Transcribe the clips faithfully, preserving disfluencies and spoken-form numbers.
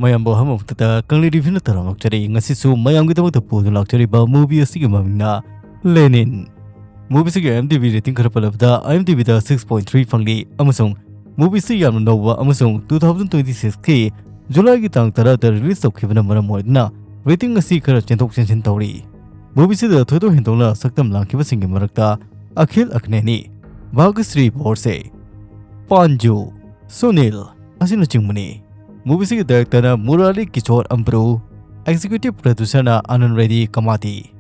ꯃꯌꯥꯝꯕꯨ ꯑꯍꯥꯟꯕ ꯃꯛꯇꯗ ꯀꯪꯂꯩ ꯔꯤꯚꯤꯌꯨꯅ ꯇꯔꯥꯝꯅ ꯑꯣꯛꯆꯔꯤ꯫ ꯉꯁꯤꯁꯨ ꯃꯌꯥꯝꯒꯤꯗꯃꯛꯇ ꯄꯨꯗꯨꯅ ꯂꯥꯛꯆꯔꯤꯕ movie ꯑꯁꯤꯒꯤ ꯃꯃꯤꯡꯅ Lenin꯫ Movie ꯑꯁꯤꯒꯤ IMDb rating ꯈꯔ ꯄꯜꯂꯕꯗ, IMDb ꯗ six point three ꯐꯪꯂꯤ ꯑꯃꯁꯨꯡ movie ꯑꯁꯤ ꯌꯥꯝꯅ ꯅꯧꯕ ꯑꯃꯁꯨꯡ two thousand twenty six ꯀꯤ July ꯒꯤ ꯇꯥꯡ ꯇꯔꯥꯗ release ꯇꯧꯈꯤꯕꯅ ꯃꯔꯝ ꯑꯣꯏꯗꯨꯅ rating ꯑꯁꯤ ꯈꯔ ꯆꯦꯟꯊꯣꯛ ꯆꯦꯟꯁꯤꯟ ꯇꯧꯔꯤ꯫ Movie ꯑꯁꯤꯗ ꯊꯣꯏꯗꯣꯛ ꯍꯦꯟꯗꯣꯛꯅ ꯁꯛꯇꯝ ꯂꯥꯡꯈꯤꯕꯁꯤꯡꯒꯤ ꯃꯔꯛꯇ ꯑꯈꯤꯜ ꯑꯒ꯭ꯅꯦꯅꯤ, ꯚꯥꯒ꯭ꯌꯁ꯭ꯔꯤ ꯕꯣꯔꯁꯦ, ꯄꯥꯟꯖꯨ, ꯁꯨꯅꯤꯜ ꯑꯁꯤꯅꯆꯤꯡꯕꯅꯤ꯫ Movie ꯑꯁꯤꯒꯤ director ꯅ ꯃꯨꯔꯥꯂꯤ ꯀꯤꯁꯣꯔ ꯑꯝꯕ꯭ꯔꯨ, executive producer ꯅ ꯑꯅꯟ ꯔꯦꯗꯤ ꯀꯃꯥꯇꯤ꯫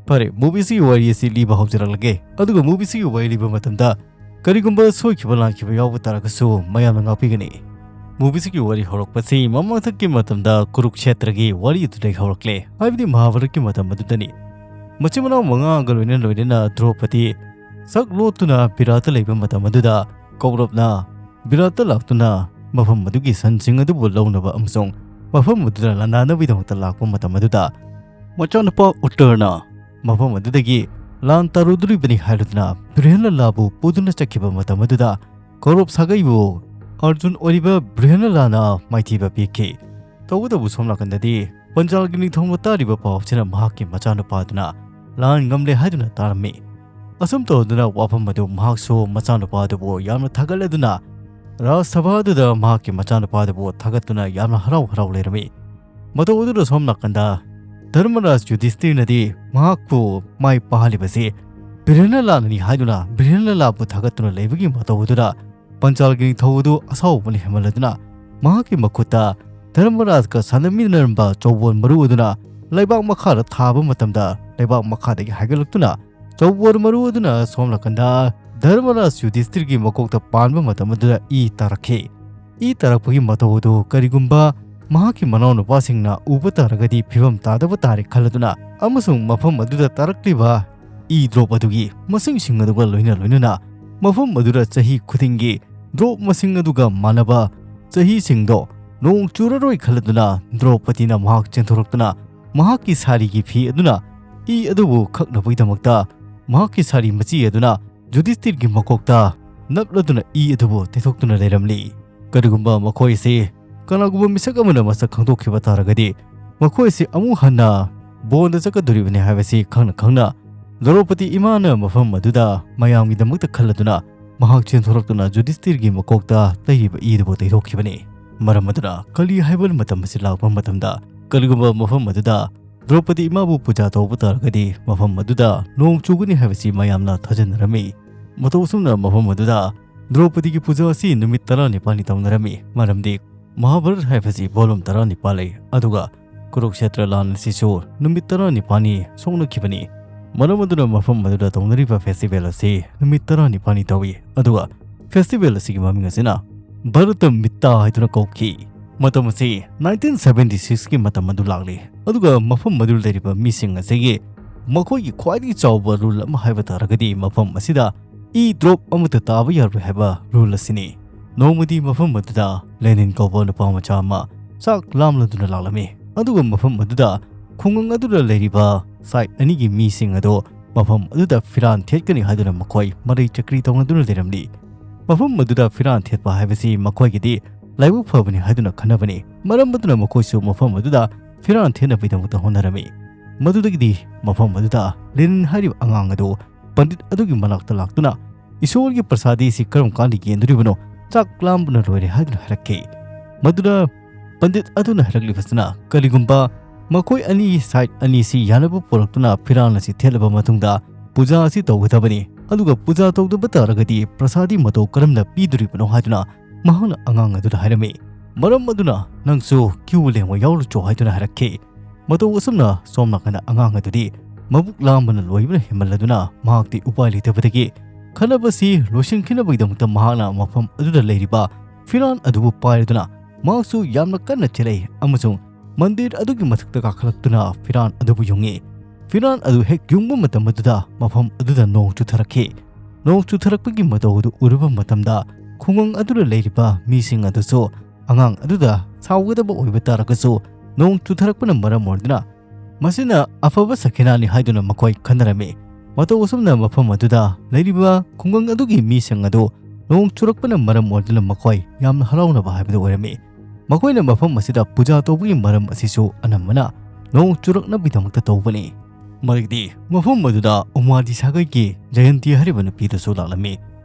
ꯐꯔꯦ, movie ꯑꯁꯤꯒꯤ ꯋꯥꯔꯤ ꯑꯁꯤ ꯂꯤꯕ ꯍꯧꯖꯔꯛꯂꯒꯦ꯫ ꯑꯗꯨꯒ movie ꯑꯁꯤꯒꯤ ꯋꯥꯔꯤ ꯂꯤꯕ ꯃꯇꯝꯗ ꯀꯔꯤꯒꯨꯝꯕ ꯁꯣꯏꯈꯤꯕ ꯂꯥꯟꯈꯤꯕ ꯌꯥꯎꯕ ꯇꯥꯔꯒꯁꯨ ꯃꯌꯥꯝꯅ ꯉꯥꯛꯄꯤꯒꯅꯤ꯫ Movie ꯑꯁꯤꯒꯤ ꯋꯥꯔꯤ ꯍꯧꯔꯛꯄꯁꯤ ꯃꯃꯥꯡꯊꯛꯀꯤ ꯃꯇꯝꯗ ꯀꯨꯔꯨꯛꯁꯦꯇ꯭ꯔꯒꯤ ꯋꯥꯔꯤ ꯑꯗꯨꯗꯒꯤ ꯍꯧꯔꯛꯂꯦ, ꯍꯥꯏꯕꯗꯤ ꯃꯍꯥꯚꯥꯔꯠꯀꯤ ꯃꯇꯝ ꯑꯗꯨꯗꯅꯤ꯫ ꯃꯆꯤꯟ ꯃꯅꯥꯎ ꯃꯉꯥꯒ ꯂꯣꯏꯅ ꯂꯣꯏꯅꯅ ꯗ꯭ꯔꯧꯄꯗꯤ ꯁꯛ ꯂꯣꯠꯇꯨꯅ ꯕꯤꯔꯥꯠꯇ ꯂꯩꯕ ꯃꯇꯝ ꯑꯗꯨꯗ ꯀꯧꯔꯕꯅ ꯕꯤꯔꯥꯠꯇ ꯂꯥꯛꯇꯨꯅ ꯃꯐꯝ ꯑꯗꯨꯒꯤ ꯁꯟꯁꯤꯡ ꯑꯗꯨꯕꯨ ꯂꯧꯅꯕ ꯑꯃꯁꯨꯡ ꯃꯐꯝ ꯑꯗꯨꯗ ꯂꯥꯟꯗꯥꯅꯕꯒꯤꯗꯃꯛꯇ ꯂꯥꯛꯄ ꯃꯇꯝ ꯑꯗꯨꯗ ꯃꯆꯥꯅꯨꯄꯥ ꯎꯠꯇꯔꯅ ꯃꯐꯝ ꯑꯗꯨꯗꯒꯤ ꯂꯥꯟ ꯇꯥꯔꯨꯗꯣꯔꯤꯕꯅꯤ ꯍꯥꯏꯔꯗꯨꯅ ꯕ꯭ꯔꯤꯍꯟꯂꯥꯂꯥꯕꯨ ꯄꯨꯗꯨꯅ ꯆꯠꯈꯤꯕ ꯃꯇꯝ ꯑꯗꯨꯗ ꯀꯧꯔꯕ ꯁꯥꯒꯩꯕꯨ ꯑꯔꯖꯨꯟ ꯑꯣꯏꯔꯤꯕ ꯕ꯭ꯔꯤꯍꯟꯂꯥꯂꯥꯅ ꯃꯥꯏꯊꯤꯕ ꯄꯤꯈꯤ꯫ ꯇꯧꯕꯇꯕꯨ ꯁꯣꯝ ꯅꯥꯀꯟꯗꯗꯤ ꯄꯟꯆꯥꯜꯒꯤ ꯅꯤꯡꯊꯧꯅ ꯇꯥꯔꯤꯕ ꯄꯥꯎ ꯑꯁꯤꯅ ꯃꯍꯥꯛꯀꯤ ꯃꯆꯥꯅꯨꯄꯥꯗꯨꯅ ꯂꯥꯟ ꯉꯝꯂꯦ ꯍꯥꯏꯗꯨꯅ ꯇꯥꯔꯝꯃꯤ꯫ ꯑꯁꯨꯝ ꯇꯧꯗꯨꯅ ꯋꯥꯐꯝ ꯑꯗꯨ ꯃꯍꯥꯛꯁꯨ ꯃꯆꯥꯅꯨꯄꯥꯗꯨꯕꯨ ꯌꯥꯝꯅ ꯊꯥꯒꯠꯂꯗꯨꯅ ꯔꯥꯖ ꯁꯚꯥ ꯑꯗꯨꯗ ꯃꯍꯥꯛꯀꯤ ꯃꯆꯥꯅꯨꯄꯥꯗꯨꯕꯨ ꯊꯥꯒꯠꯇꯨꯅ ꯌꯥꯝꯅ ꯍꯔꯥꯎ ꯍꯔꯥꯎ ꯂꯩꯔꯝꯃꯤ꯫ ꯃꯇꯧ ꯑꯗꯨꯗ ꯁꯣꯝ ꯅꯥꯀꯟꯗ ꯙꯔꯃꯔꯥꯖ ꯌꯨꯙꯤꯁꯇꯤꯔꯅꯗꯤ ꯃꯍꯥꯛꯄꯨ ꯃꯥꯏ ꯄꯥꯛꯍꯜꯂꯤꯕꯁꯤ ꯕ꯭ꯔꯤꯍꯟꯂꯥꯂꯥꯅꯅꯤ ꯍꯥꯏꯗꯨꯅ ꯕ꯭ꯔꯤꯍꯟꯂꯥꯂꯥꯕꯨ ꯊꯥꯒꯠꯇꯨꯅ ꯂꯩꯕꯒꯤ ꯃꯇꯧ ꯑꯗꯨꯗ ꯄꯟꯆꯥꯜꯒꯤ ꯅꯤꯡꯊꯧ ꯑꯗꯨ ꯑꯁꯥꯎꯕꯅ ꯍꯦꯟꯃꯜꯂꯗꯨꯅ ꯃꯍꯥꯛꯀꯤ ꯃꯈꯨꯠꯇ ꯙꯔꯃꯔꯥꯖꯒ ꯁꯥꯟꯅꯃꯤꯟꯅꯔꯝꯕ ꯆꯧꯕꯣꯟ ꯃꯔꯨ ꯑꯗꯨꯅ ꯂꯩꯕꯥꯛ ꯃꯈꯥꯗ ꯊꯥꯕ ꯃꯇꯝꯗ ꯂꯩꯕꯥꯛ ꯃꯈꯥꯗꯒꯤ ꯍꯥꯏꯒꯠꯂꯛꯇꯨꯅ ꯆꯧꯕꯣꯟ ꯃꯔꯨ ꯑꯗꯨꯅ ꯁꯣꯝ ꯅꯥꯀꯟꯗ ꯙꯔꯃꯔꯥꯖ ꯌꯨꯙꯤꯁꯇꯤꯔꯒꯤ ꯃꯀꯣꯛꯇ ꯄꯥꯟꯕ ꯃꯇꯝ ꯑꯗꯨꯗ ꯏ ꯇꯥꯔꯛꯈꯤ꯫ ꯏ ꯇꯥꯔꯛꯄꯒꯤ ꯃꯇꯧ ꯑꯗꯨ ꯀꯔꯤꯒꯨꯝꯕ ꯃꯍꯥꯛꯀꯤ ꯃꯅꯥꯎꯅꯨꯄꯥꯁꯤꯡꯅ ꯎꯕ ꯇꯥꯔꯒꯗꯤ ꯐꯤꯕꯝ ꯇꯥꯗꯕ ꯇꯥꯔꯦ ꯈꯜꯂꯗꯨꯅ ꯑꯃꯁꯨꯡ ꯃꯐꯝ ꯑꯗꯨꯗ ꯇꯥꯔꯛꯂꯤꯕ ꯏ ꯗ꯭ꯔꯣꯞ ꯑꯗꯨꯒꯤ ꯃꯁꯤꯡꯁꯤꯡ ꯑꯗꯨꯒ ꯂꯣꯏꯅ ꯂꯣꯏꯅꯅ ꯃꯐꯝ ꯑꯗꯨꯗ ꯆꯍꯤ ꯈꯨꯗꯤꯡꯒꯤ ꯗ꯭ꯔꯣꯞ ꯃꯁꯤꯡ ꯑꯗꯨꯒ ꯃꯥꯟꯅꯕ ꯆꯍꯤꯁꯤꯡꯗꯣ ꯅꯣꯡ ꯆꯨꯔꯔꯣꯏ ꯈꯜꯂꯗꯨꯅ ꯗ꯭ꯔꯧꯄꯗꯤꯅ ꯃꯍꯥꯛ ꯆꯦꯟꯊꯣꯔꯛꯇꯨꯅ ꯃꯍꯥꯛꯀꯤ ꯁꯥꯔꯤꯒꯤ ꯐꯤ ꯑꯗꯨꯅ ꯏ ꯑꯗꯨꯕꯨ ꯈꯛꯅꯕꯒꯤꯗꯃꯛꯇ ꯃꯍꯥꯛꯀꯤ ꯁꯥꯔꯤ ꯃꯆꯤ ꯑꯗꯨꯅ ꯌꯨꯙꯤꯁꯇꯤꯔꯒꯤ ꯃꯀꯣꯛꯇ ꯅꯞꯂꯗꯨꯅ ꯏ ꯑꯗꯨꯕꯨ ꯇꯩꯊꯣꯛꯇꯨꯅ ꯂꯩꯔꯝꯂꯤ꯫ ꯀꯔꯤꯒꯨꯝꯕ ꯃꯈꯣꯏ ꯑꯁꯤ ꯀꯅꯥꯒꯨꯝꯕ ꯃꯤꯁꯛ ꯑꯃꯅ ꯃꯁꯛ ꯈꯪꯗꯣꯛꯈꯤꯕ ꯇꯥꯔꯒꯗꯤ ꯃꯈꯣꯏ ꯑꯁꯤ ꯑꯃꯨꯛ ꯍꯟꯅ ꯕꯣꯟꯗ ꯆꯠꯀꯗꯣꯔꯤꯕꯅꯤ ꯍꯥꯏꯕꯁꯤ ꯈꯪꯅ ꯈꯪꯅ ꯗ꯭ꯔꯧꯄꯗꯤ ꯏꯃꯥꯅ ꯃꯐꯝ ꯑꯗꯨꯗ ꯃꯌꯥꯝꯒꯤꯗꯃꯛꯇ ꯈꯜꯂꯗꯨꯅ ꯃꯍꯥꯛ ꯆꯦꯟꯊꯣꯔꯛꯇꯨꯅ ꯌꯨꯙꯤꯁꯇꯤꯔꯒꯤ ꯃꯀꯣꯛꯇ ꯇꯩꯔꯤꯕ ꯏꯗꯨꯕꯨ ꯇꯩꯊꯣꯛꯈꯤꯕꯅꯤ꯫ ꯃꯔꯝ ꯑꯗꯨꯅ ꯀꯂꯤ ꯍꯥꯏꯕ ꯃꯇꯝ ꯑꯁꯤ ꯂꯥꯛꯄ ꯃꯇꯝꯗ ꯀꯔꯤꯒꯨꯝꯕ ꯃꯐꯝ ꯑꯗꯨꯗ ꯗ꯭ꯔꯧꯄꯗꯤ ꯏꯃꯥꯕꯨ ꯄꯨꯖꯥ ꯇꯧꯕ ꯇꯥꯔꯒꯗꯤ ꯃꯐꯝ ꯑꯗꯨꯗ ꯅꯣꯡ ꯆꯨꯒꯅꯤ ꯍꯥꯏꯕꯁꯤ ꯃꯌꯥꯝꯅ ꯊꯥꯖꯅꯔꯝꯃꯤ꯫ ꯃꯇꯧ ꯑꯁꯨꯝꯅ ꯃꯐꯝ ꯑꯗꯨꯗ ꯗ꯭ꯔꯧꯄꯗꯤꯒꯤ ꯄꯨꯖꯥ ꯑꯁꯤ ꯅꯨꯃꯤꯠ ꯇꯔꯥꯅꯤꯄꯥꯜꯅꯤ ꯇꯧꯅꯔꯝꯃꯤ꯫ ꯃꯔꯝꯗꯤ ꯃꯍꯥꯚꯥꯔꯠ ꯍꯥꯏꯕꯁꯤ ꯚꯣꯂꯨꯝ ꯇꯔꯥꯅꯤꯄꯥꯜ ꯂꯩ, ꯑꯗꯨꯒ ꯀꯨꯔꯨꯛꯁꯦꯇ꯭ꯔ ꯂꯥꯟ ꯑꯁꯤꯁꯨ ꯅꯨꯃꯤꯠ ꯇꯔꯥꯅꯤꯄꯥꯜꯅꯤ ꯁꯣꯛꯅꯈꯤꯕꯅꯤ꯫ ꯃꯔꯝ ꯑꯗꯨꯅ ꯃꯐꯝ ꯑꯗꯨꯗ ꯇꯧꯅꯔꯤꯕ ꯐꯦꯁꯇꯤꯚꯦꯜ ꯑꯁꯤ ꯅꯨꯃꯤꯠ ꯇꯔꯥꯅꯤꯄꯥꯜꯅꯤ ꯇꯧꯏ, ꯑꯗꯨꯒ ꯐꯦꯁꯇꯤꯚꯦꯜ ꯑꯁꯤꯒꯤ ꯃꯃꯤꯡ ꯑꯁꯤꯅ ꯚꯥꯔꯠꯇ ꯃꯤꯠꯇꯥ ꯍꯥꯏꯗꯨꯅ ꯀꯧꯈꯤ꯫ ꯃꯇꯝ ꯑꯁꯤ ꯅꯥꯏꯟꯇꯤꯟ ꯁꯚꯦꯟꯇꯤ ꯁꯤꯛꯁꯀꯤ ꯃꯇꯝ ꯑꯗꯨ ꯂꯥꯛꯂꯤ, ꯑꯗꯨꯒ ꯃꯐꯝ ꯑꯗꯨ ꯂꯩꯔꯤꯕ ꯃꯤꯁꯤꯡ ꯑꯁꯤꯒꯤ ꯃꯈꯣꯏꯒꯤ ꯈ꯭ꯋꯥꯏꯗꯒꯤ ꯆꯥꯎꯕ ꯔꯨꯜ ꯑꯃ ꯍꯥꯏꯕ ꯇꯥꯔꯒꯗꯤ ꯃꯐꯝ ꯑꯁꯤꯗ ꯏ ꯗ꯭ꯔꯣꯞ ꯑꯃꯠꯇ ꯇꯥꯕ ꯌꯥꯔꯣꯏ ꯍꯥꯏꯕ ꯔꯨꯜ ꯑꯁꯤꯅꯤ꯫ ꯅꯣꯡꯃꯗꯤ ꯃꯐꯝ ꯑꯗꯨꯗ ꯂꯦꯅꯤꯟ ꯀꯧꯕ ꯅꯨꯄꯥ ꯃꯆꯥ ꯑꯃ ꯆꯥꯛ ꯂꯥꯝꯂꯗꯨꯅ ꯂꯥꯛꯂꯝꯃꯤ, ꯑꯗꯨꯒ ꯃꯐꯝ ꯑꯗꯨꯗ ꯈꯨꯡꯒꯪ ꯑꯗꯨꯗ ꯂꯩꯔꯤꯕ ꯁꯥꯏꯠ ꯑꯅꯤꯒꯤ ꯃꯤꯁꯤꯡ ꯑꯗꯨ ꯃꯐꯝ ꯑꯗꯨꯗ ꯐꯤꯔꯥꯟ ꯊꯦꯠꯀꯅꯤ ꯍꯥꯏꯗꯨꯅ ꯃꯈꯣꯏ ꯃꯔꯩ ꯆꯀ꯭ꯔꯤ ꯇꯧꯅꯗꯨꯅ ꯂꯩꯔꯝꯂꯤ꯫ ꯃꯐꯝ ꯑꯗꯨꯗ ꯐꯤꯔꯥꯟ ꯊꯦꯠꯄ ꯍꯥꯏꯕꯁꯤ ꯃꯈꯣꯏꯒꯤꯗꯤ ꯂꯥꯏꯕꯛ ꯐꯕꯅꯤ ꯍꯥꯏꯗꯨꯅ ꯈꯟꯅꯕꯅꯤ꯫ ꯃꯔꯝ ꯑꯗꯨꯅ ꯃꯈꯣꯏꯁꯨ ꯃꯐꯝ ꯑꯗꯨꯗ ꯐꯤꯔꯥꯟ ꯊꯦꯠꯅꯕꯒꯤꯗꯃꯛꯇ ꯍꯣꯠꯅꯔꯝꯃꯤ꯫ ꯃꯗꯨꯗꯒꯤꯗꯤ ꯃꯐꯝ ꯑꯗꯨꯗ ꯂꯦꯅꯤꯟ ꯍꯥꯏꯔꯤꯕ ꯑꯉꯥꯡ ꯑꯗꯨ ꯄꯟꯗꯤꯠ ꯑꯗꯨꯒꯤ ꯃꯅꯥꯛꯇ ꯂꯥꯛꯇꯨꯅ ꯏꯁꯣꯔꯒꯤ ꯄ꯭ꯔꯁꯥꯗꯤ ꯑꯁꯤ ꯀꯔꯝ ꯀꯥꯟꯗ ꯌꯦꯟꯗꯣꯔꯤꯕꯅꯣ? ꯆꯥꯛ ꯂꯥꯝꯕꯅ ꯂꯣꯏꯔꯦ ꯍꯥꯏꯗꯨꯅ ꯍꯥꯏꯔꯛꯈꯤ꯫ ꯃꯗꯨꯗ ꯄꯟꯗꯤꯠ ꯑꯗꯨꯅ ꯍꯥꯏꯔꯛꯂꯤꯕꯁꯤꯅ ꯀꯔꯤꯒꯨꯝꯕ ꯃꯈꯣꯏ ꯑꯅꯤ ꯁꯥꯏꯠ ꯑꯅꯤꯁꯤ ꯌꯥꯅꯕ ꯄꯨꯔꯛꯇꯨꯅ ꯐꯤꯔꯥꯜ ꯑꯁꯤ ꯊꯦꯠꯂꯕ ꯃꯇꯨꯡꯗ ꯄꯨꯖꯥ ꯑꯁꯤ ꯇꯧꯒꯗꯕꯅꯤ, ꯑꯗꯨꯒ ꯄꯨꯖꯥ ꯇꯧꯗꯕ ꯇꯥꯔꯒꯗꯤ ꯄ꯭ꯔꯁꯥꯗꯤ ꯃꯇꯧ ꯀꯔꯝꯅ ꯄꯤꯗꯣꯔꯤꯕꯅꯣ ꯍꯥꯏꯗꯨꯅ ꯃꯍꯥꯛꯅ ꯑꯉꯥꯡ ꯑꯗꯨꯗ ꯍꯥꯏꯔꯝꯃꯤ꯫ ꯃꯔꯝ ꯑꯗꯨꯅ ꯅꯪꯁꯨ ꯀ꯭ꯌꯨ ꯂꯦꯡꯕ ꯌꯥꯎꯔꯨꯆꯣ ꯍꯥꯏꯗꯨꯅ ꯍꯥꯏꯔꯛꯈꯤ꯫ ꯃꯇꯧ ꯑꯁꯨꯝꯅ ꯁꯣꯝ ꯅꯥꯀꯟꯗ ꯑꯉꯥꯡ ꯑꯗꯨꯗꯤ ꯃꯕꯨꯛ ꯂꯥꯝꯕꯅ ꯂꯣꯏꯕꯅ ꯍꯦꯟꯃꯜꯂꯗꯨꯅ ꯃꯍꯥꯛꯇꯤ ꯎꯄꯥꯏ ꯂꯩꯇꯕꯗꯒꯤ ꯈꯠꯅꯕꯁꯤ ꯂꯣꯏꯁꯤꯟꯈꯤꯅꯕꯒꯤꯗꯃꯛꯇ ꯃꯍꯥꯛꯅ ꯃꯐꯝ ꯑꯗꯨꯗ ꯂꯩꯔꯤꯕ ꯐꯤꯔꯥꯟ ꯑꯗꯨꯕꯨ ꯄꯥꯏꯔꯗꯨꯅ ꯃꯍꯥꯛꯁꯨ ꯌꯥꯝꯅ ꯀꯟꯅ ꯆꯦꯜꯂꯛꯏ ꯑꯃꯁꯨꯡ ꯃꯟꯗꯤꯔ ꯑꯗꯨꯒꯤ ꯃꯊꯛꯇ ꯀꯥꯈꯠꯂꯛꯇꯨꯅ ꯐꯤꯔꯥꯟ ꯑꯗꯨꯕꯨ ꯌꯨꯡꯉꯤ꯫ ꯐꯤꯔꯥꯟ ꯑꯗꯨ ꯍꯦꯛ ꯌꯨꯡꯕ ꯃꯇꯝ ꯑꯗꯨꯗ ꯃꯐꯝ ꯑꯗꯨꯗ ꯅꯣꯡ ꯆꯨꯊꯔꯛꯈꯤ꯫ ꯅꯣꯡ ꯆꯨꯊꯔꯛꯄꯒꯤ ꯃꯇꯧ ꯑꯗꯨ ꯎꯔꯨꯕ ꯃꯇꯝꯗ ꯈꯨꯡꯒꯪ ꯑꯗꯨꯗ ꯂꯩꯔꯤꯕ ꯃꯤꯁꯤꯡ ꯑꯗꯨꯁꯨ ꯑꯉꯥꯡ ꯑꯗꯨꯗ ꯁꯥꯎꯒꯗꯕ ꯑꯣꯏꯕ ꯇꯥꯔꯒꯁꯨ ꯅꯣꯡ ꯆꯨꯊꯔꯛꯄꯅ ꯃꯔꯝ ꯑꯣꯏꯗꯨꯅ ꯃꯁꯤꯅ ꯑꯐꯕ ꯁꯈꯤꯅꯥꯅꯤ ꯍꯥꯏꯗꯨꯅ ꯃꯈꯣꯏ ꯈꯟꯅꯔꯝꯃꯤ꯫ ꯃꯇꯧ ꯑꯁꯨꯝꯅ ꯃꯐꯝ ꯑꯗꯨꯗ ꯂꯩꯔꯤꯕ ꯈꯨꯡꯒꯪ ꯑꯗꯨꯒꯤ ꯃꯤꯁꯤꯡ ꯑꯗꯨ ꯅꯣꯡ ꯆꯨꯔꯛꯄꯅ ꯃꯔꯝ ꯑꯣꯏꯗꯨꯅ ꯃꯈꯣꯏ ꯌꯥꯝꯅ ꯍꯔꯥꯎꯅꯕ ꯍꯥꯏꯕꯗꯨ ꯑꯣꯏꯔꯝꯃꯤ꯫ ꯃꯈꯣꯏꯅ ꯃꯐꯝ ꯑꯁꯤꯗ ꯄꯨꯖꯥ ꯇꯧꯕꯒꯤ ꯃꯔꯝ ꯑꯁꯤꯁꯨ ꯑꯅꯝꯕꯅ ꯅꯣꯡ ꯆꯨꯔꯛꯅꯕꯒꯤꯗꯃꯛꯇ ꯇꯧꯕꯅꯤ꯫ ꯃꯗꯨꯗꯤ ꯃꯐꯝ ꯑꯗꯨꯗ ꯎꯃꯥꯗꯤ ꯁꯥꯒꯩꯒꯤ ꯖꯌꯟꯇꯤ ꯍꯥꯏꯔꯤꯕ ꯅꯨꯄꯤꯗꯨꯁꯨ ꯂꯥꯛꯂꯝꯃꯤ꯫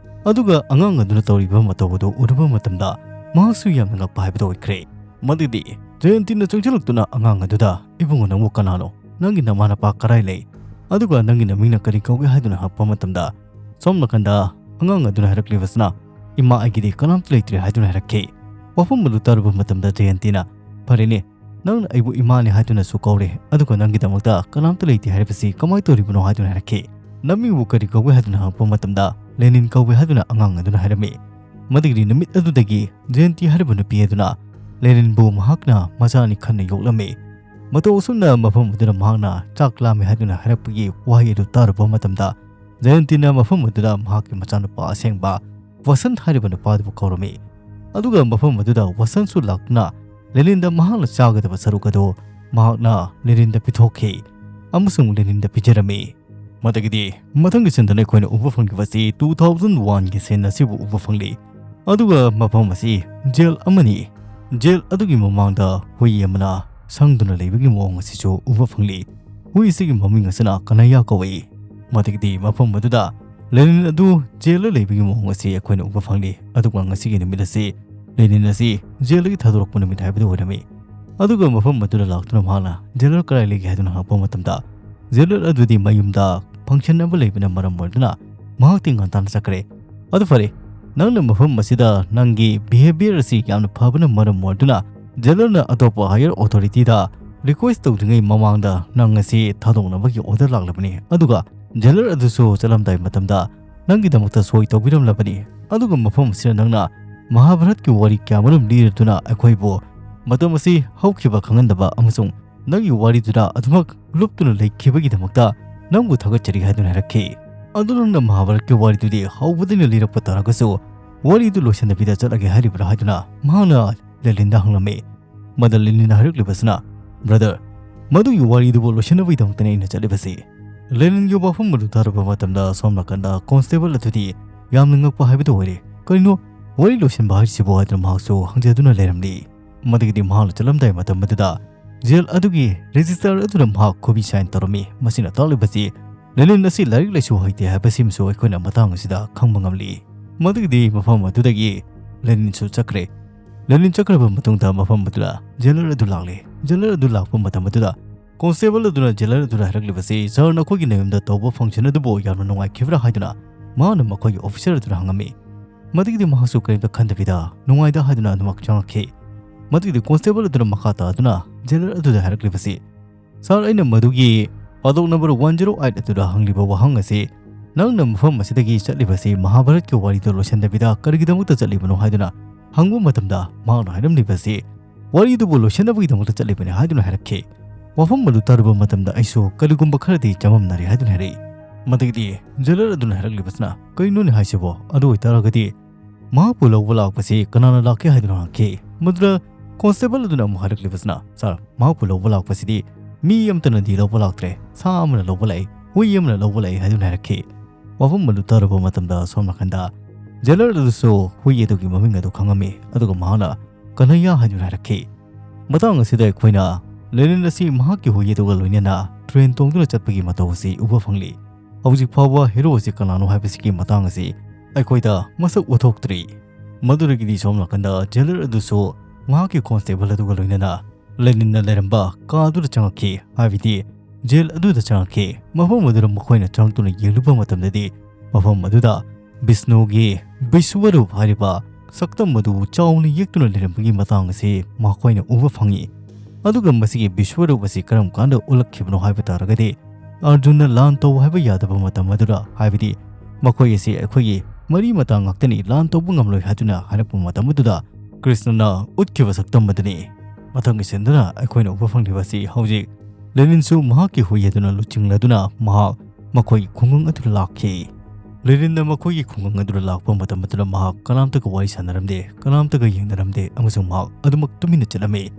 ꯑꯗꯨꯒ ꯑꯉꯥꯡ ꯑꯗꯨꯅ ꯇꯧꯔꯤꯕ ꯃꯇꯧ ꯑꯗꯨ ꯎꯔꯨꯕ ꯃꯇꯝꯗ ꯃꯍꯥꯛꯁꯨ ꯌꯥꯝꯅ ꯉꯛꯄ ꯍꯥꯏꯕꯗꯨ ꯑꯣꯏꯈ꯭ꯔꯦ꯫ ꯃꯗꯨꯗꯤ ꯖꯌꯟꯇꯤꯅ ꯆꯪꯁꯤꯜꯂꯛꯇꯨꯅ ꯑꯉꯥꯡ ꯑꯗꯨꯗ, "ꯏꯕꯨꯡꯉꯣ, ꯅꯪꯕꯨ ꯀꯅꯥꯅꯣ? ꯅꯪꯒꯤ ꯅꯃꯥ ꯅꯄꯥ ꯀꯔꯥꯏ ꯂꯩ? ꯑꯗꯨꯒ ꯅꯪꯒꯤ ꯅꯃꯤꯡꯅ ꯀꯔꯤ ꯀꯧꯒꯦ?" ꯍꯥꯏꯗꯨꯅ ꯍꯪꯉꯛꯄ ꯃꯇꯝꯗ, ꯁꯣꯝ ꯅꯥꯀꯟꯗ ꯑꯉꯥꯡ ꯑꯗꯨꯅ ꯍꯥꯏꯔꯛꯂꯤꯕꯁꯤꯅ, "ꯏꯃꯥ, ꯑꯩꯒꯤꯗꯤ ꯀꯅꯥꯝꯇ ꯂꯩꯇ꯭ꯔꯦ" ꯍꯥꯏꯗꯨꯅ ꯍꯥꯏꯔꯛꯈꯤ꯫ ꯋꯥꯐꯝ ꯑꯗꯨ ꯇꯥꯔꯨꯕ ꯃꯇꯝꯗ ꯖꯌꯟꯇꯤꯅ, "ꯐꯔꯦꯅꯦ, ꯅꯪꯅ ꯑꯩꯕꯨ ꯏꯃꯥꯅꯤ ꯍꯥꯏꯗꯨꯅꯁꯨ ꯀꯧꯔꯦ, ꯑꯗꯨꯒ ꯅꯪꯒꯤꯗꯃꯛꯇ ꯀꯅꯥꯝꯇ ꯂꯩꯇꯦ ꯍꯥꯏꯔꯤꯕꯁꯤ ꯀꯃꯥꯏꯅ ꯇꯧꯔꯤꯕꯅꯣ?" ꯍꯥꯏꯗꯨꯅ ꯍꯥꯏꯔꯛꯈꯤ꯫ "ꯅꯃꯤꯡꯕꯨ ꯀꯔꯤ ꯀꯧꯒꯦ?" ꯍꯥꯏꯗꯨꯅ ꯍꯪꯉꯛꯄ ꯃꯇꯝꯗ, "ꯂꯦꯅꯤꯟ ꯀꯧꯋꯦ" ꯍꯥꯏꯗꯨꯅ ꯑꯉꯥꯡ ꯑꯗꯨꯅ ꯍꯥꯏꯔꯝꯃꯤ꯫ ꯃꯗꯨꯒꯤ ꯅꯨꯃꯤꯠ ꯑꯗꯨꯗꯒꯤ ꯖꯌꯟꯇꯤ ꯍꯥꯏꯔꯤꯕ ꯅꯨꯄꯤ ꯑꯗꯨꯅ ꯂꯦꯅꯤꯟꯕꯨ ꯃꯍꯥꯛꯅ ꯃꯆꯥꯅꯤ ꯈꯟꯅ ꯌꯣꯛꯂꯝꯃꯤ꯫ ꯃꯇꯧ ꯑꯁꯨꯝꯅ ꯃꯐꯝ ꯑꯗꯨꯗ ꯃꯍꯥꯛꯅ ꯆꯥꯛ ꯂꯥꯝꯃꯤ ꯍꯥꯏꯗꯨꯅ ꯍꯥꯏꯔꯛꯄꯒꯤ ꯋꯥꯍꯩ ꯑꯗꯨ ꯇꯥꯔꯨꯕ ꯃꯇꯝꯗ, ꯖꯌꯟꯇꯤꯅ ꯃꯐꯝ ꯑꯗꯨꯗ ꯃꯍꯥꯛꯀꯤ ꯃꯆꯥꯅꯨꯄꯥ ꯑꯁꯦꯡꯕ ꯋꯁꯟ ꯍꯥꯏꯔꯤꯕ ꯅꯨꯄꯥꯗꯨꯕꯨ ꯀꯧꯔꯝꯃꯤ꯫ ꯑꯗꯨꯒ ꯃꯐꯝ ꯑꯗꯨꯗ ꯋꯁꯟꯁꯨ ꯂꯥꯛꯇꯨꯅ ꯂꯦꯅꯤꯟꯗ ꯃꯍꯥꯛꯅ ꯆꯥꯒꯗꯕ ꯁꯔꯨꯛ ꯑꯗꯨ ꯃꯍꯥꯛꯅ ꯂꯦꯅꯤꯟꯗ ꯄꯤꯊꯣꯛꯈꯤ ꯑꯃꯁꯨꯡ ꯂꯦꯅꯤꯟꯗ ꯄꯤꯖꯔꯝꯃꯤ꯫ ꯃꯗꯒꯤꯗꯤ ꯃꯊꯪꯒꯤ ꯁꯤꯟꯗꯅ ꯑꯩꯈꯣꯏꯅ ꯎꯕ ꯐꯪꯈꯤꯕꯁꯤ two thousand one ꯒꯤ ꯁꯤꯟ ꯑꯁꯤꯕꯨ ꯎꯕ ꯐꯪꯂꯤ꯫ ꯑꯗꯨꯒ ꯃꯐꯝ ꯑꯁꯤ ꯖꯦꯜ ꯑꯃꯅꯤ꯫ ꯖꯦꯜ ꯑꯗꯨꯒꯤ ꯃꯃꯥꯡꯗ ꯍꯨꯏ ꯑꯃꯅ ꯁꯪꯗꯨꯅ ꯂꯩꯕꯒꯤ ꯃꯑꯣꯡ ꯑꯁꯤꯁꯨ ꯎꯕ ꯐꯪꯂꯤ꯫ ꯍꯨꯏ ꯑꯁꯤꯒꯤ ꯃꯃꯤꯡ ꯑꯁꯤꯅ ꯀꯅꯥꯌꯥ ꯀꯧꯏ꯫ ꯃꯗꯒꯤꯗꯤ ꯃꯐꯝ ꯑꯗꯨꯗ ꯂꯦꯅꯤꯟ ꯑꯗꯨ ꯖꯦꯜꯗ ꯂꯩꯕꯒꯤ ꯃꯑꯣꯡ ꯑꯁꯤ ꯑꯩꯈꯣꯏꯅ ꯎꯕ ꯐꯪꯂꯤ꯫ ꯑꯗꯨꯒ ꯉꯁꯤꯒꯤ ꯅꯨꯃꯤꯠ ꯑꯁꯤ ꯂꯦꯅꯤꯟ ꯑꯁꯤ ꯖꯦꯜꯗꯒꯤ ꯊꯥꯗꯣꯔꯛꯄ ꯅꯨꯃꯤꯠ ꯍꯥꯏꯕꯗꯨ ꯑꯣꯏꯔꯝꯃꯤ꯫ ꯑꯗꯨꯒ ꯃꯐꯝ ꯑꯗꯨꯗ ꯂꯥꯛꯇꯨꯅ ꯃꯍꯥꯛꯅ ꯖꯦꯂꯔ ꯀꯗꯥꯏ ꯂꯩꯒꯦ ꯍꯥꯏꯗꯨꯅ ꯍꯪꯉꯛꯄ ꯃꯇꯝꯗ, ꯖꯦꯂꯔ ꯑꯗꯨꯗꯤ ꯃꯌꯨꯝꯗ ꯐꯪꯁꯟ ꯑꯃ ꯂꯩꯕꯅ ꯃꯔꯝ ꯑꯣꯏꯗꯨꯅ ꯃꯍꯥꯛꯇꯤ ꯉꯟꯇꯥꯅ ꯆꯠꯈ꯭ꯔꯦ꯫ "ꯑꯗꯨ ꯐꯔꯦ, ꯅꯪꯅ ꯃꯐꯝ ꯑꯁꯤꯗ ꯅꯪꯒꯤ ꯕꯤꯍꯦꯕꯤꯌꯔ ꯑꯁꯤ ꯌꯥꯝꯅ ꯐꯕꯅ ꯃꯔꯝ ꯑꯣꯏꯗꯨꯅ ꯖꯦꯂꯔꯅ ꯑꯇꯣꯞꯄ ꯍꯥꯌꯔ ꯑꯣꯊꯣꯔꯤꯇꯤꯗ ꯔꯤꯀ꯭ꯋꯦꯁ ꯇꯧꯗ꯭ꯔꯤꯉꯩ ꯃꯃꯥꯡꯗ ꯅꯪ ꯑꯁꯤ ꯊꯥꯗꯣꯛꯅꯕꯒꯤ ꯑꯣꯔꯗꯔ ꯂꯥꯛꯂꯕꯅꯤ꯫ ꯑꯗꯨꯒ ꯖꯦꯂꯔ ꯑꯗꯨꯁꯨ ꯆꯠꯂꯝꯗꯥꯏ ꯃꯇꯝꯗ ꯅꯪꯒꯤꯗꯃꯛꯇ ꯁꯣꯏ ꯇꯧꯕꯤꯔꯝꯂꯕꯅꯤ꯫ ꯑꯗꯨꯒ ꯃꯐꯝ ꯑꯁꯤꯗ ꯅꯪꯅ ꯃꯍꯥꯚꯥꯔꯠꯀꯤ ꯋꯥꯔꯤ ꯀꯌꯥꯃꯔꯨꯝ ꯂꯤꯔꯗꯨꯅ ꯑꯩꯈꯣꯏꯕꯨ ꯃꯇꯝ ꯑꯁꯤ ꯍꯧꯈꯤꯕ ꯈꯪꯍꯟꯗꯕ ꯑꯃꯁꯨꯡ ꯅꯪꯒꯤ ꯋꯥꯔꯤꯗꯨꯗ ꯑꯗꯨꯃꯛ ꯂꯨꯞꯇꯨꯅ ꯂꯩꯈꯤꯕꯒꯤꯗꯃꯛꯇ ꯅꯪꯕꯨ ꯊꯥꯒꯠꯆꯔꯤ" ꯍꯥꯏꯗꯨꯅ ꯍꯥꯏꯔꯛꯈꯤ꯫ "ꯑꯗꯨ ꯅꯪꯅ ꯃꯍꯥꯚꯥꯔꯠꯀꯤ ꯋꯥꯔꯤꯗꯨꯗꯤ ꯍꯧꯕꯗꯩꯅ ꯂꯤꯔꯛꯄ ꯇꯥꯔꯒꯁꯨ ꯋꯥꯔꯤꯗꯨ ꯂꯣꯏꯁꯤꯟꯗꯕꯤꯗ ꯆꯠꯂꯒꯦ ꯍꯥꯏꯔꯤꯕ꯭ꯔꯥ?" ꯍꯥꯏꯗꯨꯅ ꯃꯍꯥꯛꯅ ꯂꯦꯂꯤꯟꯗ ꯍꯪꯂꯝꯃꯤ꯫ ꯃꯗ ꯂꯦꯂꯤꯟꯅ ꯍꯥꯏꯔꯛꯂꯤꯕꯁꯤꯅ, "ꯕ꯭ꯔꯗꯔ, ꯃꯗꯨꯒꯤ ꯋꯥꯔꯤꯗꯨꯕꯨ ꯂꯣꯏꯁꯤꯟꯅꯕꯒꯤꯗꯃꯛꯇꯅꯤ ꯑꯩꯅ ꯆꯠꯂꯤꯕꯁꯤ꯫" ꯂꯦꯂꯤꯟꯒꯤ ꯋꯥꯐꯝ ꯑꯗꯨ ꯇꯥꯔꯕ ꯃꯇꯝꯗ ꯁꯣꯝ ꯅꯥꯀꯟꯗ ꯀꯣꯟꯁꯇꯦꯕꯜ ꯑꯗꯨꯗꯤ ꯌꯥꯝꯅ ꯉꯛꯄ ꯍꯥꯏꯕꯗꯨ ꯑꯣꯏꯔꯦ꯫ "ꯀꯔꯤꯅꯣ ꯋꯥꯔꯤ ꯂꯣꯏꯁꯤꯟꯕ ꯍꯥꯏꯔꯤꯁꯤꯕꯨ?" ꯍꯥꯏꯗꯨꯅ ꯃꯍꯥꯛꯁꯨ ꯍꯪꯖꯗꯨꯅ ꯂꯩꯔꯝꯂꯤ꯫ ꯃꯗꯨꯒꯤꯗꯤ ꯃꯍꯥꯛꯅ ꯆꯠꯂꯝꯗꯥꯏ ꯃꯇꯝ ꯑꯗꯨꯗ ꯖꯦꯜ ꯑꯗꯨꯒꯤ ꯔꯦꯖꯤꯁꯇꯔ ꯑꯗꯨꯗ ꯃꯍꯥꯛ ꯈꯨꯕꯤ ꯁꯥꯏꯟ ꯇꯧꯔꯝꯃꯤ꯫ ꯃꯁꯤꯅ ꯇꯥꯛꯂꯤꯕꯁꯤ ꯂꯦꯅꯤꯟ ꯑꯁꯤ ꯂꯥꯏꯔꯤꯛ ꯂꯥꯏꯁꯨ ꯍꯩꯇꯦ ꯍꯥꯏꯕꯁꯤꯃꯁꯨ ꯑꯩꯈꯣꯏꯅ ꯃꯇꯥꯡ ꯑꯁꯤꯗ ꯈꯪꯕ ꯉꯝꯂꯤ꯫ ꯃꯗꯨꯒꯤꯗꯤ ꯃꯐꯝ ꯑꯗꯨꯗꯒꯤ ꯂꯦꯅꯤꯟꯁꯨ ꯆꯠꯈ꯭ꯔꯦ꯫ ꯂꯦꯅꯤꯟ ꯆꯠꯈ꯭ꯔꯕ ꯃꯇꯨꯡꯗ ꯃꯐꯝ ꯑꯗꯨꯗ ꯖꯦꯂꯔ ꯑꯗꯨ ꯂꯥꯛꯂꯦ꯫ ꯖꯦꯂꯔ ꯑꯗꯨ ꯂꯥꯛꯄ ꯃꯇꯝ ꯑꯗꯨꯗ ꯀꯣꯟꯁꯇꯦꯕꯜ ꯑꯗꯨꯅ ꯖꯦꯂꯔ ꯑꯗꯨꯗ ꯍꯥꯏꯔꯛꯂꯤꯕꯁꯤ, "ꯁꯥꯔ, ꯅꯈꯣꯏꯒꯤ ꯅꯌꯨꯝꯗ ꯇꯧꯕ ꯐꯪꯁꯟ ꯑꯗꯨꯕꯨ ꯌꯥꯝꯅ ꯅꯨꯡꯉꯥꯏꯈꯤꯕ꯭ꯔꯥ?" ꯍꯥꯏꯗꯨꯅ ꯃꯍꯥꯛꯅ ꯃꯈꯣꯏꯒꯤ ꯑꯣꯐꯤꯁꯔ ꯑꯗꯨꯗ ꯍꯪꯉꯝꯃꯤ꯫ ꯃꯗꯨꯒꯤꯗꯤ ꯃꯍꯥꯛꯁꯨ ꯀꯔꯤꯝꯇ ꯈꯟꯗꯕꯤꯗ ꯅꯨꯡꯉꯥꯏꯗ ꯍꯥꯏꯗꯨꯅ ꯑꯗꯨꯃꯛ ꯆꯪꯉꯛꯈꯤ꯫ ꯃꯗꯨꯒꯤꯗꯤ ꯀꯣꯟꯁꯇꯦꯕꯜ ꯑꯗꯨꯅ ꯃꯈꯥ ꯇꯥꯗꯨꯅ ꯖꯦꯂꯔ ꯑꯗꯨꯗ ꯍꯥꯏꯔꯛꯂꯤꯕꯁꯤ, "ꯁꯥꯔ, ꯑꯩꯅ ꯃꯗꯨꯒꯤ ꯄꯥꯗꯣꯛ ꯅꯝꯕꯔ ꯋꯥꯟ ꯖꯤꯔꯣ ꯑꯩꯠ ꯑꯗꯨꯗ ꯍꯪꯂꯤꯕ ꯋꯥꯍꯪ ꯑꯁꯤ, ꯅꯪꯅ ꯃꯐꯝ ꯑꯁꯤꯗꯒꯤ ꯆꯠꯂꯤꯕꯁꯤ ꯃꯍꯥꯚꯥꯔꯠꯀꯤ ꯋꯥꯔꯤꯗꯨ ꯂꯣꯏꯁꯤꯟꯗꯕꯤꯗ ꯀꯔꯤꯒꯤꯗꯃꯛꯇ ꯆꯠꯂꯤꯕꯅꯣ?" ꯍꯥꯏꯗꯨꯅ ꯍꯪꯕ ꯃꯇꯝꯗ ꯃꯍꯥꯛꯅ ꯍꯥꯏꯔꯝꯂꯤꯕꯁꯤ, "ꯋꯥꯔꯤꯗꯨꯕꯨ ꯂꯣꯏꯁꯤꯟꯅꯕꯒꯤꯗꯃꯛꯇ ꯆꯠꯂꯤꯕꯅꯤ" ꯍꯥꯏꯗꯨꯅ ꯍꯥꯏꯔꯛꯈꯤ꯫ ꯋꯥꯐꯝ ꯑꯗꯨ ꯇꯥꯔꯨꯕ ꯃꯇꯝꯗ ꯑꯩꯁꯨ ꯀꯔꯤꯒꯨꯝꯕ ꯈꯔꯗꯤ ꯆꯃꯝꯅꯔꯦ ꯍꯥꯏꯗꯨꯅ ꯍꯥꯏꯔꯛꯏ꯫ ꯃꯗꯨꯒꯤꯗꯤ ꯖꯦꯂꯔ ꯑꯗꯨꯅ ꯍꯥꯏꯔꯛꯂꯤꯕꯁꯤꯅ, "ꯀꯔꯤꯅꯣꯅꯦ ꯍꯥꯏꯁꯤꯕꯣ? ꯑꯗꯨ ꯑꯣꯏꯇꯥꯔꯒꯗꯤ ꯃꯍꯥꯛꯄꯨ ꯂꯧꯕ ꯂꯥꯛꯄꯁꯤ ꯀꯅꯥꯅ ꯂꯥꯛꯀꯦ?" ꯍꯥꯏꯗꯨꯅ ꯍꯪꯈꯤ꯫ ꯃꯗꯨꯗ ꯀꯣꯟꯁꯇꯦꯕꯜ ꯑꯗꯨꯅ ꯑꯃꯨꯛ ꯍꯥꯏꯔꯛꯂꯤꯕꯁꯤꯅ, "ꯁꯥꯔ, ꯃꯍꯥꯛꯄꯨ ꯂꯧꯕ ꯂꯥꯛꯄꯁꯤꯗꯤ ꯃꯤ ꯑꯃꯠꯇꯅꯗꯤ ꯂꯧꯕ ꯂꯥꯛꯇ꯭ꯔꯦ, ꯁꯥ ꯑꯃꯅ ꯂꯧꯕ ꯂꯥꯛꯏ, ꯍꯨꯏ ꯑꯃꯅ ꯂꯧꯕ ꯂꯥꯛꯏ" ꯍꯥꯏꯗꯨꯅ ꯍꯥꯏꯔꯛꯈꯤ꯫ ꯋꯥꯐꯝ ꯑꯗꯨ ꯇꯥꯔꯨꯕ ꯃꯇꯝꯗ ꯁꯣꯝ ꯅꯥꯀꯟꯗ ꯖꯦꯂꯔ ꯑꯗꯨꯁꯨ ꯍꯨꯏ ꯑꯗꯨꯒꯤ ꯃꯃꯤꯡ ꯑꯗꯨ ꯈꯪꯉꯝꯃꯤ, ꯑꯗꯨꯒ ꯃꯍꯥꯛꯅ "ꯀꯅꯌꯥ" ꯍꯥꯏꯗꯨꯅ ꯍꯥꯏꯔꯛꯈꯤ꯫ ꯃꯇꯥꯡ ꯑꯁꯤꯗ ꯑꯩꯈꯣꯏꯅ ꯂꯦꯅꯤꯟ ꯑꯁꯤ ꯃꯍꯥꯛꯀꯤ ꯍꯨꯏ ꯑꯗꯨꯒ ꯂꯣꯏꯅꯅ ꯇ꯭ꯔꯦꯟ ꯇꯣꯡꯗꯨꯅ ꯆꯠꯄꯒꯤ ꯃꯇꯧ ꯑꯁꯤ ꯎꯕ ꯐꯪꯂꯤ꯫ ꯍꯧꯖꯤꯛ ꯐꯥꯎꯕ ꯍꯦꯔꯣ ꯑꯁꯤ ꯀꯅꯥꯅꯣ ꯍꯥꯏꯕꯁꯤꯒꯤ ꯃꯇꯥꯡ ꯑꯁꯤ ꯑꯩꯈꯣꯏꯗ ꯃꯁꯛ ꯎꯠꯊꯣꯛꯇ꯭ꯔꯤ꯫ ꯃꯗꯨꯗꯒꯤꯗꯤ ꯁꯣꯝ ꯅꯥꯀꯟꯗ ꯖꯦꯂꯔ ꯑꯗꯨꯁꯨ ꯃꯍꯥꯛꯀꯤ ꯀꯣꯟꯁꯇꯦꯕꯜ ꯑꯗꯨꯒ ꯂꯣꯏꯅꯅ ꯂꯦꯅꯤꯟꯅ ꯂꯩꯔꯝꯕ ꯀꯥ ꯑꯗꯨꯗ ꯆꯪꯉꯛꯈꯤ, ꯍꯥꯏꯕꯗꯤ ꯖꯦꯜ ꯑꯗꯨꯗ ꯆꯪꯉꯛꯈꯤ꯫ ꯃꯐꯝ ꯑꯗꯨꯗ ꯃꯈꯣꯏꯅ ꯆꯪꯂꯛꯇꯨꯅ ꯌꯦꯡꯂꯨꯕ ꯃꯇꯝꯗꯗꯤ ꯃꯐꯝ ꯑꯗꯨꯗ ꯕꯤꯁꯅꯨꯒꯤ ꯕꯤꯁ꯭ꯋꯔꯨꯞ ꯍꯥꯏꯔꯤꯕ ꯁꯛꯇꯝ ꯑꯗꯨ ꯆꯥꯎꯅ ꯌꯦꯛꯇꯨꯅ ꯂꯩꯔꯝꯕꯒꯤ ꯃꯇꯥꯡ ꯑꯁꯤ ꯃꯈꯣꯏꯅ ꯎꯕ ꯐꯪꯉꯤ꯫ ꯑꯗꯨꯒ ꯃꯁꯤꯒꯤ ꯕꯤꯁ꯭ꯋꯔꯨꯞ ꯑꯁꯤ ꯀꯔꯝ ꯀꯥꯟꯗ ꯎꯠꯂꯛꯈꯤꯕꯅꯣ ꯍꯥꯏꯕ ꯇꯥꯔꯒꯗꯤ, ꯑꯔꯖꯨꯟꯅ ꯂꯥꯟ ꯇꯧ ꯍꯥꯏꯕ ꯌꯥꯗꯕ ꯃꯇꯝ ꯑꯗꯨꯗ, ꯍꯥꯏꯕꯗꯤ ꯃꯈꯣꯏ ꯑꯁꯤ ꯑꯩꯈꯣꯏꯒꯤ ꯃꯔꯤ ꯃꯇꯥ ꯉꯥꯛꯇꯅꯤ, ꯂꯥꯟ ꯇꯧꯕ ꯉꯝꯂꯣꯏ ꯍꯥꯏꯗꯨꯅ ꯍꯥꯏꯔꯛꯄ ꯃꯇꯝ ꯑꯗꯨꯗ, ꯀ꯭ꯔꯤꯁꯅꯅ ꯎꯠꯈꯤꯕ ꯁꯛꯇꯝ ꯑꯗꯨꯅꯤ꯫ ꯃꯊꯪꯒꯤ ꯁꯤꯟꯗꯨꯅ ꯑꯩꯈꯣꯏꯅ ꯎꯕ ꯐꯪꯂꯤꯕ ꯑꯁꯤ ꯍꯧꯖꯤꯛ ꯂꯦꯅꯤꯟꯁꯨ ꯃꯍꯥꯛꯀꯤ ꯍꯨꯏ ꯑꯗꯨꯅ ꯂꯨꯆꯤꯡꯂꯗꯨꯅ ꯃꯍꯥꯛ ꯃꯈꯣꯏꯒꯤ ꯈꯨꯡꯒꯪ ꯑꯗꯨꯗ ꯂꯥꯛꯈꯤ꯫ ꯂꯦꯅꯤꯟꯅ ꯃꯈꯣꯏꯒꯤ ꯈꯨꯡꯒꯪ ꯑꯗꯨꯗ ꯂꯥꯛꯄ ꯃꯇꯝ ꯑꯗꯨꯗ ꯃꯍꯥꯛ ꯀꯅꯥꯝꯇꯒ ꯋꯥꯔꯤ ꯁꯥꯟꯅꯔꯝꯗꯦ, ꯀꯅꯥꯝꯇꯒ ꯌꯦꯡꯅꯔꯝꯗꯦ, ꯑꯃꯁꯨꯡ ꯃꯍꯥꯛ ꯑꯗꯨꯃꯛ ꯇꯨꯃꯤꯟꯅ ꯆꯠꯂꯝꯃꯤ꯫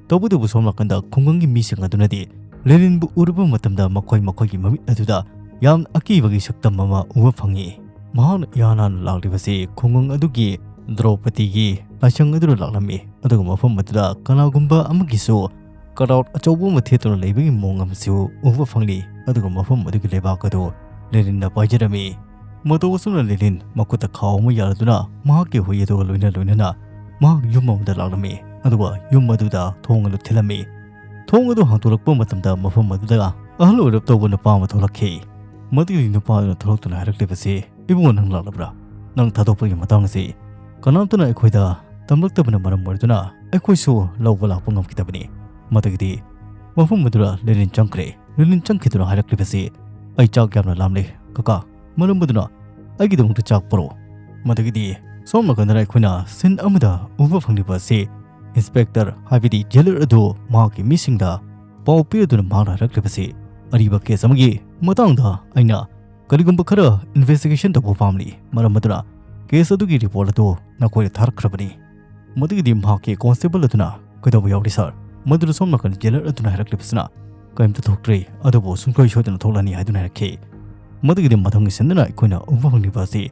ꯇꯧꯕꯇꯕꯨ ꯁꯣꯝ ꯅꯥꯀꯟꯗ ꯈꯨꯡꯒꯪꯒꯤ ꯃꯤꯁꯤꯡ ꯑꯗꯨꯅꯗꯤ ꯂꯦꯅꯤꯟꯕꯨ ꯎꯔꯨꯕ ꯃꯇꯝꯗ ꯃꯈꯣꯏ ꯃꯈꯣꯏꯒꯤ ꯃꯃꯤꯠ ꯑꯗꯨꯗ ꯌꯥꯝꯅ ꯑꯀꯤꯕꯒꯤ ꯁꯛꯇꯝ ꯑꯃ ꯎꯕ ꯐꯪꯉꯤ꯫ ꯃꯍꯥꯛꯅ ꯏꯍꯥꯟ ꯍꯥꯟꯅ ꯂꯥꯛꯂꯤꯕꯁꯤ ꯈꯨꯡꯒꯪ ꯑꯗꯨꯒꯤ ꯗ꯭ꯔꯧꯄꯗꯤꯒꯤ ꯂꯥꯏꯁꯪ ꯑꯗꯨꯗ ꯂꯥꯛꯂꯝꯃꯤ꯫ ꯑꯗꯨꯒ ꯃꯐꯝ ꯑꯗꯨꯗ ꯀꯅꯥꯒꯨꯝꯕ ꯑꯃꯒꯤꯁꯨ ꯀꯔꯥꯎꯠ ꯑꯆꯧꯕ ꯑꯃ ꯊꯦꯠꯇꯨꯅ ꯂꯩꯕꯒꯤ ꯃꯑꯣꯡ ꯑꯃꯁꯨ ꯎꯕ ꯐꯪꯂꯤ꯫ ꯑꯗꯨꯒ ꯃꯐꯝ ꯑꯗꯨꯒꯤ ꯂꯩꯕꯥꯛ ꯑꯗꯨ ꯂꯦꯅꯤꯟꯅ ꯄꯥꯏꯖꯔꯝꯃꯤ꯫ ꯃꯇꯧ ꯑꯁꯨꯝꯅ ꯂꯦꯅꯤꯟ ꯃꯈꯨꯠꯇ ꯈꯥꯎ ꯑꯃ ꯌꯥꯜꯂꯗꯨꯅ ꯃꯍꯥꯛꯀꯤ ꯍꯨꯏ ꯑꯗꯨꯒ ꯂꯣꯏꯅ ꯂꯣꯏꯅꯅ ꯃꯍꯥꯛ ꯌꯨꯝ ꯑꯃꯗ ꯂꯥꯛꯂꯝꯃꯤ꯫ ꯑꯗꯨꯒ ꯌꯨꯝ ꯑꯗꯨꯗ ꯊꯣꯡ ꯑꯗꯨ ꯊꯤꯜꯂꯝꯃꯤ꯫ ꯊꯣꯡ ꯑꯗꯨ ꯍꯥꯡꯗꯣꯛꯂꯛꯄ ꯃꯇꯝꯗ ꯃꯐꯝ ꯑꯗꯨꯗ ꯑꯍꯜ ꯑꯣꯏꯔꯞ ꯇꯧꯕ ꯅꯨꯄꯥ ꯑꯃ ꯊꯣꯛꯂꯛꯈꯤ꯫ ꯃꯗꯨꯒꯤ ꯅꯨꯄꯥ ꯑꯗꯨꯅ ꯊꯣꯛꯂꯛꯇꯨꯅ ꯍꯥꯏꯔꯛꯂꯤꯕꯁꯤ, "ꯏꯕꯨꯡꯉꯣ, ꯅꯪ ꯂꯥꯛꯂꯕ꯭ꯔꯥ? ꯅꯪ ꯊꯥꯗꯣꯛꯄꯒꯤ ꯃꯇꯥꯡ ꯑꯁꯤ ꯀꯅꯥꯝꯇꯅ ꯑꯩꯈꯣꯏꯗ ꯇꯝꯂꯛꯇꯕꯅ ꯃꯔꯝ ꯑꯣꯏꯗꯨꯅ ꯑꯩꯈꯣꯏꯁꯨ ꯂꯧꯕ ꯂꯥꯛꯄ ꯉꯝꯈꯤꯗꯕꯅꯤ꯫" ꯃꯗꯨꯒꯤꯗꯤ ꯃꯐꯝ ꯑꯗꯨꯗ ꯂꯦꯅꯤꯟ ꯆꯪꯈ꯭ꯔꯦ꯫ ꯂꯦꯅꯤꯟ ꯆꯪꯈꯤꯗꯨꯅ ꯍꯥꯏꯔꯛꯂꯤꯕꯁꯤ, "ꯑꯩ ꯆꯥꯛ ꯌꯥꯝꯅ ꯂꯥꯝꯂꯦ, ꯀꯀꯥ꯫ ꯃꯔꯝ ꯑꯗꯨꯅ ꯑꯩꯒꯤꯗꯃꯛꯇ ꯆꯥꯛ ꯄꯨꯔꯛꯑꯣ꯫" ꯃꯗꯨꯒꯤꯗꯤ ꯁꯣꯝ ꯅꯥꯀꯟꯗꯅ ꯑꯩꯈꯣꯏꯅ ꯁꯤꯟ ꯑꯃꯗ ꯎꯕ ꯐꯪꯂꯤꯕ ꯑꯁꯤ ꯏꯟꯁꯄꯦꯛꯇꯔ, ꯍꯥꯏꯕꯗꯤ ꯖꯦꯂꯔ ꯑꯗꯨ ꯃꯍꯥꯛꯀꯤ ꯃꯤꯁꯤꯡꯗ ꯄꯥꯎ ꯄꯤꯔꯗꯨꯅ ꯃꯍꯥꯛꯅ ꯍꯥꯏꯔꯛꯂꯤꯕꯁꯤ, "ꯑꯔꯤꯕ ꯀꯦꯁ ꯑꯃꯒꯤ ꯃꯇꯥꯡꯗ ꯑꯩꯅ ꯀꯔꯤꯒꯨꯝꯕ ꯈꯔ ꯏꯟꯚꯦꯁꯇꯤꯒꯦꯁꯟ ꯇꯧꯕ ꯄꯥꯝꯂꯤ꯫ ꯃꯔꯝ ꯑꯗꯨꯅ ꯀꯦꯁ ꯑꯗꯨꯒꯤ ꯔꯤꯄꯣꯔꯠ ꯑꯗꯨ ꯅꯈꯣꯏꯗ ꯊꯥꯔꯛꯈ꯭ꯔꯕꯅꯤ꯫" ꯃꯗꯨꯒꯤꯗꯤ ꯃꯍꯥꯛꯀꯤ ꯀꯣꯟꯁꯇꯦꯕꯜ ꯑꯗꯨꯅ, "ꯀꯩꯗꯧꯕ ꯌꯥꯎꯔꯤ, ꯁꯥꯔ?" ꯃꯗꯨꯗ ꯁꯣꯝ ꯅꯥꯀꯟ ꯖꯦꯂꯔ ꯑꯗꯨꯅ ꯍꯥꯏꯔꯛꯂꯤꯕꯁꯤꯅ, "ꯀꯔꯤꯝꯇ ꯊꯣꯛꯇ꯭ꯔꯤ, ꯑꯗꯨꯕꯨ ꯁꯨꯡꯁꯣꯏ ꯁꯣꯏꯗꯅ ꯊꯣꯛꯂꯅꯤ" ꯍꯥꯏꯗꯨꯅ ꯍꯥꯏꯔꯛꯈꯤ꯫ ꯃꯗꯨꯒꯤꯗꯤ ꯃꯊꯪꯒꯤ ꯁꯤꯟꯗꯨꯅ ꯑꯩꯈꯣꯏꯅ ꯎꯕ ꯐꯪꯂꯤꯕ ꯑꯁꯤ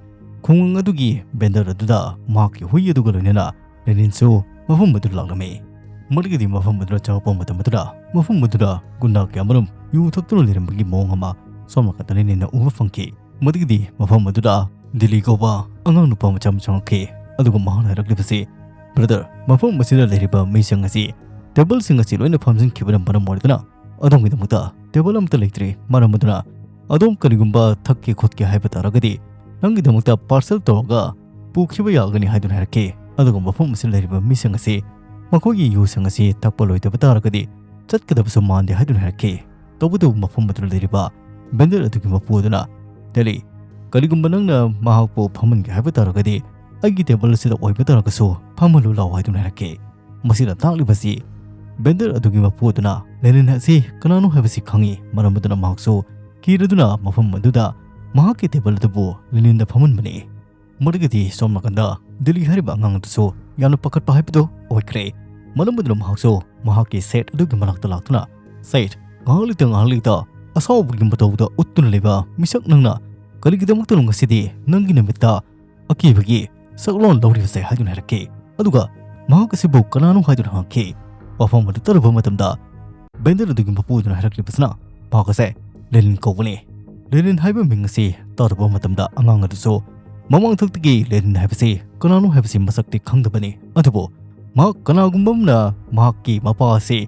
ꯈꯨꯡꯒꯪ ꯑꯗꯨꯒꯤ ꯕꯦꯟꯗꯔ ꯑꯗꯨꯗ ꯃꯍꯥꯛꯀꯤ ꯍꯨꯏ ꯑꯗꯨꯒ ꯂꯣꯏꯅꯅ ꯂꯦꯅꯤꯟꯁꯨ ꯃꯐꯝ ꯑꯗꯨꯗ ꯂꯥꯛꯂꯝꯃꯤ꯫ ꯃꯗꯨꯒꯤꯗꯤ ꯃꯐꯝ ꯑꯗꯨꯗ ꯆꯪꯂꯛꯄ ꯃꯇꯝ ꯑꯗꯨꯗ ꯃꯐꯝ ꯑꯗꯨꯗ ꯒꯨꯟꯗꯥ ꯀꯌꯥꯃꯔꯨꯝ ꯌꯨ ꯊꯛꯇꯨꯅ ꯂꯩꯔꯝꯕꯒꯤ ꯃꯑꯣꯡ ꯑꯃ ꯁꯣꯝ ꯅꯥꯀꯟꯗ ꯂꯦꯅꯤꯟꯅ ꯎꯕ ꯐꯪꯈꯤ꯫ ꯃꯗꯨꯒꯤꯗꯤ ꯃꯐꯝ ꯑꯗꯨꯗ ꯗꯤꯂꯤ ꯀꯧꯕ ꯑꯉꯥꯡ ꯅꯨꯄꯥ ꯃꯆꯥ ꯑꯃ ꯆꯪꯂꯛꯈꯤ꯫ ꯑꯗꯨꯒ ꯃꯍꯥꯛꯅ ꯍꯥꯏꯔꯛꯂꯤꯕꯁꯤ, "ꯕ꯭ꯔꯗꯔ, ꯃꯐꯝ ꯑꯁꯤꯗ ꯂꯩꯔꯤꯕ ꯃꯤꯁꯤꯡ ꯑꯁꯤ ꯇꯦꯕꯜꯁꯤꯡ ꯑꯁꯤ ꯂꯣꯏꯅ ꯐꯝꯖꯤꯟꯈꯤꯕꯅ ꯃꯔꯝ ꯑꯣꯏꯗꯨꯅ ꯑꯗꯣꯝꯒꯤꯗꯃꯛꯇ ꯇꯦꯕꯜ ꯑꯃꯠꯇ ꯂꯩꯇ꯭ꯔꯤ꯫ ꯃꯔꯝ ꯑꯗꯨꯅ ꯑꯗꯣꯝ ꯀꯔꯤꯒꯨꯝꯕ ꯊꯛꯀꯦ ꯈꯣꯠꯀꯦ ꯍꯥꯏꯕ ꯇꯥꯔꯒꯗꯤ ꯅꯪꯒꯤꯗꯃꯛꯇ ꯄꯥꯔꯁꯦꯜ ꯇꯧꯔꯒ ꯄꯨꯈꯤꯕ ꯌꯥꯒꯅꯤ" ꯍꯥꯏꯗꯨꯅ ꯍꯥꯏꯔꯛꯈꯤ꯫ ꯑꯗꯨꯒ ꯃꯐꯝ ꯑꯁꯤꯗ ꯂꯩꯔꯤꯕ ꯃꯤꯁꯤꯡ ꯑꯁꯤ ꯃꯈꯣꯏꯒꯤ ꯌꯨꯁꯤꯡ ꯑꯁꯤ ꯊꯛꯄ ꯂꯣꯏꯗꯕ ꯇꯥꯔꯒꯗꯤ ꯆꯠꯀꯗꯕꯁꯨ ꯃꯥꯟꯗꯦ ꯍꯥꯏꯗꯨꯅ ꯍꯥꯏꯔꯛꯈꯤ꯫ ꯇꯧꯕꯇꯕꯨ ꯃꯐꯝ ꯑꯗꯨꯗ ꯂꯩꯔꯤꯕ ꯕꯦꯟꯗꯔ ꯑꯗꯨꯒꯤ ꯃꯄꯨ ꯑꯗꯨꯅ, "ꯗꯦꯂꯤ, ꯀꯔꯤꯒꯨꯝꯕ ꯅꯪꯅ ꯃꯍꯥꯛꯄꯨ ꯐꯝꯍꯟꯒꯦ ꯍꯥꯏꯕ ꯇꯥꯔꯒꯗꯤ ꯑꯩꯒꯤ ꯇꯦꯕꯜ ꯑꯁꯤꯗ ꯑꯣꯏꯕ ꯇꯥꯔꯒꯁꯨ ꯐꯝꯍꯜꯂꯨ ꯂꯥꯎ" ꯍꯥꯏꯗꯨꯅ ꯍꯥꯏꯔꯛꯈꯤ꯫ ꯃꯁꯤꯅ ꯇꯥꯛꯂꯤꯕꯁꯤ ꯕꯦꯟꯗꯔ ꯑꯗꯨꯒꯤ ꯃꯄꯨ ꯑꯗꯨꯅ ꯂꯦꯅꯤꯟ ꯑꯁꯤ ꯀꯅꯥꯅꯣ ꯍꯥꯏꯕꯁꯤ ꯈꯪꯏ꯫ ꯃꯔꯝ ꯑꯗꯨꯅ ꯃꯍꯥꯛꯁꯨ ꯀꯤꯔꯗꯨꯅ ꯃꯐꯝ ꯑꯗꯨꯗ ꯃꯍꯥꯛꯀꯤ ꯇꯦꯕꯜ ꯑꯗꯨꯕꯨ ꯂꯦꯅꯤꯟꯗ ꯐꯝꯍꯟꯕꯅꯤ꯫ ꯃꯗꯨꯒꯤꯗꯤ ꯁꯣꯝ ꯅꯥꯀꯟꯗ ꯗꯤꯂꯤ ꯍꯥꯏꯔꯤꯕ ꯑꯉꯥꯡ ꯑꯗꯨꯁꯨ ꯌꯥꯝꯅ ꯄꯥꯈꯠꯄ ꯍꯥꯏꯕꯗꯨ ꯑꯣꯏꯈ꯭ꯔꯦ꯫ ꯃꯔꯝ ꯑꯗꯨꯅ ꯃꯍꯥꯛꯁꯨ ꯃꯍꯥꯛꯀꯤ ꯁꯦꯠ ꯑꯗꯨꯒꯤ ꯃꯅꯥꯛꯇ ꯂꯥꯛꯇꯨꯅ, "ꯁꯦꯠ, ꯉꯥꯏꯍꯥꯛ ꯂꯩꯇ ꯉꯥꯏꯍꯥꯛ ꯂꯩꯇ ꯑꯁꯥꯎꯕꯒꯤ ꯃꯇꯧꯗ ꯎꯠꯇꯨꯅ ꯂꯩꯕ ꯃꯤꯁꯛ ꯅꯪꯅ ꯀꯔꯤꯒꯤꯗꯃꯛꯇꯅꯣ ꯉꯁꯤꯗꯤ ꯅꯪꯒꯤ ꯅꯨꯃꯤꯠꯇ ꯑꯀꯤꯕꯒꯤ ꯁꯛꯂꯣꯟ ꯂꯧꯔꯤꯕꯁꯦ?" ꯍꯥꯏꯗꯨꯅ ꯍꯥꯏꯔꯛꯈꯤ꯫ ꯑꯗꯨꯒ ꯃꯍꯥꯛ ꯑꯁꯤꯕꯨ ꯀꯅꯥꯅꯣ ꯍꯥꯏꯗꯨꯅ ꯍꯪꯈꯤ꯫ ꯋꯥꯐꯝ ꯑꯗꯨ ꯇꯥꯔꯨꯕ ꯃꯇꯝꯗ ꯕꯦꯟꯗꯔ ꯑꯗꯨꯒꯤ ꯃꯄꯨ ꯑꯗꯨꯅ ꯍꯥꯏꯔꯛꯂꯤꯕꯁꯤꯅ ꯃꯍꯥꯛ ꯑꯁꯦ ꯂꯦꯅꯤꯟ ꯀꯧꯕꯅꯤ꯫ ꯂꯦꯅꯤꯟ ꯍꯥꯏꯕ ꯃꯤꯡ ꯑꯁꯤ ꯇꯥꯔꯨꯕ ꯃꯇꯝꯗ ꯑꯉꯥꯡ ꯑꯗꯨꯁꯨ ꯃꯃꯥꯡꯊꯛꯇꯒꯤ ꯂꯦꯅꯤꯟ ꯍꯥꯏꯕꯁꯤ ꯀꯅꯥꯅꯣ ꯍꯥꯏꯕꯁꯤ ꯃꯁꯛꯇꯤ ꯈꯪꯗꯕꯅꯤ, ꯑꯗꯨꯕꯨ ꯃꯍꯥꯛ ꯀꯅꯥꯒꯨꯝꯕ ꯑꯃꯅ ꯃꯍꯥꯛꯀꯤ ꯃꯄꯥ ꯑꯁꯤ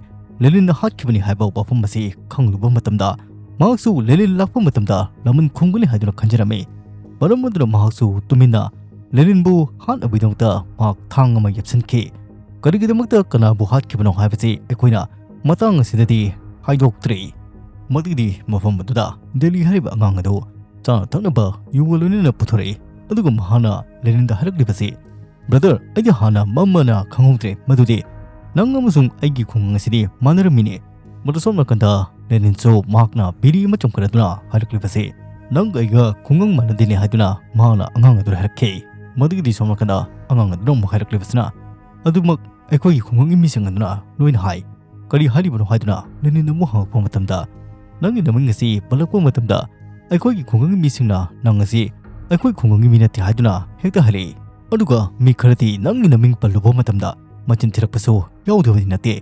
ꯂꯦꯅꯤꯟꯅ ꯍꯥꯠꯈꯤꯕꯅꯤ ꯍꯥꯏꯕ ꯋꯥꯐꯝ ꯑꯁꯤ ꯈꯪꯂꯨꯕ ꯃꯇꯝꯗ ꯃꯍꯥꯛꯁꯨ ꯂꯦꯅꯤꯟ ꯂꯥꯛꯄ ꯃꯇꯝꯗ ꯂꯃꯟ ꯈꯨꯝꯒꯅꯤ ꯍꯥꯏꯗꯨꯅ ꯈꯟꯖꯔꯝꯃꯤ꯫ ꯃꯔꯝ ꯑꯗꯨꯅ ꯃꯍꯥꯛꯁꯨ ꯇꯨꯃꯤꯟꯅ ꯂꯦꯅꯤꯟꯕꯨ ꯍꯥꯠꯅꯕꯒꯤꯗꯃꯛꯇ ꯃꯍꯥꯛ ꯊꯥꯡ ꯑꯃ ꯌꯦꯞꯁꯤꯟꯈꯤ꯫ ꯀꯔꯤꯒꯤꯗꯃꯛꯇ ꯀꯅꯥꯕꯨ ꯍꯥꯠꯈꯤꯕꯅꯣ ꯍꯥꯏꯕꯁꯤ ꯑꯩꯈꯣꯏꯅ ꯃꯇꯥꯡ ꯑꯁꯤꯗꯗꯤ ꯍꯥꯏꯗꯣꯛꯇ꯭ꯔꯤ꯫ ꯃꯗꯨꯒꯤꯗꯤ ꯃꯐꯝ ꯑꯗꯨꯗ ꯗꯦꯂꯤ ꯍꯥꯏꯔꯤꯕ ꯑꯉꯥꯡ ꯑꯗꯨ ꯆꯥꯅ ꯊꯛꯅꯕ ꯌꯨꯒ ꯂꯣꯏꯅꯅ ꯄꯨꯊꯣꯔꯛꯏ꯫ ꯑꯗꯨꯒ ꯃꯍꯥꯛꯅ ꯂꯦꯅꯤꯟꯗ ꯍꯥꯏꯔꯛꯂꯤꯕꯁꯤ, "ꯕ꯭ꯔꯗꯔ, ꯑꯩꯗꯤ ꯍꯥꯟꯅ ꯃꯝꯃꯅ ꯈꯪꯍꯧꯗ꯭ꯔꯦ ꯃꯗꯨꯗꯤ ꯅꯪ ꯑꯃꯁꯨꯡ ꯑꯩꯒꯤ ꯈꯨꯡꯒꯪ ꯑꯁꯤꯗꯤ ꯃꯥꯟꯅꯔꯝꯃꯤꯅꯦ꯫" ꯃꯗꯨ ꯁꯣꯝ ꯅꯥꯀꯟꯗ ꯂꯦꯅꯤꯟꯁꯨ ꯃꯍꯥꯛꯅ ꯕꯤꯔꯤ ꯑꯃ ꯆꯝꯈꯠꯂꯗꯨꯅ ꯍꯥꯏꯔꯛꯂꯤꯕꯁꯤ, "ꯅꯪꯒ ꯑꯩꯒ ꯈꯨꯡꯒꯪ ꯃꯥꯟꯅꯗꯦꯅꯦ" ꯍꯥꯏꯗꯨꯅ ꯃꯍꯥꯛꯅ ꯑꯉꯥꯡ ꯑꯗꯨꯗ ꯍꯥꯏꯔꯛꯈꯤ꯫ ꯃꯗꯨꯒꯤꯗꯤ ꯁꯣꯝ ꯅꯥꯀꯟꯗ ꯑꯉꯥꯡ ꯑꯗꯨꯅ ꯑꯃꯨꯛ ꯍꯥꯏꯔꯛꯂꯤꯕꯁꯤꯅ, "ꯑꯗꯨꯃꯛ ꯑꯩꯈꯣꯏꯒꯤ ꯈꯨꯡꯒꯪꯒꯤ ꯃꯤꯁꯤꯡ ꯑꯗꯨꯅ ꯂꯣꯏꯅ ꯍꯥꯏ꯫" "ꯀꯔꯤ ꯍꯥꯏꯔꯤꯕꯅꯣ?" ꯍꯥꯏꯗꯨꯅ ꯂꯦꯅꯤꯟꯅ ꯑꯃꯨꯛ ꯍꯪꯉꯛꯄ ꯃꯇꯝꯗ, "ꯅꯪꯒꯤ ꯅꯃꯤꯡ ꯑꯁꯤ ꯄꯜꯂꯛꯄ ꯃꯇꯝꯗ ꯑꯩꯈꯣꯏꯒꯤ ꯈꯨꯡꯒꯪꯒꯤ ꯃꯤꯁꯤꯡꯅ ꯅꯪ ꯑꯁꯤ ꯑꯩꯈꯣꯏ ꯈꯨꯡꯒꯪꯒꯤ ꯃꯤ ꯅꯠꯇꯦ ꯍꯥꯏꯗꯨꯅ ꯍꯦꯛꯇ ꯍꯥꯏꯔꯛꯏ꯫ ꯑꯗꯨꯒ ꯃꯤ ꯈꯔꯗꯤ ꯅꯪꯒꯤ ꯅꯃꯤꯡ ꯄꯜꯂꯨꯕ ꯃꯇꯝꯗ ꯃꯆꯤꯟ ꯊꯤꯔꯛꯄꯁꯨ ꯌꯥꯎꯗꯕꯗꯤ ꯅꯠꯇꯦ꯫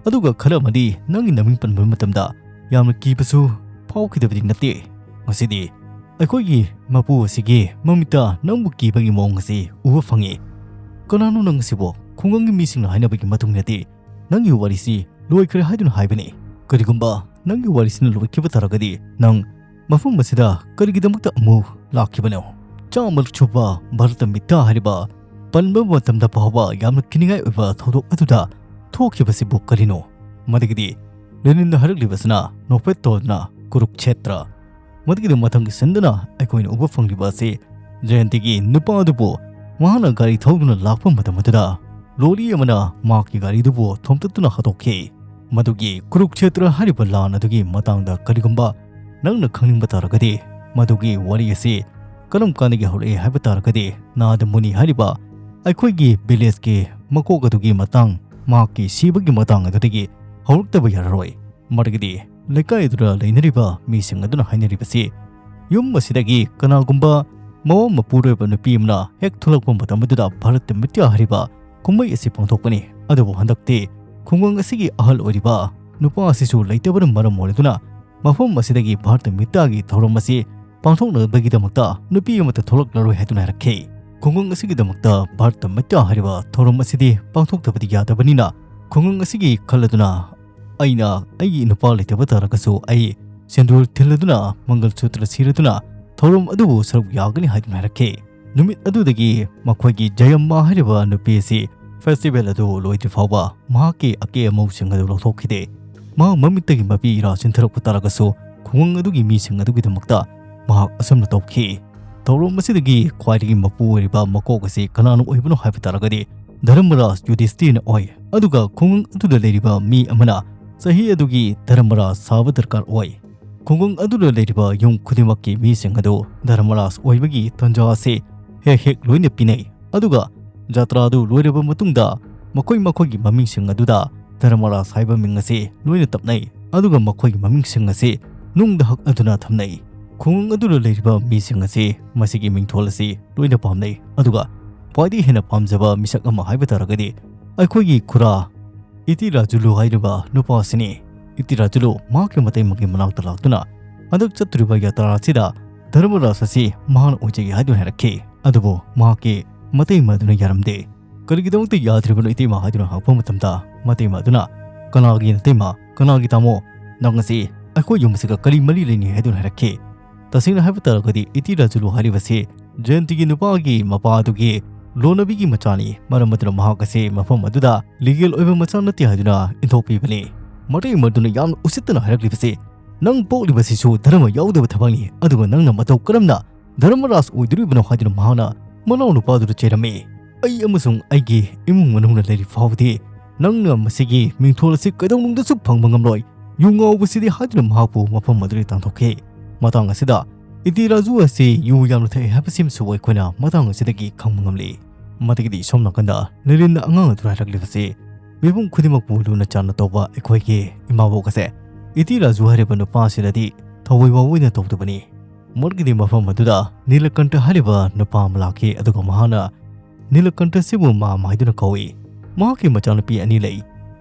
ꯑꯗꯨꯒ ꯈꯔ ꯑꯃꯗꯤ ꯅꯪꯒꯤ ꯅꯃꯤꯡ ꯄꯟꯕ ꯃꯇꯝꯗ ꯌꯥꯝꯅ ꯀꯤꯕꯁꯨ ꯐꯥꯎꯈꯤꯗꯕꯗꯤ ꯅꯠꯇꯦ꯫ ꯉꯁꯤꯗꯤ ꯑꯩꯈꯣꯏꯒꯤ ꯃꯄꯨ ꯑꯁꯤꯒꯤ ꯃꯃꯤꯠꯇ ꯅꯪꯕꯨ ꯀꯤꯕꯒꯤ ꯃꯑꯣꯡ ꯑꯁꯤ ꯎꯕ ꯐꯪꯉꯤ꯫ ꯀꯅꯥꯅꯣ ꯅꯪ ꯑꯁꯤꯕꯨ? ꯈꯨꯡꯒꯪꯒꯤ ꯃꯤꯁꯤꯡꯅ ꯍꯥꯏꯅꯕꯒꯤ ꯃꯇꯨꯡ ꯏꯟꯅꯗꯤ ꯅꯪꯒꯤ ꯋꯥꯔꯤꯁꯤ ꯂꯣꯏꯈ꯭ꯔꯦ ꯍꯥꯏꯗꯨꯅ ꯍꯥꯏꯕꯅꯤ꯫ ꯀꯔꯤꯒꯨꯝꯕ ꯅꯪꯒꯤ ꯋꯥꯔꯤꯁꯤꯅ ꯂꯣꯏꯈꯤꯕ ꯇꯥꯔꯒꯗꯤ ꯅꯪ ꯃꯐꯝ ꯑꯁꯤꯗ ꯀꯔꯤꯒꯤꯗꯃꯛꯇ ꯑꯃꯨꯛ ꯂꯥꯛꯈꯤꯕꯅꯣ? ꯆꯥꯝꯃ ꯁꯨꯕ ꯚꯥꯔꯠ ꯃꯤꯇꯥ ꯍꯥꯏꯔꯤꯕ ꯄꯟꯕ ꯃꯇꯝꯗ ꯐꯥꯎꯕ ꯌꯥꯝꯅ ꯀꯤꯅꯤꯡꯉꯥꯏ ꯑꯣꯏꯕ ꯊꯧꯗꯣꯛ ꯑꯗꯨꯗ ꯊꯣꯛꯈꯤꯕꯁꯤꯕꯨ ꯀꯔꯤꯅꯣ? ꯃꯗꯒꯤꯗꯤ ꯂꯦꯅꯤꯟꯅ ꯍꯥꯏꯔꯛꯂꯤꯕꯁꯤꯅ ꯅꯣꯛꯐꯦꯠ ꯇꯧꯗꯨꯅ ꯀꯨꯔꯨꯛꯁꯦꯇ꯭ꯔ꯫ ꯃꯗꯒꯤꯗꯤ ꯃꯊꯪꯒꯤ ꯁꯤꯟꯗꯨꯅ ꯑꯩꯈꯣꯏꯅ ꯎꯕ ꯐꯪꯂꯤꯕ ꯑꯁꯤ ꯖꯌꯟꯇꯤꯒꯤ ꯅꯨꯄꯥ ꯑꯗꯨꯕꯨ ꯃꯍꯥꯛꯅ ꯒꯥꯔꯤ ꯊꯧꯗꯨꯅ ꯂꯥꯛꯄ ꯃꯇꯝ ꯑꯗꯨꯗ ꯂꯣꯔꯤ ꯑꯃꯅ ꯃꯍꯥꯛꯀꯤ ꯒꯥꯔꯤꯗꯨꯕꯨ ꯊꯣꯝꯇꯠꯇꯨꯅ ꯍꯥꯠꯇꯣꯛꯈꯤ꯫ ꯃꯗꯨꯒꯤ ꯀꯨꯔꯨꯛꯁꯦꯇ꯭ꯔ ꯍꯥꯏꯔꯤꯕ ꯂꯥꯟ ꯑꯗꯨꯒꯤ ꯃꯇꯥꯡꯗ ꯀꯔꯤꯒꯨꯝꯕ ꯅꯪꯅ ꯈꯪꯅꯤꯡꯕ ꯇꯥꯔꯒꯗꯤ ꯃꯗꯨꯒꯤ ꯋꯥꯔꯤ ꯑꯁꯤ ꯀꯔꯝ ꯀꯥꯟꯗꯒꯤ ꯍꯧꯔꯛꯏ ꯍꯥꯏꯕ ꯇꯥꯔꯒꯗꯤ ꯅꯥꯗ ꯃꯨꯅꯤ ꯍꯥꯏꯔꯤꯕ ꯑꯩꯈꯣꯏꯒꯤ ꯚꯤꯂꯦꯖꯀꯤ ꯃꯀꯣꯛ ꯑꯗꯨꯒꯤ ꯃꯇꯥꯡ, ꯃꯍꯥꯛꯀꯤ ꯁꯤꯕꯒꯤ ꯃꯇꯥꯡ ꯑꯗꯨꯗꯒꯤ ꯍꯧꯔꯛꯇꯕ ꯌꯥꯔꯔꯣꯏ꯫ ꯃꯗꯒꯤꯗꯤ ꯂꯩꯀꯥꯏ ꯑꯗꯨꯗ ꯂꯩꯅꯔꯤꯕ ꯃꯤꯁꯤꯡ ꯑꯗꯨꯅ ꯍꯥꯏꯅꯔꯤꯕꯁꯤ, ꯌꯨꯝ ꯑꯁꯤꯗꯒꯤ ꯀꯅꯥꯒꯨꯝꯕ ꯃꯋꯥ ꯃꯄꯨꯔꯣꯏꯕ ꯅꯨꯄꯤ ꯑꯃꯅ ꯍꯦꯛ ꯊꯣꯛꯂꯛꯄ ꯃꯇꯝ ꯑꯗꯨꯗ ꯚꯥꯔꯠ ꯃꯤꯇ꯭ꯌꯥ ꯍꯥꯏꯔꯤꯕ ꯀꯨꯝꯍꯩ ꯑꯁꯤ ꯄꯥꯡꯊꯣꯛꯄꯅꯤ꯫ ꯑꯗꯨꯕꯨ ꯍꯟꯗꯛꯇꯤ ꯈꯨꯡꯒꯪ ꯑꯁꯤꯒꯤ ꯑꯍꯜ ꯑꯣꯏꯔꯤꯕ ꯅꯨꯄꯥ ꯑꯁꯤꯁꯨ ꯂꯩꯇꯕꯅ ꯃꯔꯝ ꯑꯣꯏꯔꯗꯨꯅ ꯃꯐꯝ ꯑꯁꯤꯗꯒꯤ ꯚꯥꯔꯠ ꯃꯤꯠꯇꯥꯒꯤ ꯊꯧꯔꯝ ꯑꯁꯤ ꯄꯥꯡꯊꯣꯛꯅꯕꯒꯤꯗꯃꯛꯇ ꯅꯨꯄꯤ ꯑꯃꯠꯇ ꯊꯣꯛꯂꯛꯂꯔꯣꯏ ꯍꯥꯏꯗꯨꯅ ꯍꯥꯏꯔꯛꯈꯤ꯫ ꯈꯨꯡꯒꯪ ꯑꯁꯤꯒꯤꯗꯃꯛꯇ ꯚꯥꯔꯠ ꯃꯤꯠꯇꯥ ꯍꯥꯏꯔꯤꯕ ꯊꯧꯔꯝ ꯑꯁꯤꯗꯤ ꯄꯥꯡꯊꯣꯛꯇꯕꯗꯤ ꯌꯥꯗꯕꯅꯤꯅ ꯈꯨꯡꯒꯪ ꯑꯁꯤꯒꯤ ꯈꯜꯂꯗꯨꯅ ꯑꯩꯅ ꯑꯩꯒꯤ ꯅꯨꯄꯥ ꯂꯩꯇꯕ ꯇꯥꯔꯒꯁꯨ ꯑꯩ ꯁꯦꯟꯗꯣꯏ ꯊꯤꯜꯂꯗꯨꯅ ꯃꯪꯒꯜ ꯁꯨꯇ꯭ꯔ ꯁꯤꯔꯗꯨꯅ ꯊꯧꯔꯝ ꯑꯗꯨꯕꯨ ꯁꯔꯨꯛ ꯌꯥꯒꯅꯤ ꯍꯥꯏꯗꯨꯅ ꯍꯥꯏꯔꯛꯈꯤ꯫ ꯅꯨꯃꯤꯠ ꯑꯗꯨꯗꯒꯤ ꯃꯈꯣꯏꯒꯤ ꯖꯌꯝꯃꯥ ꯍꯥꯏꯔꯤꯕ ꯅꯨꯄꯤ ꯑꯁꯤ ꯐꯦꯁꯇꯤꯚꯦꯜ ꯑꯗꯨ ꯂꯣꯏꯗ꯭ꯔꯤ ꯐꯥꯎꯕ ꯃꯍꯥꯛꯀꯤ ꯑꯀꯦ ꯑꯃꯧꯁꯤꯡ ꯑꯗꯨ ꯂꯧꯊꯣꯛꯈꯤꯗꯦ꯫ ꯃꯍꯥꯛ ꯃꯃꯤꯠꯇꯒꯤ ꯃꯄꯤ ꯏꯔꯥ ꯆꯤꯟꯊꯔꯛꯄ ꯇꯥꯔꯒꯁꯨ ꯈꯨꯡꯒꯪ ꯑꯗꯨꯒꯤ ꯃꯤꯁꯤꯡ ꯑꯗꯨꯒꯤꯗꯃꯛꯇ ꯃꯍꯥꯛ ꯑꯁꯨꯝꯅ ꯇꯧꯈꯤ꯫ ꯊꯧꯔꯝ ꯑꯁꯤꯗꯒꯤ ꯈ꯭ꯋꯥꯏꯗꯒꯤ ꯃꯄꯨ ꯑꯣꯏꯔꯤꯕ ꯃꯀꯣꯛ ꯑꯁꯤ ꯀꯅꯥꯅ ꯑꯣꯏꯕꯅꯣ ꯍꯥꯏꯕ ꯇꯥꯔꯒꯗꯤ ꯙꯔꯃꯔꯥꯖ ꯌꯨꯙꯤꯁꯇꯤꯔꯅ ꯑꯣꯏ꯫ ꯑꯗꯨꯒ ꯈꯨꯡꯒꯪ ꯑꯗꯨꯗ ꯂꯩꯔꯤꯕ ꯃꯤ ꯑꯃꯅ ꯆꯍꯤ ꯑꯗꯨꯒꯤ ꯙꯔꯃꯔꯥꯖ ꯁꯥꯕ ꯗꯔꯀꯥꯔ ꯑꯣꯏ꯫ ꯈꯨꯡꯒꯪ ꯑꯗꯨꯗ ꯂꯩꯔꯤꯕ ꯌꯨꯝ ꯈꯨꯗꯤꯡꯃꯛꯀꯤ ꯃꯤꯁꯤꯡ ꯑꯗꯨ ꯙꯔꯃꯔꯥꯖ ꯑꯣꯏꯕꯒꯤ ꯇꯥꯟꯖꯥ ꯑꯁꯤ ꯍꯦꯛ ꯍꯦꯛ ꯂꯣꯏꯅ ꯄꯤꯅꯩ꯫ ꯑꯗꯨꯒ ꯖꯇ꯭ꯔꯥ ꯑꯗꯨ ꯂꯣꯏꯔꯕ ꯃꯇꯨꯡꯗ ꯃꯈꯣꯏ ꯃꯈꯣꯏꯒꯤ ꯃꯃꯤꯡꯁꯤꯡ ꯑꯗꯨꯗ ꯙꯔꯃꯔꯥꯖ ꯍꯥꯏꯕ ꯃꯤꯡ ꯑꯁꯤ ꯂꯣꯏꯅ ꯇꯞꯅꯩ꯫ ꯑꯗꯨꯒ ꯃꯈꯣꯏꯒꯤ ꯃꯃꯤꯡꯁꯤꯡ ꯑꯁꯤ ꯅꯨꯡꯗ ꯍꯛ ꯑꯗꯨꯅ ꯊꯝꯅꯩ꯫ ꯈꯨꯡꯒꯪ ꯑꯗꯨꯗ ꯂꯩꯔꯤꯕ ꯃꯤꯁꯤꯡ ꯑꯁꯤ ꯃꯁꯤꯒꯤ ꯃꯤꯡꯊꯣꯜ ꯑꯁꯤ ꯂꯣꯏꯅ ꯄꯥꯝꯅꯩ꯫ ꯑꯗꯨꯒ ꯈ꯭ꯋꯥꯏꯗꯒꯤ ꯍꯦꯟꯅ ꯄꯥꯝꯖꯕ ꯃꯤꯁꯛ ꯑꯃ ꯍꯥꯏꯕ ꯇꯥꯔꯒꯗꯤ ꯑꯩꯈꯣꯏꯒꯤ ꯈꯨꯔꯥ ꯏꯇꯤ ꯔꯥꯖꯨꯂꯨ ꯍꯥꯏꯔꯤꯕ ꯅꯨꯄꯥ ꯑꯁꯤꯅꯤ꯫ ꯏꯇꯤ ꯔꯥꯖꯨꯂꯨ ꯃꯍꯥꯛꯀꯤ ꯃꯇꯩꯃꯒꯤ ꯃꯅꯥꯛꯇ ꯂꯥꯛꯇꯨꯅ ꯍꯟꯗꯛ ꯆꯠꯇꯣꯔꯤꯕ ꯌꯥꯇ꯭ꯔꯥ ꯑꯁꯤꯗ ꯙꯔꯃꯔꯥꯖ ꯑꯁꯤ ꯃꯍꯥꯛꯅ ꯑꯣꯏꯖꯒꯦ ꯍꯥꯏꯗꯨꯅ ꯍꯥꯏꯔꯛꯈꯤ꯫ ꯑꯗꯨꯕꯨ ꯃꯍꯥꯛꯀꯤ ꯃꯇꯩꯃ ꯑꯗꯨꯅ ꯌꯥꯔꯝꯗꯦ꯫ "ꯀꯔꯤꯒꯤꯗꯃꯛꯇ ꯌꯥꯗ꯭ꯔꯤꯕꯅꯣ ꯏꯇꯩꯃ?" ꯍꯥꯏꯗꯨꯅ ꯍꯪꯉꯛꯄ ꯃꯇꯝꯗ ꯃꯇꯩꯃ ꯑꯗꯨꯅ, "ꯀꯅꯥꯒꯤ ꯅꯇꯩꯃ? ꯀꯅꯥꯒꯤ ꯇꯥꯃꯣ? ꯅꯪ ꯑꯁꯤ ꯑꯩꯈꯣꯏ ꯌꯨꯝ ꯑꯁꯤꯒ ꯀꯔꯤ ꯃꯔꯤ ꯂꯩꯅꯩ?" ꯍꯥꯏꯗꯨꯅ ꯍꯥꯏꯔꯛꯈꯤ꯫ ꯇꯁꯦꯡꯅ ꯍꯥꯏꯕ ꯇꯥꯔꯒꯗꯤ ꯏꯇꯤ ꯔꯥꯖꯨꯂꯨ ꯍꯥꯏꯔꯤꯕꯁꯤ ꯖꯌꯟꯇꯤꯒꯤ ꯅꯨꯄꯥꯒꯤ ꯃꯄꯥ ꯑꯗꯨꯒꯤ ꯂꯣꯟꯅꯕꯤꯒꯤ ꯃꯆꯥꯅꯤ꯫ ꯃꯔꯝ ꯑꯗꯨꯅ ꯃꯍꯥꯛ ꯑꯁꯤ ꯃꯐꯝ ꯑꯗꯨꯗ ꯂꯤꯒꯦꯜ ꯑꯣꯏꯕ ꯃꯆꯥ ꯅꯠꯇꯦ ꯍꯥꯏꯗꯨꯅ ꯏꯟꯊꯣꯛꯄꯤꯕꯅꯤ꯫ ꯃꯇꯩꯃ ꯑꯗꯨꯅ ꯌꯥꯝꯅ ꯎꯁꯤꯠꯇꯅ ꯍꯥꯏꯔꯛꯂꯤꯕꯁꯤ, "ꯅꯪ ꯄꯣꯛꯂꯤꯕꯁꯤꯁꯨ ꯙꯔꯃ ꯌꯥꯎꯗꯕ ꯊꯕꯛꯅꯤ, ꯑꯗꯨꯒ ꯅꯪꯅ ꯃꯇꯧ ꯀꯔꯝꯅ ꯙꯔꯃꯔꯥꯖ ꯑꯣꯏꯗꯣꯔꯤꯕꯅꯣ?" ꯍꯥꯏꯗꯨꯅ ꯃꯍꯥꯛꯅ ꯃꯅꯥꯎꯅꯨꯄꯥꯗꯨꯗ ꯆꯩꯔꯝꯃꯤ꯫ ꯑꯩ ꯑꯃꯁꯨꯡ ꯑꯩꯒꯤ ꯏꯃꯨꯡ ꯃꯅꯨꯡꯅ ꯂꯩꯔꯤ ꯐꯥꯎꯕꯗꯤ ꯅꯪꯅ ꯃꯁꯤꯒꯤ ꯃꯤꯡꯊꯣꯜ ꯑꯁꯤ ꯀꯩꯗꯧꯅꯨꯡꯗꯁꯨ ꯐꯪꯕ ꯉꯝꯂꯣꯏ꯫ ꯌꯨ ꯉꯥꯎꯕꯁꯤꯗꯤ ꯍꯥꯏꯗꯨꯅ ꯃꯍꯥꯛꯄꯨ ꯃꯐꯝ ꯑꯗꯨꯗꯒꯤ ꯇꯥꯟꯊꯣꯛꯈꯤ꯫ ꯃꯇꯥꯡ ꯑꯁꯤꯗ ꯏꯇꯤ ꯔꯥꯖꯨ ꯑꯁꯤ ꯌꯨ ꯌꯥꯝꯅ ꯊꯛꯏ ꯍꯥꯏꯕꯁꯤꯃꯁꯨ ꯑꯩꯈꯣꯏꯅ ꯃꯇꯥꯡ ꯑꯁꯤꯗꯒꯤ ꯈꯪꯕ ꯉꯝꯂꯤ꯫ ꯃꯊꯛꯀꯤꯗꯤ ꯁꯣꯝ ꯅꯥꯀꯟꯗ ꯂꯤꯂꯤꯟꯅ ꯑꯉꯥꯡ ꯑꯗꯨꯗ ꯍꯥꯏꯔꯛꯂꯤꯕꯁꯤ ꯃꯤꯄꯨꯝ ꯈꯨꯗꯤꯡꯃꯛꯄꯨ ꯂꯨꯅ ꯆꯥꯟꯅ ꯇꯧꯕ ꯑꯩꯈꯣꯏꯒꯤ ꯏꯃꯥꯕꯣꯛ ꯑꯁꯦ ꯏꯇꯤ ꯔꯥꯖꯨ ꯍꯥꯏꯔꯤꯕ ꯅꯨꯄꯥ ꯑꯁꯤꯗꯗꯤ ꯊꯋꯥꯏ ꯋꯥꯑꯣꯏꯅ ꯇꯧꯗꯕꯅꯤ꯫ ꯃꯔꯛꯀꯤꯗꯤ ꯃꯐꯝ ꯑꯗꯨꯗ ꯅꯤꯂꯀꯟಠ ꯍꯥꯏꯔꯤꯕ ꯅꯨꯄꯥ ꯑꯃ ꯂꯥꯛꯈꯤ, ꯑꯗꯨꯒ ꯃꯍꯥꯛꯅ ꯅꯤꯂꯀꯟꯊꯁꯤꯕꯨ ꯃꯥꯝ ꯍꯥꯏꯗꯨꯅ ꯀꯧꯏ꯫ ꯃꯍꯥꯛꯀꯤ ꯃꯆꯥꯅꯨꯄꯤ ꯑꯅꯤ ꯂꯩ꯫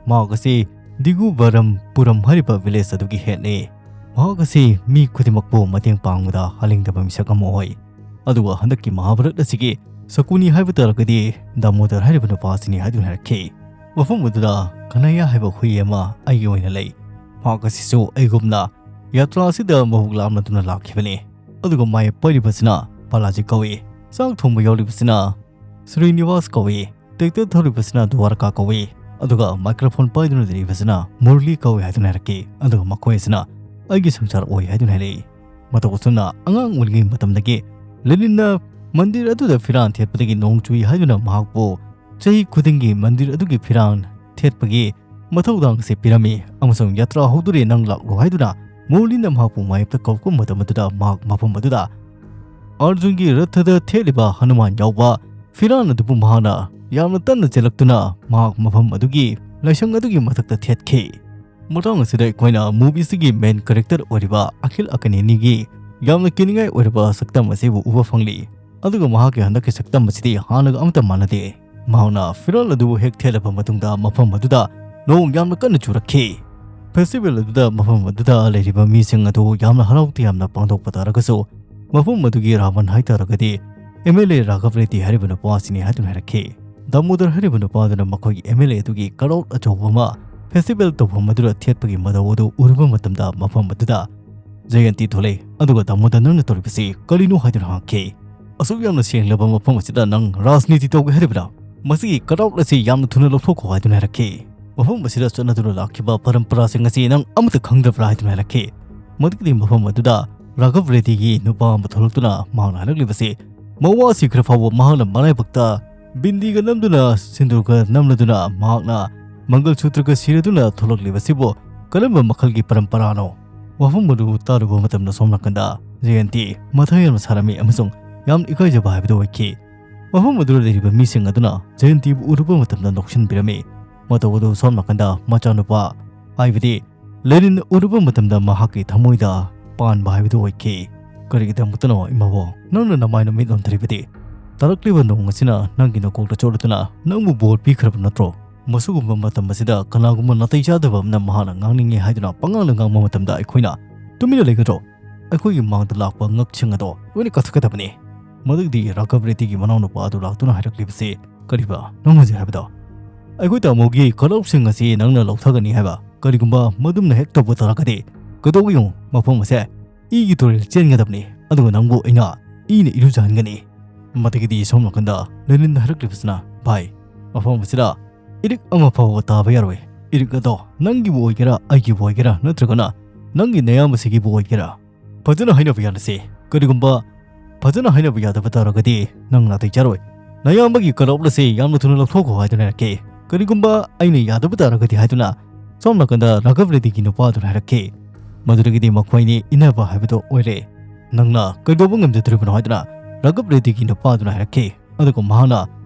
ꯃꯍꯥꯛ ꯑꯁꯤ ꯗꯤꯒꯨꯕꯔꯝ ꯄꯨꯔꯝ ꯍꯥꯏꯔꯤꯕ ꯚꯤꯂꯦꯖ ꯑꯗꯨꯒꯤ ꯍꯦꯠꯅꯤ꯫ ꯃꯍꯥꯛ ꯑꯁꯤ ꯃꯤ ꯈꯨꯗꯤꯡꯃꯛꯄꯨ ꯃꯇꯦꯡ ꯄꯥꯡꯕꯗ ꯑꯂꯤꯡꯗꯕ ꯃꯤꯁꯛ ꯑꯃ ꯑꯣꯏ꯫ ꯑꯗꯨꯒ ꯍꯟꯗꯛꯀꯤ ꯃꯍꯥꯚꯥꯔꯠ ꯑꯁꯤꯒꯤ ꯁꯀꯨꯅꯤ ꯍꯥꯏꯕ ꯇꯥꯔꯒꯗꯤ ꯗꯥꯃꯣꯗꯔ ꯍꯥꯏꯔꯤꯕ ꯅꯨꯄꯥ ꯑꯁꯤꯅꯤ ꯍꯥꯏꯗꯨꯅ ꯍꯥꯏꯔꯛꯈꯤ꯫ ꯃꯐꯝ ꯑꯗꯨꯗ ꯀꯅꯌꯥ ꯍꯥꯏꯕ ꯍꯨꯏ ꯑꯃ ꯑꯩꯒꯤ ꯑꯣꯏꯅ ꯂꯩ꯫ ꯃꯍꯥꯛ ꯑꯁꯤꯁꯨ ꯑꯩꯒꯨꯝꯅ ꯌꯥꯇ꯭ꯔꯥ ꯑꯁꯤꯗ ꯃꯕꯨꯛ ꯂꯥꯝꯅꯗꯨꯅ ꯂꯥꯛꯈꯤꯕꯅꯤ꯫ ꯑꯗꯨꯒ ꯃꯥꯏ ꯄꯥꯏꯔꯤꯕꯁꯤꯅ ꯄꯥꯂꯥꯖꯤ ꯀꯧꯏ꯫ ꯆꯥꯛ ꯊꯣꯡꯕ ꯌꯥꯎꯔꯤꯕꯁꯤꯅ ꯁ꯭ꯔꯤꯅꯤꯋꯥꯁ ꯀꯧꯏ꯫ ꯇ꯭ꯔꯦꯛꯇꯔ ꯊꯧꯔꯤꯕꯁꯤꯅ ꯗ꯭ꯋꯥꯔꯀꯥ ꯀꯧꯏ꯫ ꯑꯗꯨꯒ ꯃꯥꯏꯀ꯭ꯔꯣꯐꯣꯟ ꯄꯥꯏꯗꯨꯅ ꯂꯩꯔꯤꯕꯁꯤꯅ ꯃꯨꯔꯂꯤ ꯀꯧꯏ ꯍꯥꯏꯗꯨꯅ ꯍꯥꯏꯔꯛꯈꯤ꯫ ꯑꯗꯨꯒ ꯃꯈꯣꯏ ꯑꯁꯤꯅ ꯑꯩꯒꯤ ꯁꯪꯁꯥꯔ ꯑꯣꯏ ꯍꯥꯏꯗꯨꯅ ꯍꯥꯏꯔꯛꯏ꯫ ꯃꯇꯧ ꯑꯁꯨꯝꯅ ꯑꯉꯥꯡ ꯑꯣꯏꯔꯤꯉꯩ ꯃꯇꯝꯗꯒꯤ ꯂꯦꯅꯤꯟꯅ ꯃꯟꯗꯤꯔ ꯑꯗꯨꯗ ꯐꯤꯔꯥꯟ ꯊꯦꯠꯄꯗꯒꯤ ꯅꯣꯡ ꯆꯨꯏ ꯍꯥꯏꯗꯨꯅ ꯃꯍꯥꯛꯄꯨ ꯆꯍꯤ ꯈꯨꯗꯤꯡꯒꯤ ꯃꯟꯗꯤꯔ ꯑꯗꯨꯒꯤ ꯐꯤꯔꯥꯟ ꯊꯦꯠꯄꯒꯤ ꯃꯊꯧꯗꯥꯡ ꯑꯁꯤ ꯄꯤꯔꯝꯃꯤ꯫ ꯑꯃꯁꯨꯡ ꯌꯥꯇ꯭ꯔꯥ ꯍꯧꯗꯣꯔꯦ, ꯅꯪ ꯂꯥꯛꯂꯣ ꯍꯥꯏꯗꯨꯅ ꯃꯨꯔꯂꯤꯅ ꯃꯍꯥꯛꯄꯨ ꯃꯥꯌꯦꯞꯇ ꯀꯧꯔꯛꯄ ꯃꯇꯝ ꯑꯗꯨꯗ ꯃꯍꯥꯛ ꯃꯐꯝ ꯑꯗꯨꯗ ꯑꯔꯖꯨꯟꯒꯤ ꯔꯊꯗ ꯊꯦꯠꯂꯤꯕ ꯍꯅꯨꯃꯥꯟ ꯌꯥꯎꯕ ꯐꯤꯔꯥꯟ ꯑꯗꯨꯕꯨ ꯃꯍꯥꯛꯅ ꯌꯥꯝꯅ ꯇꯟꯅ ꯆꯦꯜꯂꯛꯇꯨꯅ ꯃꯍꯥꯛ ꯃꯐꯝ ꯑꯗꯨꯒꯤ ꯂꯥꯏꯁꯪ ꯑꯗꯨꯒꯤ ꯃꯊꯛꯇ ꯊꯦꯠꯈꯤ꯫ ꯃꯇꯥꯡ ꯑꯁꯤꯗ ꯑꯩꯈꯣꯏꯅ ꯃꯨꯚꯤꯁꯤꯒꯤ ꯃꯦꯟ ꯀꯦꯔꯦꯛꯇꯔ ꯑꯣꯏꯔꯤꯕ ꯑꯈꯤꯜ ꯑꯀꯅꯦꯅꯤꯒꯤ ꯌꯥꯝꯅ ꯀꯤꯅꯤꯡꯉꯥꯏ ꯑꯣꯏꯔꯕ ꯁꯛꯇꯝ ꯑꯁꯤꯕꯨ ꯎꯕ ꯐꯪꯂꯤ꯫ ꯑꯗꯨꯒ ꯃꯍꯥꯛꯀꯤ ꯍꯟꯗꯛꯀꯤ ꯁꯛꯇꯝ ꯑꯁꯤꯗꯤ ꯍꯥꯟꯅꯒ ꯑꯃꯠꯇ ꯃꯥꯟꯅꯗꯦ꯫ ꯃꯍꯥꯛꯅ ꯐꯤꯔꯥꯜ ꯑꯗꯨꯕꯨ ꯍꯦꯛ ꯊꯦꯠꯂꯕ ꯃꯇꯨꯡꯗ ꯃꯐꯝ ꯑꯗꯨꯗ ꯅꯣꯡ ꯌꯥꯝꯅ ꯀꯟꯅ ꯆꯨꯔꯛꯈꯤ꯫ ꯐꯦꯁꯇꯤꯚꯦꯜ ꯑꯗꯨꯗ ꯃꯐꯝ ꯑꯗꯨꯗ ꯂꯩꯔꯤꯕ ꯃꯤꯁꯤꯡ ꯑꯗꯨ ꯌꯥꯝꯅ ꯍꯔꯥꯎ ꯇꯌꯥꯝꯅ ꯄꯥꯡꯊꯣꯛꯄ ꯇꯥꯔꯒꯁꯨ, ꯃꯐꯝ ꯑꯗꯨꯒꯤ ꯔꯥꯕꯟ ꯍꯥꯏꯇꯥꯔꯒꯗꯤ ꯑꯦꯝ ꯑꯦꯜ ꯑꯦ ꯔꯥꯘꯕ ꯔꯦꯗꯤ ꯍꯥꯏꯔꯤꯕ ꯅꯨꯄꯥ ꯑꯁꯤꯅꯤ ꯍꯥꯏꯗꯨꯅ ꯍꯥꯏꯔꯛꯈꯤ꯫ ꯗꯥꯃꯣꯗꯔ ꯍꯥꯏꯔꯤꯕ ꯅꯨꯄꯥ ꯑꯗꯨꯅ ꯃꯈꯣꯏꯒꯤ ꯑꯦꯝ ꯑꯦꯜ ꯑꯦ ꯑꯗꯨꯒꯤ ꯀꯔꯧꯠ ꯑꯆꯧꯕ ꯑꯃ ꯐꯦꯁꯇꯤꯚꯦꯜ ꯇꯧꯐꯝ ꯑꯗꯨꯗ ꯊꯦꯠꯄꯒꯤ ꯃꯇꯧ ꯑꯗꯨ ꯎꯔꯨꯕ ꯃꯇꯝꯗ, ꯃꯐꯝ ꯑꯗꯨꯗ ꯖꯌꯟꯇꯤ ꯊꯣꯛꯂꯛꯏ꯫ ꯑꯗꯨꯒ ꯗꯥꯃꯣꯗꯔ, ꯅꯪꯅ ꯇꯧꯔꯤꯕꯁꯤ ꯀꯔꯤꯅꯣ ꯍꯥꯏꯗꯨꯅ ꯍꯪꯈꯤ꯫ ꯑꯁꯨꯛ ꯌꯥꯝꯅ ꯁꯦꯡꯂꯕ ꯃꯐꯝ ꯑꯁꯤꯗ ꯅꯪ ꯔꯥꯖꯅꯤꯇꯤ ꯇꯧꯒꯦ ꯍꯥꯏꯔꯤꯕ꯭ꯔꯥ? ꯃꯁꯤꯒꯤ ꯀꯔꯧꯠ ꯑꯁꯤ ꯌꯥꯝꯅ ꯊꯨꯅ ꯂꯧꯊꯣꯛꯈꯣ ꯍꯥꯏꯗꯨꯅ ꯍꯥꯏꯔꯛꯈꯤ꯫ ꯃꯐꯝ ꯑꯁꯤꯗ ꯆꯠꯅꯗꯨꯅ ꯂꯥꯛꯈꯤꯕ ꯄꯔꯝꯄꯔꯥꯁꯤꯡ ꯑꯁꯤ ꯅꯪ ꯑꯃꯠꯇ ꯈꯪꯗꯕ꯭ꯔꯥ ꯍꯥꯏꯗꯨꯅ ꯍꯥꯏꯔꯛꯈꯤ꯫ ꯃꯗꯨꯒꯤꯗꯤ ꯃꯐꯝ ꯑꯗꯨꯗ ꯔꯥꯘꯕ ꯔꯦꯗꯤꯒꯤ ꯅꯨꯄꯥ ꯑꯃ ꯊꯣꯛꯂꯛꯇꯨꯅ ꯃꯍꯥꯛꯅ ꯍꯥꯏꯔꯛꯂꯤꯕꯁꯤ, ꯃꯋꯥ ꯁꯤꯈ꯭ꯔ ꯐꯥꯎꯕ ꯃꯍꯥꯛꯅ ꯃꯔꯥꯏꯕꯛꯇ ꯕꯤꯟꯗꯤꯒ ꯅꯝꯗꯨꯅ, ꯁꯤꯟꯗꯨꯔꯒ ꯅꯝꯂꯗꯨꯅ, ꯃꯍꯥꯛꯅ ꯃꯪꯒꯜ ꯁꯨꯇ꯭ꯔꯒ ꯁꯤꯔꯗꯨꯅ ꯊꯣꯛꯂꯛꯂꯤꯕꯁꯤꯕꯨ ꯀꯔꯝꯕ ꯃꯈꯜꯒꯤ ꯄꯔꯝꯄꯔꯥꯅꯣ? ꯋꯥꯐꯝ ꯑꯗꯨ ꯇꯥꯔꯨꯕ ꯃꯇꯝꯗ ꯁꯣꯝ ꯅꯥꯀꯟꯗ ꯖꯌꯟꯇꯤ ꯃꯊꯥ ꯌꯥꯝꯅ ꯁꯥꯔꯝꯃꯤ ꯑꯃꯁꯨꯡ ꯌꯥꯝ ꯏꯀꯥꯏꯖꯕ ꯍꯥꯏꯕꯗꯨ ꯑꯣꯏꯈꯤ꯫ ꯃꯐꯝ ꯑꯗꯨꯗ ꯂꯩꯔꯤꯕ ꯃꯤꯁꯤꯡ ꯑꯗꯨꯅ ꯖꯌꯟꯇꯤꯕꯨ ꯎꯔꯨꯕ ꯃꯇꯝꯗ ꯅꯣꯛꯁꯤꯟꯕꯤꯔꯝꯃꯤ꯫ ꯃꯇꯧ ꯑꯗꯨ ꯁꯣꯝ ꯅꯥꯀꯟꯗ ꯃꯆꯥꯅꯨꯄꯥ, ꯍꯥꯏꯕꯗꯤ ꯂꯦꯅꯤꯟ ꯎꯔꯨꯕ ꯃꯇꯝꯗ ꯃꯍꯥꯛꯀꯤ ꯊꯃꯣꯏꯗ ꯄꯥꯟꯕ ꯍꯥꯏꯕꯗꯨ ꯑꯣꯏꯈꯤ꯫ "ꯀꯔꯤꯒꯤꯗꯃꯛꯇꯅꯣ ꯏꯃꯥꯕꯣ ꯅꯪꯅ ꯅꯃꯥꯏ ꯅꯃꯤꯠ ꯅꯣꯟꯊꯔꯤꯕꯗꯤ? ꯇꯥꯔꯛꯂꯤꯕ ꯅꯣꯡ ꯑꯁꯤꯅ ꯅꯪꯒꯤ ꯅꯀꯣꯛꯇ ꯆꯣꯠꯂꯗꯨꯅ ꯅꯪꯕꯨ ꯕꯣꯔ ꯄꯤꯈ꯭ꯔꯕ ꯅꯠꯇ꯭ꯔꯣ? ꯃꯁꯤꯒꯨꯝꯕ ꯃꯇꯝ ꯑꯁꯤꯗ ꯀꯅꯥꯒꯨꯝꯕ ꯅꯥꯇꯩ ꯆꯥꯗꯕ ꯑꯃꯅ ꯃꯍꯥꯛꯅ ꯉꯥꯡꯅꯤꯡꯉꯦ ꯍꯥꯏꯗꯨꯅ ꯄꯉꯥꯡꯗ ꯉꯥꯡꯕ ꯃꯇꯝꯗ ꯑꯩꯈꯣꯏꯅ ꯇꯨꯃꯤꯟꯅ ꯂꯩꯒꯗ꯭ꯔꯣ? ꯑꯩꯈꯣꯏꯒꯤ ꯃꯥꯡꯗ ꯂꯥꯛꯄ ꯉꯛꯁꯤꯡ ꯑꯗꯣ ꯂꯣꯏꯅ ꯀꯛꯊꯠꯀꯗꯕꯅꯤ꯫ ꯃꯗꯨꯗꯤ ꯔꯥꯘꯕ ꯔꯦꯗꯤꯒꯤ ꯃꯅꯥꯎꯅꯨꯄꯥ ꯑꯗꯨ ꯂꯥꯛꯇꯨꯅ ꯍꯥꯏꯔꯛꯂꯤꯕꯁꯤ ꯀꯔꯤꯕ? ꯅꯪ ꯍꯧꯖꯤꯛ ꯍꯥꯏꯕꯗꯣ? ꯑꯩꯈꯣꯏ ꯇꯥꯃꯣꯒꯤ ꯀꯂꯣꯞꯁꯤꯡ ꯑꯁꯤ ꯅꯪꯅ ꯂꯧꯊꯒꯅꯤ ꯍꯥꯏꯕ? ꯀꯔꯤꯒꯨꯝꯕ ꯃꯗꯨꯝꯅ ꯍꯦꯛ ꯇꯧꯕ ꯇꯥꯔꯒꯗꯤ ꯀꯩꯗꯧꯕ ꯌꯦꯡꯉꯨ, ꯃꯐꯝ ꯑꯁꯦ ꯏꯒꯤ ꯇꯨꯔꯦꯜ ꯆꯦꯟꯒꯗꯕꯅꯤ, ꯑꯗꯨꯒ ꯅꯪꯕꯨ ꯑꯩꯅ ꯏꯅ ꯏꯔꯨꯖꯍꯟꯒꯅꯤ꯫ ꯃꯗꯒꯤꯗꯤ ꯁꯣꯝ ꯅꯥꯀꯟꯗ ꯂꯦꯅꯤꯟꯅ ꯍꯥꯏꯔꯛꯂꯤꯕꯁꯤꯅ, "ꯚꯥꯏ, ꯃꯐꯝ ꯑꯁꯤꯗ ꯏꯔꯤꯛ ꯑꯃ ꯐꯥꯎꯕ ꯇꯥꯕ ꯌꯥꯔꯣꯏ꯫ ꯏꯔꯤꯛ ꯑꯗꯣ ꯅꯪꯒꯤꯕꯨ ꯑꯣꯏꯒꯦꯔꯥ, ꯑꯩꯒꯤꯕꯨ ꯑꯣꯏꯒꯦꯔꯥ, ꯅꯠꯇ꯭ꯔꯒꯅ ꯅꯪꯒꯤ ꯅꯌꯥꯝꯕꯁꯤꯒꯤꯕꯨ ꯑꯣꯏꯒꯦꯔꯥ, ꯐꯖꯅ ꯍꯥꯏꯅꯕ ꯌꯥꯅꯁꯦ꯫ ꯀꯔꯤꯒꯨꯝꯕ ꯐꯖꯅ ꯍꯥꯏꯅꯕ ꯌꯥꯗꯕ ꯇꯥꯔꯒꯗꯤ ꯅꯪ ꯅꯥꯇꯩ ꯆꯥꯔꯣꯏ꯫ ꯅꯌꯥꯝꯕꯒꯤ ꯀꯂꯣꯞ ꯑꯁꯤ ꯌꯥꯝꯅ ꯊꯨꯅ ꯂꯧꯊꯣꯛꯈꯣ" ꯍꯥꯏꯗꯨꯅ ꯍꯥꯏꯔꯛꯈꯤ꯫ ꯀꯔꯤꯒꯨꯝꯕ ꯑꯩꯅ ꯌꯥꯗꯕ ꯇꯥꯔꯒꯗꯤ ꯍꯥꯏꯗꯨꯅ ꯁꯣꯝ ꯅꯥꯀꯟꯗ ꯔꯥꯘꯕ ꯔꯦꯗꯤꯒꯤ ꯅꯨꯄꯥ ꯑꯗꯨꯅ ꯍꯥꯏꯔꯛꯈꯤ꯫ ꯃꯗꯨꯗꯒꯤꯗꯤ ꯃꯈꯣꯏꯅꯤ ꯏꯟꯅꯕ ꯍꯥꯏꯕꯗꯨ ꯑꯣꯏꯔꯦ꯫ "ꯅꯪꯅ ꯀꯩꯗꯧꯕ ꯉꯝꯖꯗꯣꯔꯤꯕꯅꯣ?" ꯍꯥꯏꯗꯨꯅ ꯔꯥꯘꯕ ꯔꯦꯗꯤꯒꯤ ꯅꯨꯄꯥ ꯑꯗꯨꯅ ꯍꯥꯏꯔꯛꯈꯤ꯫ ꯑꯗꯨꯒ ꯃꯍꯥꯛꯅ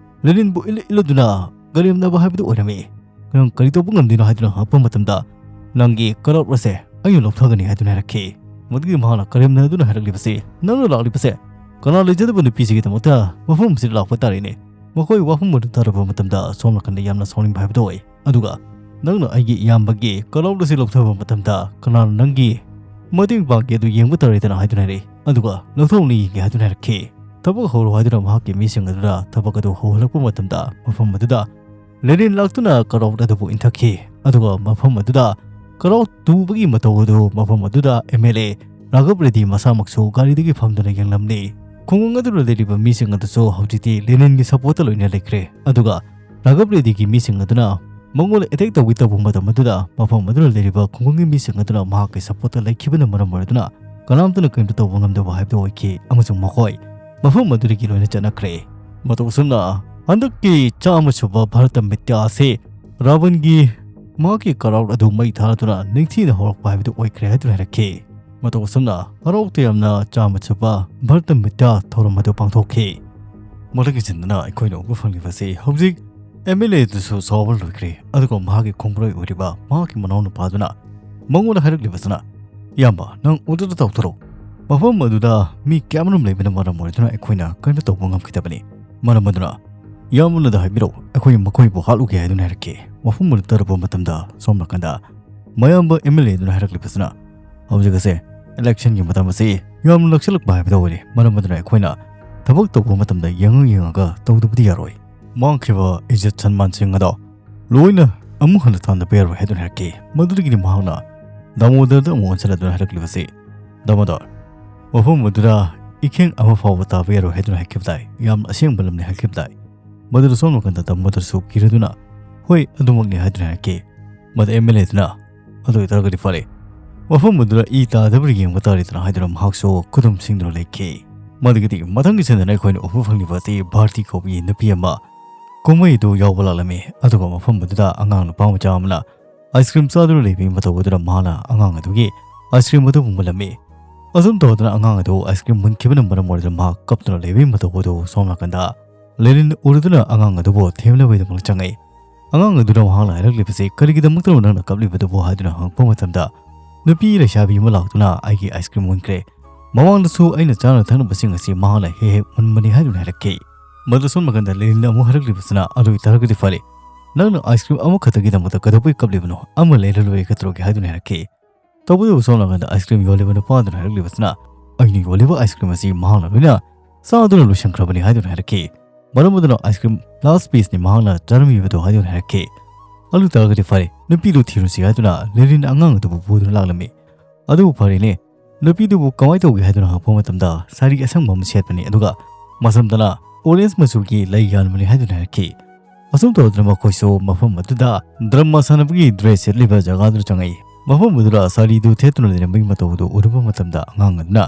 ꯂꯦꯅꯤꯟꯕꯨ ꯏꯜꯂ ꯏꯜꯂꯗꯨꯅ ꯀꯔꯦꯝꯅꯕ ꯍꯥꯏꯕꯗꯨ ꯑꯣꯏꯔꯝꯃꯤ꯫ "ꯅꯪ ꯀꯔꯤ ꯇꯧꯕ ꯉꯝꯗꯣꯏꯅꯣ?" ꯍꯥꯏꯗꯨꯅ ꯍꯪꯉꯛꯄ ꯃꯇꯝꯗ, "ꯅꯪꯒꯤ ꯀꯂꯣꯞ ꯑꯁꯦ ꯑꯩꯅ ꯂꯧꯊꯒꯅꯤ" ꯍꯥꯏꯗꯨꯅ ꯍꯥꯏꯔꯛꯈꯤ꯫ ꯃꯗꯨꯒꯤ ꯃꯍꯥꯛꯅ ꯀꯔꯦꯝꯅꯗꯨꯅ ꯍꯥꯏꯔꯛꯂꯤꯕꯁꯤ, "ꯅꯪꯅ ꯂꯥꯛꯂꯤꯕꯁꯦ ꯀꯅꯥ ꯂꯩꯖꯗꯕ ꯅꯨꯄꯤꯁꯤꯒꯤꯗꯃꯛꯇ ꯃꯐꯝ ꯑꯁꯤꯗ ꯂꯥꯛꯄ ꯇꯥꯔꯦꯅꯦ?" ꯃꯈꯣꯏ ꯋꯥꯐꯝ ꯑꯗꯨ ꯇꯥꯔꯕ ꯃꯇꯝꯗ ꯁꯣꯝ ꯅꯥꯀꯟꯗ ꯌꯥꯝꯅ ꯁꯥꯎꯅꯤꯡꯕ ꯍꯥꯏꯕꯗꯨ ꯑꯣꯏ꯫ ꯑꯗꯨꯒ, "ꯅꯪꯅ ꯑꯩꯒꯤ ꯏꯌꯥꯝꯕꯒꯤ ꯀꯂꯣꯞ ꯑꯁꯤ ꯂꯧꯊꯕ ꯃꯇꯝꯗ ꯀꯅꯥꯅ ꯅꯪꯒꯤ ꯃꯇꯦꯡ ꯄꯥꯡꯒꯦ ꯑꯗꯨ ꯌꯦꯡꯕ ꯇꯥꯔꯦꯗꯅ" ꯍꯥꯏꯗꯨꯅ ꯍꯥꯏꯔꯛꯏ꯫ ꯑꯗꯨꯒ, "ꯂꯧꯊꯣꯛꯅ ꯌꯦꯡꯒꯦ" ꯍꯥꯏꯗꯨꯅ ꯍꯥꯏꯔꯛꯈꯤ꯫ "ꯊꯕꯛ ꯍꯧꯔꯣ" ꯍꯥꯏꯗꯨꯅ ꯃꯍꯥꯛꯀꯤ ꯃꯤꯁꯤꯡ ꯑꯗꯨꯅ ꯊꯕꯛ ꯑꯗꯨ ꯍꯧꯍꯜꯂꯛꯄ ꯃꯇꯝꯗ ꯃꯐꯝ ꯑꯗꯨꯗ ꯂꯦꯅꯤꯟ ꯂꯥꯛꯇꯨꯅ ꯀꯂꯣꯞ ꯑꯗꯨꯕꯨ ꯏꯟꯊꯛꯈꯤ꯫ ꯑꯗꯨꯒ ꯃꯐꯝ ꯑꯗꯨꯗ ꯀꯂꯣꯞ ꯇꯨꯕꯒꯤ ꯃꯇꯧ ꯑꯗꯨ ꯃꯐꯝ ꯑꯗꯨꯗ ꯑꯦꯝ ꯑꯦꯜ ꯑꯦ ꯔꯥꯘꯕ ꯔꯦꯗꯤ ꯃꯁꯥꯃꯛꯁꯨ ꯒꯥꯔꯤꯗꯒꯤ ꯐꯝꯗꯨꯅ ꯌꯦꯡꯂꯝꯂꯤ꯫ ꯈꯨꯡꯒꯪ ꯑꯗꯨꯗ ꯂꯩꯔꯤꯕ ꯃꯤꯁꯤꯡ ꯑꯗꯨꯁꯨ ꯍꯧꯖꯤꯛꯇꯤ ꯂꯦꯅꯤꯟꯒꯤ ꯁꯄꯣꯔꯠꯇ ꯂꯣꯏꯅ ꯂꯩꯈ꯭ꯔꯦ꯫ ꯑꯗꯨꯒ ꯔꯥꯘꯕ ꯔꯦꯗꯤꯒꯤ ꯃꯤꯁꯤꯡ ꯑꯗꯨꯅ ꯃꯉꯣꯟꯗ ꯑꯦꯇꯦꯛ ꯇꯧꯒꯦ ꯇꯧꯕ ꯃꯇꯝ ꯑꯗꯨꯗ ꯃꯐꯝ ꯑꯗꯨꯗ ꯂꯩꯔꯤꯕ ꯈꯨꯡꯒꯪꯒꯤ ꯃꯤꯁꯤꯡ ꯑꯗꯨꯅ ꯃꯍꯥꯛꯀꯤ ꯁꯄꯣꯔꯠꯇ ꯂꯩꯈꯤꯕꯅ ꯃꯔꯝ ꯑꯣꯏꯔꯗꯨꯅ ꯀꯅꯥꯝꯇꯅ ꯀꯔꯤꯝꯇ ꯇꯧꯕ ꯉꯝꯗꯕ ꯍꯥꯏꯕꯗꯨ ꯑꯣꯏꯈꯤ, ꯑꯃꯁꯨꯡ ꯃꯈꯣꯏ ꯃꯐꯝ ꯑꯗꯨꯗꯒꯤ ꯂꯣꯏꯅ ꯆꯠꯅꯈ꯭ꯔꯦ꯫ ꯃꯇꯧ ꯑꯁꯨꯝꯅ ꯍꯟꯗꯛꯀꯤ ꯆꯥꯝꯃ ꯁꯨꯕ ꯚꯥꯔꯇ ꯃꯤꯠꯌꯥ ꯑꯁꯤ ꯔꯥꯕꯟꯒꯤ ꯃꯍꯥꯛꯀꯤ ꯀꯂꯣꯞ ꯑꯗꯨ ꯃꯩ ꯊꯥꯗꯨꯅ ꯅꯤꯡꯊꯤꯅ ꯍꯧꯔꯛꯄ ꯍꯥꯏꯕꯗꯨ ꯑꯣꯏꯈ꯭ꯔꯦ ꯍꯥꯏꯗꯨꯅ ꯍꯥꯏꯔꯛꯈꯤ꯫ ꯃꯇꯧ ꯑꯁꯨꯝꯅ ꯍꯔꯥꯎ ꯇꯌꯥꯝꯅ ꯆꯥꯝꯃ ꯁꯨꯕ ꯚꯥꯔꯇ ꯃꯤꯠꯌꯥ ꯊꯧꯔꯝ ꯑꯗꯨ ꯄꯥꯡꯊꯣꯛꯈꯤ꯫ ꯃꯊꯪꯒꯤ ꯁꯤꯟꯗꯨꯅ ꯑꯩꯈꯣꯏꯅ ꯎꯕ ꯐꯪꯂꯤꯕꯁꯤ ꯍꯧꯖꯤꯛ ꯑꯦꯝ ꯑꯦꯜ ꯑꯦ ꯑꯗꯨꯁꯨ ꯁꯥꯎꯕ ꯂꯣꯏꯈ꯭ꯔꯦ, ꯑꯗꯨꯒ ꯃꯍꯥꯛꯀꯤ ꯈꯣꯡꯕ꯭ꯔꯣꯏ ꯑꯣꯏꯔꯤꯕ ꯃꯍꯥꯛꯀꯤ ꯃꯅꯥꯎꯅꯨꯄꯥꯗꯨꯅ ꯃꯉꯣꯟꯗ ꯍꯥꯏꯔꯛꯂꯤꯕꯁꯤꯅ, "ꯏꯌꯥꯝꯕ, ꯅꯪ ꯑꯣꯔꯗꯔ ꯇꯧꯊꯔꯣ"꯫ ꯃꯐꯝ ꯑꯗꯨꯗ ꯃꯤ ꯀꯌꯥꯃꯔꯨꯝ ꯂꯩꯕꯅ ꯃꯔꯝ ꯑꯣꯏꯗꯨꯅ ꯑꯩꯈꯣꯏꯅ ꯀꯔꯤꯝꯇ ꯇꯧꯕ ꯉꯝꯈꯤꯗꯕꯅꯤ꯫ ꯃꯔꯝ ꯑꯗꯨꯅ ꯏꯌꯥꯝꯕꯅꯗ ꯍꯥꯏꯕꯤꯔꯛꯎ, ꯑꯩꯈꯣꯏ ꯃꯈꯣꯏꯕꯨ ꯍꯥꯠꯂꯨꯒꯦ ꯍꯥꯏꯗꯨꯅ ꯍꯥꯏꯔꯛꯈꯤ꯫ ꯋꯥꯐꯝ ꯑꯗꯨ ꯇꯥꯔꯛꯄ ꯃꯇꯝꯗ ꯁꯣꯝ ꯅꯥꯀꯟꯗ ꯃꯌꯥꯝꯕ ꯑꯦꯝ ꯑꯦꯜ ꯑꯦ ꯑꯗꯨꯅ ꯍꯥꯏꯔꯛꯂꯤꯕꯁꯤꯅ, "ꯍꯧꯖꯤꯛ ꯑꯁꯦ ꯏꯂꯦꯛꯁꯟꯒꯤ ꯃꯇꯝ ꯑꯁꯤ ꯌꯥꯝꯅ ꯅꯛꯁꯤꯜꯂꯛꯄ ꯍꯥꯏꯕꯗꯨ ꯑꯣꯏꯔꯦ꯫ ꯃꯔꯝ ꯑꯗꯨꯅ ꯑꯩꯈꯣꯏꯅ ꯊꯕꯛ ꯇꯧꯕ ꯃꯇꯝꯗ ꯌꯦꯡꯉ ꯌꯦꯡꯉꯒ ꯇꯧꯗꯕꯗꯤ ꯌꯥꯔꯣꯏ꯫ ꯃꯥꯡꯈꯤꯕ ꯏꯖꯠ ꯁꯟꯃꯥꯟꯁꯤꯡ ꯑꯗꯣ ꯂꯣꯏꯅ ꯑꯃꯨꯛ ꯍꯟꯅ ꯇꯥꯟꯅꯕ ꯌꯥꯔꯣꯏ" ꯍꯥꯏꯗꯨꯅ ꯍꯥꯏꯔꯛꯈꯤ꯫ ꯃꯗꯨꯗꯒꯤꯗꯤ ꯃꯍꯥꯛꯅ ꯗꯥꯃꯣꯗꯔꯗ ꯑꯃꯨꯛ ꯑꯣꯟꯁꯤꯜꯂꯗꯨꯅ ꯍꯥꯏꯔꯛꯂꯤꯕꯁꯤ, "ꯗꯥꯃꯣꯗꯔ, ꯃꯐꯝ ꯑꯗꯨꯗ ꯏꯈꯦꯡ ꯑꯃ ꯐꯥꯎꯕ ꯇꯥꯕ ꯌꯥꯔꯣꯏ ꯍꯥꯏꯗꯨꯅ ꯍꯥꯏꯈꯤꯕ ꯇꯥꯏ꯫ ꯌꯥꯝꯅ ꯑꯁꯦꯡꯕ ꯂꯝꯅꯤ" ꯍꯥꯏꯈꯤꯕ ꯇꯥꯏ꯫ ꯃꯗꯨꯗ ꯁꯣꯝ ꯅꯥꯀꯟꯗ ꯗꯥꯃꯣꯗꯔꯁꯨ ꯀꯤꯔꯗꯨꯅ, "ꯍꯣꯏ, ꯑꯗꯨꯃꯛꯅꯤ" ꯍꯥꯏꯗꯨꯅ ꯍꯥꯏꯔꯛꯈꯤ꯫ ꯃꯗꯨ ꯑꯦꯝ ꯑꯦꯜ ꯑꯦꯗꯨꯅ, "ꯑꯗꯨ ꯑꯣꯏꯇꯥꯔꯒꯗꯤ ꯐꯔꯦ, ꯃꯐꯝ ꯑꯗꯨꯗ ꯏ ꯇꯥꯗꯕ꯭ꯔꯥ ꯌꯦꯡꯕ ꯇꯥꯔꯦꯗꯅ" ꯍꯥꯏꯗꯨꯅ ꯃꯍꯥꯛꯁꯨ ꯈꯨꯗꯨꯝ ꯁꯤꯡꯗꯨꯅ ꯂꯩꯈꯤ꯫ ꯃꯗꯨꯒꯤꯗꯤ ꯃꯊꯪꯒꯤ ꯁꯟꯗꯅ ꯑꯩꯈꯣꯏꯅ ꯎꯕ ꯐꯪꯂꯤꯕ ꯑꯁꯤ ꯚꯥꯔꯇꯤ ꯀꯧꯕꯤ ꯅꯨꯄꯤ ꯑꯃ ꯀꯨꯝꯍꯩꯗꯨ ꯌꯥꯎꯕ ꯂꯥꯛꯂꯝꯃꯤ꯫ ꯑꯗꯨꯒ ꯃꯐꯝ ꯑꯗꯨꯗ ꯑꯉꯥꯡ ꯅꯨꯄꯥ ꯃꯆꯥ ꯑꯃꯅ ꯑꯥꯏꯁ ꯀ꯭ꯔꯤꯝ ꯆꯥꯗꯨꯅ ꯂꯩꯕꯒꯤ ꯃꯇꯧ ꯑꯗꯨꯗ ꯃꯍꯥꯛꯅ ꯑꯉꯥꯡ ꯑꯗꯨꯒꯤ ꯑꯥꯏꯁ ꯀ꯭ꯔꯤꯝ ꯑꯗꯨꯕꯨ ꯃꯨꯜꯂꯝꯃꯤ꯫ ꯑꯁꯨꯝ ꯇꯧꯗꯨꯅ ꯑꯉꯥꯡ ꯑꯗꯨ ꯑꯥꯏꯁ ꯀ꯭ꯔꯤꯝ ꯃꯨꯟꯈꯤꯕꯅ ꯃꯔꯝ ꯑꯣꯏꯔꯒ ꯃꯍꯥꯛ ꯀꯞꯇꯨꯅ ꯂꯩꯕꯒꯤ ꯃꯇꯧ ꯑꯗꯨ ꯁꯣꯝ ꯅꯥꯀꯟꯗ ꯂꯦꯅꯤꯟ ꯎꯔꯗꯨꯅ ꯑꯉꯥꯡ ꯑꯗꯨꯕꯨ ꯊꯦꯝꯅꯕꯒꯤꯗꯃꯛ ꯆꯪꯉꯛꯏ꯫ ꯑꯉꯥꯡ ꯑꯗꯨꯅ ꯃꯍꯥꯛꯅ ꯍꯥꯏꯔꯛꯂꯤꯕꯁꯤ, "ꯀꯔꯤꯒꯤꯗꯃꯛꯇꯅꯣ ꯅꯪꯅ ꯀꯞꯂꯤꯕꯗꯨꯕꯨ?" ꯍꯥꯏꯗꯨꯅ ꯍꯪꯉꯛꯄ ꯃꯇꯝꯗ, ꯅꯨꯄꯤ ꯂꯩꯁꯥꯕꯤ ꯑꯃ ꯂꯥꯛꯇꯨꯅ ꯑꯩꯒꯤ ꯑꯥꯏꯁ ꯀ꯭ꯔꯤꯝ ꯃꯨꯟꯈ꯭ꯔꯦ꯫ ꯃꯃꯥꯡꯗꯁꯨ ꯑꯩꯅ ꯆꯥꯅ ꯊꯛꯅꯕꯁꯤꯡ ꯑꯁꯤ ꯃꯍꯥꯛꯅ ꯍꯦꯛ ꯍꯦꯛ ꯃꯨꯟꯕꯅꯤ ꯍꯥꯏꯗꯨꯅ ꯍꯥꯏꯔꯛꯈꯤ꯫ ꯃꯗꯨ ꯁꯣꯝ ꯅꯥꯀꯟꯗ ꯂꯦꯅꯤꯟꯅ ꯑꯃꯨꯛ ꯍꯥꯏꯔꯛꯂꯤꯕꯁꯤꯅ, "ꯑꯗꯨ ꯑꯣꯏꯇꯥꯔꯒꯗꯤ ꯐꯔꯦ, ꯅꯪꯅ ꯑꯥꯏꯁ ꯀ꯭ꯔꯤꯝ ꯑꯃꯈꯛꯇꯒꯤꯗꯃꯛꯇ ꯀꯩꯗꯧꯕꯩ ꯀꯞꯂꯤꯕꯅꯣ? ꯑꯃ ꯂꯩꯔ ꯂꯣꯏꯔꯦ ꯀꯠꯇ꯭ꯔꯣꯒꯦ" ꯍꯥꯏꯗꯨꯅ ꯍꯥꯏꯔꯛꯈꯤ꯫ ꯇꯧꯕꯇꯕꯨ ꯁꯣꯝ ꯅꯥꯀꯟꯗ ꯑꯥꯏꯁ ꯀ꯭ꯔꯤꯝ ꯌꯣꯜꯂꯤꯕ ꯅꯨꯄꯥ ꯑꯗꯨꯅ ꯍꯥꯏꯔꯛꯂꯤꯕꯁꯤꯅ, "ꯑꯩꯅ ꯌꯣꯜꯂꯤꯕ ꯑꯥꯏꯁ ꯀ꯭ꯔꯤꯝ ꯑꯁꯤ ꯃꯍꯥꯛꯅ ꯂꯣꯏꯅ ꯆꯥꯗꯨꯅ ꯂꯣꯏꯁꯤꯟꯈ꯭ꯔꯕꯅꯤ" ꯍꯥꯏꯗꯨꯅ ꯍꯥꯏꯔꯛꯈꯤ꯫ ꯃꯔꯝ ꯑꯗꯨꯅ ꯑꯥꯏꯁ ꯀ꯭ꯔꯤꯝ ꯂꯥꯁ ꯄꯤꯁꯅꯤ ꯃꯍꯥꯛꯅ ꯆꯥꯔꯝꯃꯤꯕꯗꯣ ꯍꯥꯏꯗꯨꯅ ꯍꯥꯏꯔꯛꯈꯤ꯫ "ꯑꯗꯨ ꯑꯣꯏꯇꯥꯔꯒꯗꯤ ꯐꯔꯦ, ꯅꯨꯄꯤꯗꯨ ꯊꯤꯔꯨꯁꯤ" ꯍꯥꯏꯗꯨꯅ ꯂꯦꯅꯤꯟ ꯑꯉꯥꯡ ꯑꯗꯨꯕꯨ ꯄꯨꯗꯨꯅ ꯂꯥꯛꯂꯝꯃꯤ꯫ ꯑꯗꯨꯕꯨ ꯐꯔꯦꯅꯦ, ꯅꯨꯄꯤꯗꯨꯕꯨ ꯀꯃꯥꯏꯅ ꯇꯧꯒꯦ ꯍꯥꯏꯗꯨꯅ ꯍꯪꯉꯛꯄ ꯃꯇꯝꯗ ꯁꯥꯔꯤ ꯑꯁꯪꯕ ꯑꯃ ꯁꯦꯠꯄꯅꯤ, ꯑꯗꯨꯒ ꯃꯁꯝꯗꯅ ꯑꯣꯔꯦꯟꯖ ꯃꯆꯨꯒꯤ ꯂꯩ ꯌꯥꯟꯕꯅꯤ ꯍꯥꯏꯗꯨꯅ ꯍꯥꯏꯔꯛꯈꯤ꯫ ꯑꯁꯨꯝ ꯇꯧꯗꯨꯅ ꯃꯈꯣꯏꯁꯨ ꯃꯐꯝ ꯑꯗꯨꯗ ꯗ꯭ꯔꯃꯥ ꯁꯥꯟꯅꯕꯒꯤ ꯗ꯭ꯔꯦꯁ ꯁꯦꯠꯂꯤꯕ ꯖꯒꯥꯗꯨꯗ ꯆꯪꯉꯛꯏ꯫ ꯃꯐꯝ ꯑꯗꯨꯗ ꯁꯥꯔꯤꯗꯨ ꯊꯦꯠꯇꯨꯅ ꯂꯩꯔꯝꯕꯒꯤ ꯃꯇꯧ ꯑꯗꯨ ꯎꯔꯨꯕ ꯃꯇꯝꯗ ꯑꯉꯥꯡ ꯑꯗꯨꯅ,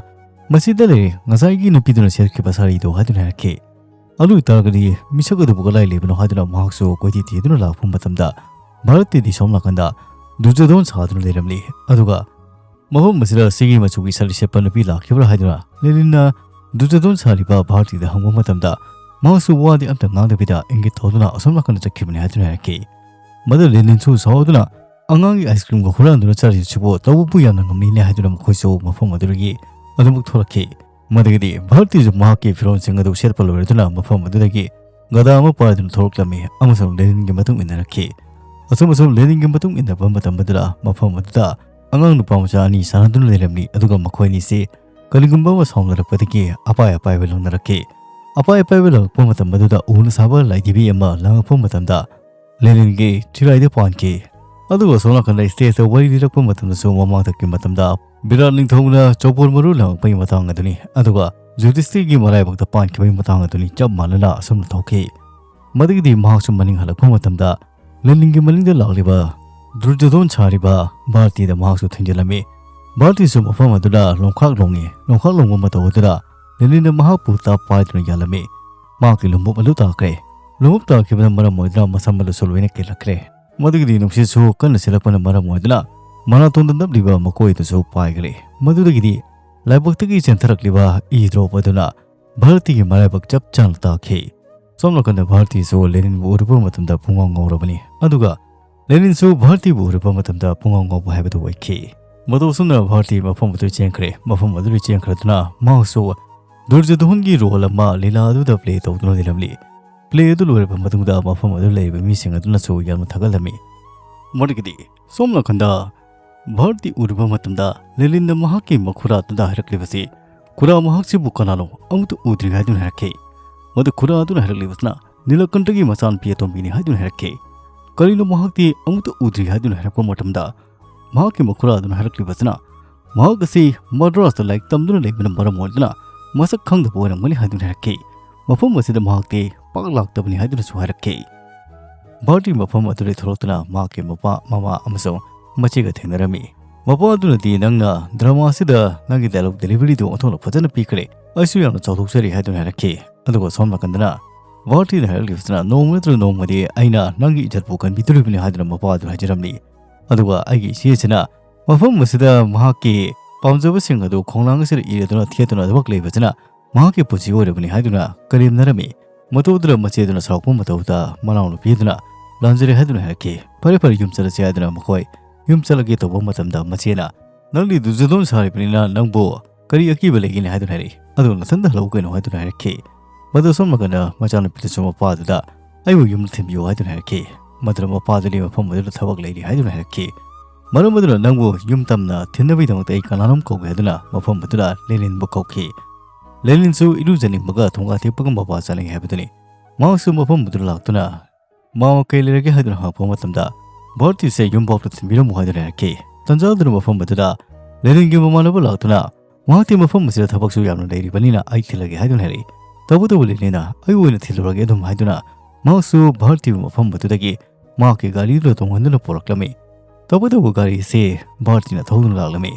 "ꯃꯁꯤꯗ ꯂꯩꯔꯦ, ꯉꯁꯥꯏꯒꯤ ꯅꯨꯄꯤꯗꯨꯅ ꯁꯦꯠꯈꯤꯕ ꯁꯥꯔꯤꯗꯨ" ꯍꯥꯏꯗꯨꯅ ꯍꯥꯏꯔꯛꯈꯤ꯫ ꯑꯗꯨ ꯑꯣꯏꯇꯥꯔꯒꯗꯤ ꯃꯤꯁꯛ ꯑꯗꯨꯕꯨ ꯀꯗꯥꯏ ꯂꯩꯕꯅꯣ ꯍꯥꯏꯗꯨꯅ ꯃꯍꯥꯛꯁꯨ ꯀꯣꯏꯊꯤ ꯊꯤꯗꯨꯅ ꯂꯥꯛꯄ ꯃꯇꯝꯗ, ꯚꯥꯔꯠꯇꯤꯗꯤ ꯁꯣꯝ ꯅꯥꯀꯟꯗ ꯗꯨꯖꯗꯣꯟ ꯁꯥꯗꯨꯅ ꯂꯩꯔꯝꯂꯤ꯫ ꯑꯗꯨꯒ ꯃꯐꯝ ꯑꯁꯤꯗ ꯁꯤꯒꯤ ꯃꯆꯨꯒꯤ ꯁꯥꯔꯤ ꯁꯦꯠꯄ ꯅꯨꯄꯤ ꯂꯥꯛꯈꯤꯕ꯭ꯔꯥ ꯍꯥꯏꯗꯨꯅ ꯂꯦꯅꯤꯟꯅ ꯗꯨꯖꯗꯣꯟ ꯁꯥꯔꯤꯕ ꯚꯥꯔꯇꯤꯗ ꯍꯪꯕ ꯃꯇꯝꯗ, ꯃꯍꯥꯛꯁꯨ ꯋꯥꯗꯤ ꯑꯝꯇ ꯉꯥꯡꯗꯕꯤꯗ ꯏꯪꯒꯤꯠ ꯇꯧꯗꯨꯅ ꯑꯁꯣꯝ ꯅꯥꯀꯟꯗ ꯆꯠꯈꯤꯕꯅꯤ ꯍꯥꯏꯗꯨꯅ ꯍꯥꯏꯔꯛꯈꯤ꯫ ꯃꯗꯨ ꯂꯦꯅꯤꯟꯁꯨ ꯁꯥꯎꯗꯨꯅ, "ꯑꯉꯥꯡꯒꯤ ꯑꯥꯏꯁ ꯀ꯭ꯔꯤꯝꯒ ꯍꯨꯔꯥꯟꯗꯨꯅ ꯆꯥꯔꯤꯕꯁꯤꯕꯨ ꯇꯧꯕꯕꯨ ꯌꯥꯝꯅ ꯉꯝꯂꯤꯅꯦ" ꯍꯥꯏꯗꯨꯅ ꯃꯈꯣꯏꯁꯨ ꯃꯐꯝ ꯑꯗꯨꯗꯒꯤ ꯑꯗꯨꯃꯛ ꯊꯣꯛꯂꯛꯈꯤ꯫ ꯃꯗꯨꯗꯒꯤꯗꯤ ꯚꯥꯔꯇꯤꯁꯨ ꯃꯍꯥꯛꯀꯤ ꯐꯤꯔꯣꯜꯁꯤꯡ ꯑꯗꯨ ꯁꯦꯠꯄ ꯂꯣꯏꯔꯗꯨꯅ ꯃꯐꯝ ꯑꯗꯨꯗꯒꯤ ꯒꯗꯥ ꯑꯃ ꯄꯥꯏꯗꯨꯅ ꯊꯣꯛꯂꯛꯂꯝꯃꯤ ꯑꯃꯁꯨꯡ ꯂꯦꯅꯤꯟꯒꯤ ꯃꯇꯨꯡ ꯏꯟꯅꯔꯛꯈꯤ꯫ ꯑꯁꯨꯝ ꯑꯁꯨꯝ ꯂꯦꯅꯤꯟꯒꯤ ꯃꯇꯨꯡ ꯏꯟꯅꯔꯛꯄ ꯃꯇꯝ ꯑꯗꯨꯗ ꯃꯐꯝ ꯑꯗꯨꯗ ꯑꯉꯥꯡ ꯅꯨꯄꯥ ꯃꯆꯥ ꯑꯅꯤ ꯁꯥꯟꯅꯗꯨꯅ ꯂꯩꯔꯝꯃꯤ, ꯑꯗꯨꯒ ꯃꯈꯣꯏ ꯑꯅꯤꯁꯤ ꯀꯔꯤꯒꯨꯝꯕ ꯑꯃ ꯁꯥꯎꯅꯔꯛꯄꯗꯒꯤ ꯑꯄꯥꯏ ꯑꯄꯥꯏꯕ ꯂꯪꯅꯔꯛꯈꯤ꯫ ꯑꯄꯥꯏ ꯑꯄꯥꯏꯕ ꯂꯪꯉꯛꯄ ꯃꯇꯝ ꯑꯗꯨꯗ ꯎꯅ ꯁꯥꯕ ꯂꯥꯏꯙꯤꯕꯤ ꯑꯃ ꯂꯪꯉꯛꯄ ꯃꯇꯝꯗ ꯂꯦꯅꯤꯟꯒꯤ ꯊꯤꯔꯥꯏꯗ ꯄꯥꯟꯈꯤ꯫ ꯑꯗꯨꯒ ꯑꯁꯣꯝ ꯅꯥꯀꯟꯗ ꯁ꯭ꯇꯦꯖꯇ ꯋꯥꯔꯤ ꯂꯤꯔꯛꯄ ꯃꯇꯝꯗꯁꯨ ꯃꯃꯥꯡꯊꯛꯀꯤ ꯃꯇꯝꯗ ꯕꯤꯔꯥꯠ ꯅꯤꯡꯊꯧꯅ ꯆꯧꯕꯣꯜ ꯃꯔꯨ ꯂꯪꯉꯛꯄꯒꯤ ꯃꯇꯥꯡ ꯑꯗꯨꯅꯤ, ꯑꯗꯨꯒ ꯖꯨꯗꯤꯁꯇꯤꯒꯤ ꯃꯔꯥꯏꯕꯛꯇ ꯄꯥꯟꯈꯤꯕꯒꯤ ꯃꯇꯥꯡ ꯑꯗꯨꯅꯤ ꯆꯞ ꯃꯥꯟꯅꯅ ꯑꯁꯨꯝꯅ ꯊꯣꯛꯈꯤ꯫ ꯃꯗꯨꯒꯤꯗꯤ ꯃꯍꯥꯛꯁꯨ ꯃꯅꯤꯡ ꯍꯜꯂꯛꯄ ꯃꯇꯝꯗ ꯂꯦꯅꯤꯟꯒꯤ ꯃꯅꯤꯡꯗ ꯂꯥꯛꯂꯤꯕ ꯗꯨꯔꯖꯣꯙꯣꯟ ꯁꯥꯔꯤꯕ ꯚꯥꯔꯇꯤꯗ ꯃꯍꯥꯛꯁꯨ ꯊꯦꯡꯖꯤꯜꯂꯝꯃꯤ꯫ ꯚꯥꯔꯇꯤꯁꯨ ꯃꯐꯝ ꯑꯗꯨꯗ ꯂꯣꯡꯈꯥꯛ ꯂꯣꯡꯉꯤ꯫ ꯂꯣꯡꯈꯥꯛ ꯂꯣꯡꯕ ꯃꯇꯧ ꯑꯗꯨꯗ ꯂꯦꯅꯤꯟꯅ ꯃꯍꯥꯛꯄꯨ ꯇꯞ ꯄꯥꯏꯗꯨꯅ ꯌꯥꯜꯂꯝꯃꯤ꯫ ꯃꯍꯥꯛꯀꯤ ꯂꯨꯝꯕꯨꯞ ꯑꯗꯨ ꯇꯥꯈ꯭ꯔꯦ꯫ ꯂꯨꯝꯕꯨꯞ ꯇꯥꯈꯤꯕꯅ ꯃꯔꯝ ꯑꯣꯏꯗꯨꯅ ꯃꯁꯝ ꯑꯗꯨ ꯁꯣꯜꯂꯣꯏꯅ ꯀꯦꯜꯂꯛꯈ꯭ꯔꯦ꯫ ꯃꯗꯨꯒꯤꯗꯤ ꯅꯨꯡꯁꯤꯠꯁꯨ ꯀꯟꯅ ꯁꯤꯠꯂꯛꯄꯅ ꯃꯔꯝ ꯑꯣꯏꯗꯨꯅ ꯃꯅꯥꯇꯣꯟꯗ ꯅꯞꯂꯤꯕ ꯃꯀꯣꯏ ꯑꯗꯨꯁꯨ ꯄꯥꯏꯈ꯭ꯔꯦ꯫ ꯃꯗꯨꯗꯒꯤꯗꯤ ꯂꯥꯏꯕꯛꯇꯒꯤ ꯆꯦꯟꯊꯔꯛꯂꯤꯕ ꯏ ꯗ꯭ꯔꯣꯞ ꯑꯗꯨꯅ ꯚꯥꯔꯇꯤꯒꯤ ꯃꯔꯥꯏꯕꯛ ꯆꯞ ꯆꯥꯅ ꯇꯥꯈꯤ꯫ ꯁꯣꯝ ꯅꯥꯀꯟꯗ ꯚꯥꯔꯇꯤꯁꯨ ꯂꯦꯅꯤꯟꯕꯨ ꯎꯔꯨꯕ ꯃꯇꯝꯗ ꯄꯨꯡꯉꯥꯎ ꯉꯥꯎꯔꯕꯅꯤ, ꯑꯗꯨꯒ ꯂꯦꯅꯤꯟꯁꯨ ꯚꯥꯔꯇꯤꯕꯨ ꯎꯔꯨꯕ ꯃꯇꯝꯗ ꯄꯨꯡꯉꯥꯎ ꯉꯥꯎꯕ ꯍꯥꯏꯕꯗꯨ ꯑꯣꯏꯈꯤ꯫ ꯃꯇꯧ ꯑꯁꯨꯝꯅ ꯚꯥꯔꯇꯤ ꯃꯐꯝ ꯑꯗꯨ ꯆꯦꯟꯈ꯭ꯔꯦ꯫ ꯃꯐꯝ ꯑꯗꯨꯗ ꯆꯦꯟꯈ꯭ꯔꯗꯨꯅ ꯃꯍꯥꯛꯁꯨ ꯗꯨꯔꯖꯣꯙꯣꯟꯒꯤ ꯔꯣꯜ ꯑꯃ ꯂꯤꯂꯥ ꯑꯗꯨꯗ ꯄ꯭ꯂꯦ ꯇꯧꯗꯨꯅ ꯂꯩꯔꯝꯂꯤ꯫ ꯄ꯭ꯂꯦ ꯑꯗꯨ ꯂꯣꯏꯔꯕ ꯃꯇꯨꯡꯗ ꯃꯐꯝ ꯑꯗꯨꯗ ꯂꯩꯔꯤꯕ ꯃꯤꯁꯤꯡ ꯑꯗꯨꯅꯁꯨ ꯌꯥꯝꯅ ꯊꯥꯒꯠꯂꯝꯃꯤ꯫ ꯃꯗꯨꯒꯤꯗꯤ ꯁꯣꯝ ꯅꯥꯀꯟꯗ ꯚꯥꯔꯇꯤ ꯎꯔꯨꯕ ꯃꯇꯝꯗ ꯂꯦꯅꯤꯟꯅ ꯃꯍꯥꯛꯀꯤ ꯃꯈꯨꯔꯥ ꯑꯗꯨꯗ ꯍꯥꯏꯔꯛꯂꯤꯕꯁꯤ, "ꯈꯨꯔꯥ ꯃꯍꯥꯛꯁꯤꯕꯨ ꯀꯅꯥꯅꯣ ꯑꯃꯠꯇ ꯎꯗ꯭ꯔꯤ" ꯍꯥꯏꯗꯨꯅ ꯍꯥꯏꯔꯛꯈꯤ꯫ ꯃꯗꯨ ꯈꯨꯔꯥ ꯑꯗꯨꯅ ꯍꯥꯏꯔꯛꯂꯤꯕꯁꯤꯅ ꯅꯤꯂꯀꯟꯊꯒꯤ ꯃꯆꯥꯅꯨꯄꯤ ꯑꯇꯣꯝꯕꯤꯅꯤ ꯍꯥꯏꯗꯨꯅ ꯍꯥꯏꯔꯛꯈꯤ꯫ ꯀꯔꯤꯅꯣ ꯃꯍꯥꯛꯇꯤ ꯑꯃꯠꯇ ꯎꯗ꯭ꯔꯤ ꯍꯥꯏꯗꯨꯅ ꯍꯥꯏꯔꯛꯄ ꯃꯇꯝꯗ ꯃꯍꯥꯛꯀꯤ ꯃꯈꯨꯔꯥ ꯑꯗꯨꯅ ꯍꯥꯏꯔꯛꯂꯤꯕꯁꯤꯅ ꯃꯍꯥꯛ ꯑꯁꯤ ꯃꯗ꯭ꯔꯥꯁꯇ ꯂꯥꯏꯔꯤꯛ ꯇꯝꯗꯨꯅ ꯂꯩꯕꯅ ꯃꯔꯝ ꯑꯣꯏꯗꯨꯅ ꯃꯁꯛ ꯈꯪꯗꯕ ꯑꯣꯏꯔꯝꯒꯅꯤ ꯍꯥꯏꯗꯨꯅ ꯍꯥꯏꯔꯛꯈꯤ꯫ ꯃꯐꯝ ꯑꯁꯤꯗ ꯃꯍꯥꯛꯇꯤ ꯄꯥꯛ ꯂꯥꯛꯇꯕꯅꯤ ꯍꯥꯏꯗꯨꯅꯁꯨ ꯍꯥꯏꯔꯛꯈꯤ꯫ ꯚꯥꯔꯇꯤ ꯃꯐꯝ ꯑꯗꯨꯗꯒꯤ ꯊꯣꯛꯂꯛꯇꯨꯅ ꯃꯍꯥꯛꯀꯤ ꯃꯄꯥ, ꯃꯃꯥ ꯑꯃꯁꯨꯡ ꯃꯆꯦꯒ ꯊꯦꯡꯅꯔꯝꯃꯤ꯫ ꯃꯄꯥ ꯑꯗꯨꯅꯗꯤ, "ꯅꯪꯅ ꯗ꯭ꯔꯃꯥ ꯑꯁꯤꯗ ꯅꯪꯒꯤ ꯗꯥꯏꯂꯣꯛ ꯗꯦꯂꯤꯚꯔꯤꯗꯨ ꯑꯣꯟꯊꯣꯛꯅ ꯐꯖꯅ ꯄꯤꯈ꯭ꯔꯦ꯫ ꯑꯩꯁꯨ ꯌꯥꯝꯅ ꯆꯥꯎꯊꯣꯛꯆꯔꯤ" ꯍꯥꯏꯗꯨꯅ ꯍꯥꯏꯔꯛꯈꯤ꯫ ꯑꯗꯨꯒ ꯁꯣꯝ ꯅꯥꯀꯟꯗꯅ ꯚꯥꯔꯇꯤꯅ ꯍꯥꯏꯔꯛꯂꯤꯕꯁꯤꯅ, "ꯅꯣꯡꯃ ꯅꯠꯇ꯭ꯔꯒ ꯅꯣꯡꯃꯗꯤ ꯑꯩꯅ ꯅꯪꯒꯤ ꯏꯖꯠꯄꯨ ꯀꯟꯕꯤꯗꯣꯔꯤꯕꯅꯤ" ꯍꯥꯏꯗꯨꯅ ꯃꯄꯥ ꯑꯗꯨꯅ ꯍꯥꯏꯖꯔꯝꯂꯤ꯫ ꯑꯗꯨꯒ ꯑꯩꯒꯤ ꯏꯆꯦꯁꯤꯅ ꯃꯐꯝ ꯑꯁꯤꯗ ꯃꯍꯥꯛꯀꯤ ꯄꯥꯝꯖꯕꯁꯤꯡ ꯑꯗꯨ ꯈꯣꯡꯅꯥꯡ ꯑꯁꯤꯗ ꯏꯔꯗꯨꯅ ꯊꯦꯠꯇꯨꯅ ꯑꯗꯨꯃꯛ ꯂꯩꯕꯁꯤꯅ ꯃꯍꯥꯛꯀꯤ ꯄꯨꯟꯁꯤ ꯑꯣꯏꯔꯕꯅꯤ ꯍꯥꯏꯗꯨꯅ ꯀꯔꯦꯝꯅꯔꯝꯃꯤ꯫ ꯃꯇꯧ ꯑꯗꯨꯗ ꯃꯆꯦ ꯑꯗꯨꯅ ꯁꯥꯎꯔꯛꯄ ꯃꯇꯧꯗ ꯃꯅꯥꯎꯅꯨꯄꯤ ꯑꯗꯨꯅ ꯂꯥꯟꯖꯔꯦ ꯍꯥꯏꯗꯨꯅ ꯍꯥꯏꯔꯛꯈꯤ꯫ "ꯐꯔꯦ ꯐꯔꯦ, ꯌꯨꯝ ꯆꯠꯂꯁꯤ" ꯍꯥꯏꯗꯨꯅ ꯃꯈꯣꯏ ꯌꯨꯝ ꯆꯠꯂꯒꯦ ꯇꯧꯕ ꯃꯇꯝꯗ ꯃꯆꯦꯅ, "ꯅꯪꯗꯤ ꯗꯨꯔꯖꯣꯙꯣꯟ ꯁꯥꯔꯤꯕꯅꯤꯅ ꯅꯪꯕꯨ ꯀꯔꯤ ꯑꯀꯤꯕ ꯂꯩꯒꯅꯤ ꯍꯥꯏꯗꯨꯅ ꯍꯥꯏꯔꯛꯏ꯫ ꯑꯗꯨ ꯅꯊꯟꯗ ꯍꯜꯂꯛꯎ ꯀꯩꯅꯣ ꯍꯥꯏꯗꯨꯅ ꯍꯥꯏꯔꯛꯈꯤ꯫ ꯃꯗꯨ ꯁꯣꯝ ꯅꯥꯀꯟꯗ ꯃꯆꯥꯅꯨꯄꯤꯗꯨꯁꯨ ꯃꯄꯥꯗꯨꯗ ꯑꯩꯕꯨ ꯌꯨꯝꯗ ꯊꯤꯟꯕꯤꯌꯨ ꯍꯥꯏꯗꯨꯅ ꯍꯥꯏꯔꯛꯈꯤ꯫ ꯃꯗꯨꯗ ꯃꯄꯥꯗꯨꯗꯤ ꯃꯐꯝ ꯑꯗꯨꯗ ꯊꯕꯛ ꯂꯩꯔꯤ ꯍꯥꯏꯗꯨꯅ ꯍꯥꯏꯔꯛꯈꯤ꯫ ꯃꯔꯝ ꯑꯗꯨꯅ ꯅꯪꯕꯨ ꯌꯨꯝ ꯇꯝꯅ ꯊꯤꯟꯅꯕꯒꯤꯗꯃꯛꯇ ꯑꯩ ꯀꯅꯥꯅꯣꯝ ꯀꯧꯒꯦ ꯍꯥꯏꯗꯨꯅ ꯃꯐꯝ ꯑꯗꯨꯗ ꯂꯦꯅꯤꯟꯕꯨ ꯀꯧꯈꯤ꯫ ꯂꯦꯅꯤꯟꯁꯨ ꯏꯔꯨꯖꯅꯤꯡꯕꯒ ꯊꯣꯡꯒꯥ ꯊꯦꯛꯄꯒ ꯃꯄꯥ ꯆꯠꯅꯤꯡꯉꯤ ꯍꯥꯏꯕꯗꯨꯅꯤ꯫ ꯃꯍꯥꯛꯁꯨ ꯃꯐꯝ ꯑꯗꯨꯗ ꯂꯥꯛꯇꯨꯅ ꯃꯥ ꯀꯩ ꯂꯩꯔꯒꯦ ꯍꯥꯏꯗꯨꯅ ꯍꯪꯉꯛꯄ ꯃꯇꯝꯗ ꯚꯥꯔꯇꯤꯁꯦ ꯌꯨꯝꯐꯥꯎꯗ ꯊꯤꯟꯕꯤꯔꯝꯃꯨ ꯍꯥꯏꯗꯨꯅ ꯍꯥꯏꯔꯛꯈꯤ꯫ ꯇꯟꯖꯥ ꯑꯗꯨꯅ ꯃꯐꯝ ꯑꯗꯨꯗ ꯂꯦꯅꯤꯟꯒꯤ ꯃꯃꯥꯟꯅꯕ ꯂꯥꯛꯇꯨꯅ ꯃꯍꯥꯛꯇꯤ ꯃꯐꯝ ꯑꯁꯤꯗ ꯊꯕꯛꯁꯨ ꯌꯥꯝꯅ ꯂꯩꯔꯤꯕꯅꯤꯅ ꯑꯩ ꯊꯤꯜꯂꯒꯦ ꯍꯥꯏꯗꯨꯅ ꯍꯥꯏꯔꯛꯏ꯫ ꯇꯧꯕꯇꯕꯨ ꯂꯦꯅꯤꯟꯅ ꯑꯩ ꯑꯣꯏꯅ ꯊꯤꯜꯂꯨꯔꯒꯦ ꯑꯗꯨꯝ ꯍꯥꯏꯗꯨꯅ ꯃꯍꯥꯛꯁꯨ ꯚꯥꯔꯇꯤꯕꯨ ꯃꯐꯝ ꯑꯗꯨꯗꯒꯤ ꯃꯍꯥꯛꯀꯤ ꯒꯥꯔꯤꯗꯨꯗ ꯇꯣꯡꯍꯟꯗꯨꯅ ꯄꯨꯔꯛꯂꯝꯃꯤ꯫ ꯇꯧꯕꯇꯕꯨ ꯒꯥꯔꯤ ꯑꯁꯤ ꯚꯥꯔꯇꯤꯅ ꯊꯧꯗꯨꯅ ꯂꯥꯛꯂꯝꯃꯤ꯫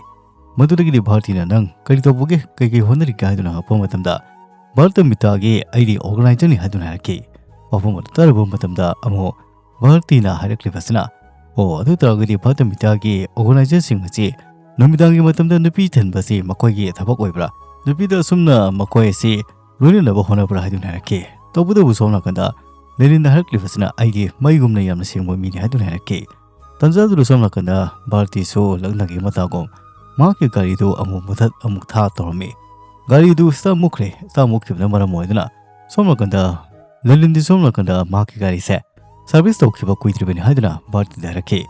ꯃꯗꯨꯗꯒꯤꯗꯤ ꯚꯥꯔꯇꯤꯅ ꯅꯪ ꯀꯔꯤ ꯇꯧꯕꯒꯦ, ꯀꯩꯀꯩ ꯍꯣꯠꯅꯔꯤꯒꯦ ꯍꯥꯏꯗꯨꯅ ꯍꯪꯉꯛꯄ ꯃꯇꯝꯗ ꯚꯥꯔꯇ ꯃꯤꯇꯥꯒꯤ ꯑꯩꯗꯤ ꯑꯣꯔꯒꯅꯥꯏꯖꯔꯅꯤ ꯍꯥꯏꯗꯨꯅ ꯍꯥꯏꯔꯛꯈꯤ꯫ ꯋꯥꯐꯝ ꯑꯗꯨ ꯇꯥꯔꯨꯕ ꯃꯇꯝꯗ ꯑꯃꯨꯛ ꯚꯥꯔꯇꯤꯅ ꯍꯥꯏꯔꯛꯂꯤꯕꯁꯤꯅ, ꯑꯣ ꯑꯗꯨ ꯇꯥꯔꯒꯗꯤ ꯚꯥꯔꯇ ꯃꯤꯇꯥꯒꯤ ꯑꯣꯔꯒꯅꯥꯏꯖꯔꯁꯤꯡ ꯑꯁꯤ ꯅꯨꯃꯤꯗꯥꯡꯒꯤ ꯃꯇꯝꯗ ꯅꯨꯄꯤ ꯊꯤꯟꯕꯁꯤ ꯃꯈꯣꯏꯒꯤ ꯊꯕꯛ ꯑꯣꯏꯕ꯭ꯔꯥ? ꯅꯨꯄꯤꯗ ꯑꯁꯨꯝꯅ ꯃꯈꯣꯏ ꯑꯁꯤ ꯂꯣꯏꯅꯅꯕ ꯍꯣꯠꯅꯕ꯭ꯔꯥ ꯍꯥꯏꯗꯨꯅ ꯍꯥꯏꯔꯛꯈꯤ꯫ ꯇꯧꯕꯇꯕꯨ ꯁꯣꯝ ꯅꯥꯀꯟꯗ ꯂꯦꯅꯤꯟꯅ ꯍꯥꯏꯔꯛꯂꯤꯕꯁꯤꯅ ꯑꯩꯗꯤ ꯃꯩꯒꯨꯝꯅ ꯌꯥꯝꯅ ꯁꯦꯡꯕ ꯃꯤꯅꯤ ꯍꯥꯏꯗꯨꯅ ꯍꯥꯏꯔꯛꯈꯤ꯫ ꯇꯟꯖꯥꯗꯨꯗ ꯁꯣꯝ ꯅꯥꯀꯟꯗ ꯚꯥꯔꯇꯤꯁꯨ ꯂꯛꯅꯈꯤꯕ ꯃꯇꯥꯒꯨꯝ ꯃꯍꯥꯛꯀꯤ ꯒꯥꯔꯤꯗꯨ ꯑꯃꯨꯛ ꯃꯨꯊꯠ ꯑꯃꯨꯛ ꯊꯥ ꯇꯧꯔꯝꯃꯤ꯫ ꯒꯥꯔꯤꯗꯨ ꯁ꯭ꯇꯥꯔꯠ ꯃꯨꯠꯈ꯭ꯔꯦ꯫ ꯁ꯭ꯇꯥꯔꯠ ꯃꯨꯠꯈꯤꯕꯅ ꯃꯔꯝ ꯑꯣꯏꯗꯨꯅ ꯁꯣꯝ ꯅꯥꯀꯟꯗ ꯂꯦꯅꯤꯟꯗꯤ ꯁꯣꯝ ꯅꯥꯀꯟꯗ ꯃꯍꯥꯛꯀꯤ ꯒꯥꯔꯤꯁꯦ ꯁꯥꯔꯚꯤꯁ ꯇꯧꯈꯤꯕ ꯀꯨꯏꯗ꯭ꯔꯤꯕꯅꯤ ꯍꯥꯏꯗꯨꯅ ꯚꯥꯔꯇꯤꯗ ꯍꯥꯏꯔꯛꯈꯤ꯫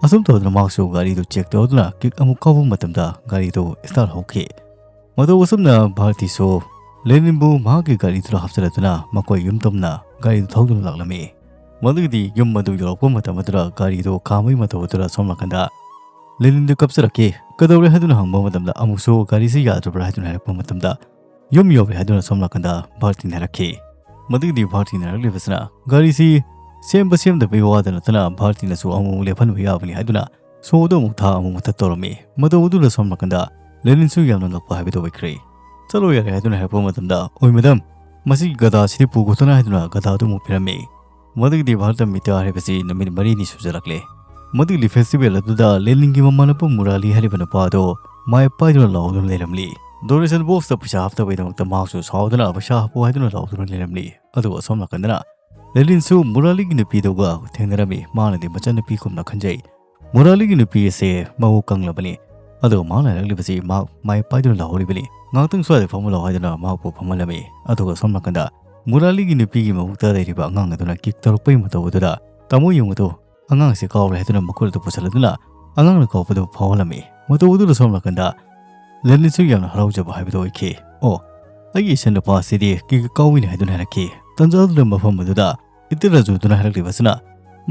ꯑꯁꯨꯝ ꯇꯧꯗꯨꯅ ꯃꯍꯥꯛꯁꯨ ꯒꯥꯔꯤꯗꯨ ꯆꯦꯛ ꯇꯧꯗꯨꯅ ꯀꯤꯛ ꯑꯃꯨꯛ ꯀꯥꯎꯕ ꯃꯇꯝꯗ ꯒꯥꯔꯤꯗꯨ ꯁ꯭ꯇꯥꯔꯠ ꯍꯧꯈꯤ꯫ ꯃꯇꯧ ꯑꯁꯨꯝꯅ ꯚꯥꯔꯇꯤꯁꯨ ꯂꯦꯅꯤꯟꯕꯨ ꯃꯍꯥꯛꯀꯤ ꯒꯥꯔꯤꯗꯨꯗ ꯍꯥꯞꯆꯤꯜꯂꯗꯨꯅ ꯃꯈꯣꯏ ꯌꯨꯝ ꯇꯝꯅ ꯒꯥꯔꯤꯗꯨ ꯊꯧꯗꯨꯅ ꯂꯥꯛꯂꯝꯃꯤ꯫ ꯃꯗꯨꯒꯤꯗꯤ ꯌꯨꯝ ꯑꯗꯨ ꯌꯧꯔꯛꯄ ꯃꯇꯝ ꯑꯗꯨꯗ ꯒꯥꯔꯤꯗꯨ ꯈꯥꯝꯕꯒꯤ ꯃꯇꯧ ꯑꯗꯨꯗ ꯁꯣꯝ ꯅꯥꯀꯟꯗ ꯂꯦꯅꯤꯟꯗꯨ ꯀꯞꯆꯔꯛꯈꯤ꯫ ꯀꯩꯗꯧꯔꯦ ꯍꯥꯏꯗꯨꯅ ꯍꯪꯕ ꯃꯇꯝꯗ ꯑꯃꯨꯛꯁꯨ ꯒꯥꯔꯤꯁꯤ ꯌꯥꯗ꯭ꯔꯕ꯭ꯔꯥ ꯍꯥꯏꯗꯨꯅ ꯍꯥꯏꯔꯛꯄ ꯃꯇꯝꯗ ꯌꯨꯝ ꯌꯧꯔꯦ ꯍꯥꯏꯗꯨꯅ ꯁꯣꯝ ꯅꯥꯀꯟꯗ ꯚꯥꯔꯇꯤꯅ ꯍꯥꯏꯔꯛꯈꯤ꯫ ꯃꯗꯨꯒꯤꯗꯤ ꯚꯥꯔꯇꯤꯅ ꯍꯥꯏꯔꯛꯂꯤꯕꯁꯤꯅ ꯒꯥꯔꯤꯁꯤ ꯁꯦꯝꯕ ꯁꯦꯝꯗꯕꯒꯤ ꯋꯥꯗ ꯅꯠꯇꯅ ꯚꯥꯔꯇꯤꯅꯁꯨ ꯑꯃꯨꯛ ꯂꯦꯞꯍꯟꯕ ꯌꯥꯕꯅꯤ ꯍꯥꯏꯗꯨꯅ ꯁꯣꯗꯣ ꯑꯃꯨꯛ ꯊꯥ ꯑꯃꯨꯛ ꯃꯨꯊꯠ ꯇꯧꯔꯝꯃꯤ꯫ ꯃꯇꯧ ꯑꯗꯨꯗ ꯁꯣꯝ ꯅꯥꯀꯟꯗ ꯂꯦꯅꯤꯟꯁꯨ ꯌꯥꯝꯅ ꯉꯛꯄ ꯍꯥꯏꯕꯗꯨ ꯑꯣꯏꯈ꯭ꯔꯦ꯫ "ꯆꯠꯂꯣ ꯌꯥꯔꯦ" ꯍꯥꯏꯗꯨꯅ ꯍꯥꯏꯔꯛꯄ ꯃꯇꯝꯗ, "ꯑꯣꯏ ꯃꯦꯗꯥꯝ, ꯃꯁꯤꯒꯤ ꯒꯙꯥꯁꯤꯗꯤ ꯄꯨꯈꯣꯗꯅ" ꯍꯥꯏꯗꯨꯅ ꯒꯙꯥꯗꯨ ꯑꯃꯨꯛ ꯄꯤꯔꯝꯃꯤ꯫ ꯃꯗꯨꯒꯤꯗꯤ ꯚꯥꯔꯇ ꯃꯤꯇꯥ ꯍꯥꯏꯔꯤꯕꯁꯤ ꯅꯨꯃꯤꯠ ꯃꯔꯤꯅꯤ ꯁꯨꯖꯜꯂꯛꯂꯦ꯫ ꯃꯗꯨꯒꯤꯗꯤ ꯐꯦꯁꯇꯤꯚꯦꯜ ꯑꯗꯨꯗ ꯂꯦꯅꯤꯟꯒꯤ ꯃꯃꯥꯟꯅꯕ ꯃꯨꯔꯥꯂꯤ ꯍꯥꯏꯔꯤꯕ ꯅꯨꯄꯥ ꯑꯗꯣ ꯃꯥꯏ ꯄꯥꯏꯗꯨꯅ ꯂꯥꯎꯗꯨꯅ ꯂꯩꯔꯝꯂꯤ꯫ ꯗꯣꯅꯦꯁꯟ ꯕꯣꯛꯁꯇ ꯄꯩꯁꯥ ꯍꯥꯞꯇꯕꯒꯤꯗꯃꯛꯇ ꯃꯍꯥꯛꯁꯨ ꯁꯥꯎꯗꯨꯅ ꯄꯩꯁꯥ ꯍꯥꯞꯄꯨ ꯍꯥꯏꯗꯨꯅ ꯂꯥꯎꯗꯨꯅ ꯂꯩꯔꯝꯂꯤ꯫ ꯑꯗꯨꯒ ꯑꯁꯣꯝ ꯅꯥꯀꯟꯗꯅ ꯂꯦꯅꯤꯟꯁꯨ ꯃꯨꯔꯥꯂꯤꯒꯤ ꯅꯨꯄꯤꯗꯨꯒ ꯊꯦꯡꯅꯔꯝꯃꯤ꯫ ꯃꯥꯅꯗꯤ ꯃꯆꯟꯅꯨꯄꯤꯒꯨꯝꯅ ꯈꯟꯖꯩ꯫ ꯃꯨꯔꯥꯂꯤꯒꯤ ꯅꯨꯄꯤ ꯑꯁꯦ ꯃꯕꯨꯛ ꯀꯪꯂꯕꯅꯤ꯫ ꯑꯗꯨꯒ ꯃꯍꯥꯛꯅ ꯍꯥꯏꯔꯛꯂꯤꯕꯁꯤ ꯃꯍꯥꯛ ꯃꯥꯏ ꯄꯥꯏꯗꯨꯅ ꯂꯥꯎꯍꯧꯔꯤꯕꯅꯤ꯫ ꯉꯥꯏꯍꯥꯛꯇꯪ ꯁ꯭ꯋꯥꯏꯗ ꯐꯝꯍꯜꯂꯣ ꯍꯥꯏꯗꯨꯅ ꯃꯍꯥꯛꯄꯨ ꯐꯝꯍꯜꯂꯝꯃꯤ꯫ ꯑꯗꯨꯒ ꯁꯣꯝ ꯅꯥꯀꯟꯗ ꯃꯨꯔꯥꯂꯤꯒꯤ ꯅꯨꯄꯤꯒꯤ ꯃꯕꯨꯛꯇ ꯂꯩꯔꯤꯕ ꯑꯉꯥꯡ ꯑꯗꯨꯅ ꯀꯤꯛ ꯇꯧꯔꯛꯄꯒꯤ ꯃꯇꯧ ꯑꯗꯨꯗ ꯇꯥꯃꯣ ꯌꯨꯡ ꯑꯗꯨ ꯑꯉꯥꯡꯁꯦ ꯀꯥꯎꯔꯦ ꯍꯥꯏꯗꯨꯅ ꯃꯈꯨꯠ ꯑꯗꯨ ꯄꯨꯁꯜꯂꯗꯨꯅ ꯑꯉꯥꯡꯅ ꯀꯥꯎꯕꯗꯨ ꯐꯥꯎꯍꯜꯂꯝꯃꯤ꯫ ꯃꯇꯧ ꯑꯗꯨꯗ ꯁꯣꯝ ꯅꯥꯀꯟꯗ ꯂꯦꯂꯤꯟꯁꯨ ꯌꯥꯝꯅ ꯍꯔꯥꯎꯖꯕ ꯍꯥꯏꯕꯗꯨ ꯑꯣꯏꯈꯤ꯫ "ꯑꯣ, ꯑꯩꯒꯤ ꯏꯆꯟꯅꯨꯄꯥꯁꯤꯗꯤ ꯀꯤꯛ ꯀꯥꯎꯏꯅꯦ" ꯍꯥꯏꯗꯨꯅ ꯍꯥꯏꯔꯛꯈꯤ꯫ ꯇꯟꯖꯥꯗꯨꯗ ꯃꯐꯝ ꯑꯗꯨꯗ ꯏꯇꯔ ꯔꯥꯖꯨꯗꯨꯅ ꯍꯥꯏꯔꯛꯂꯤꯕꯁꯤꯅ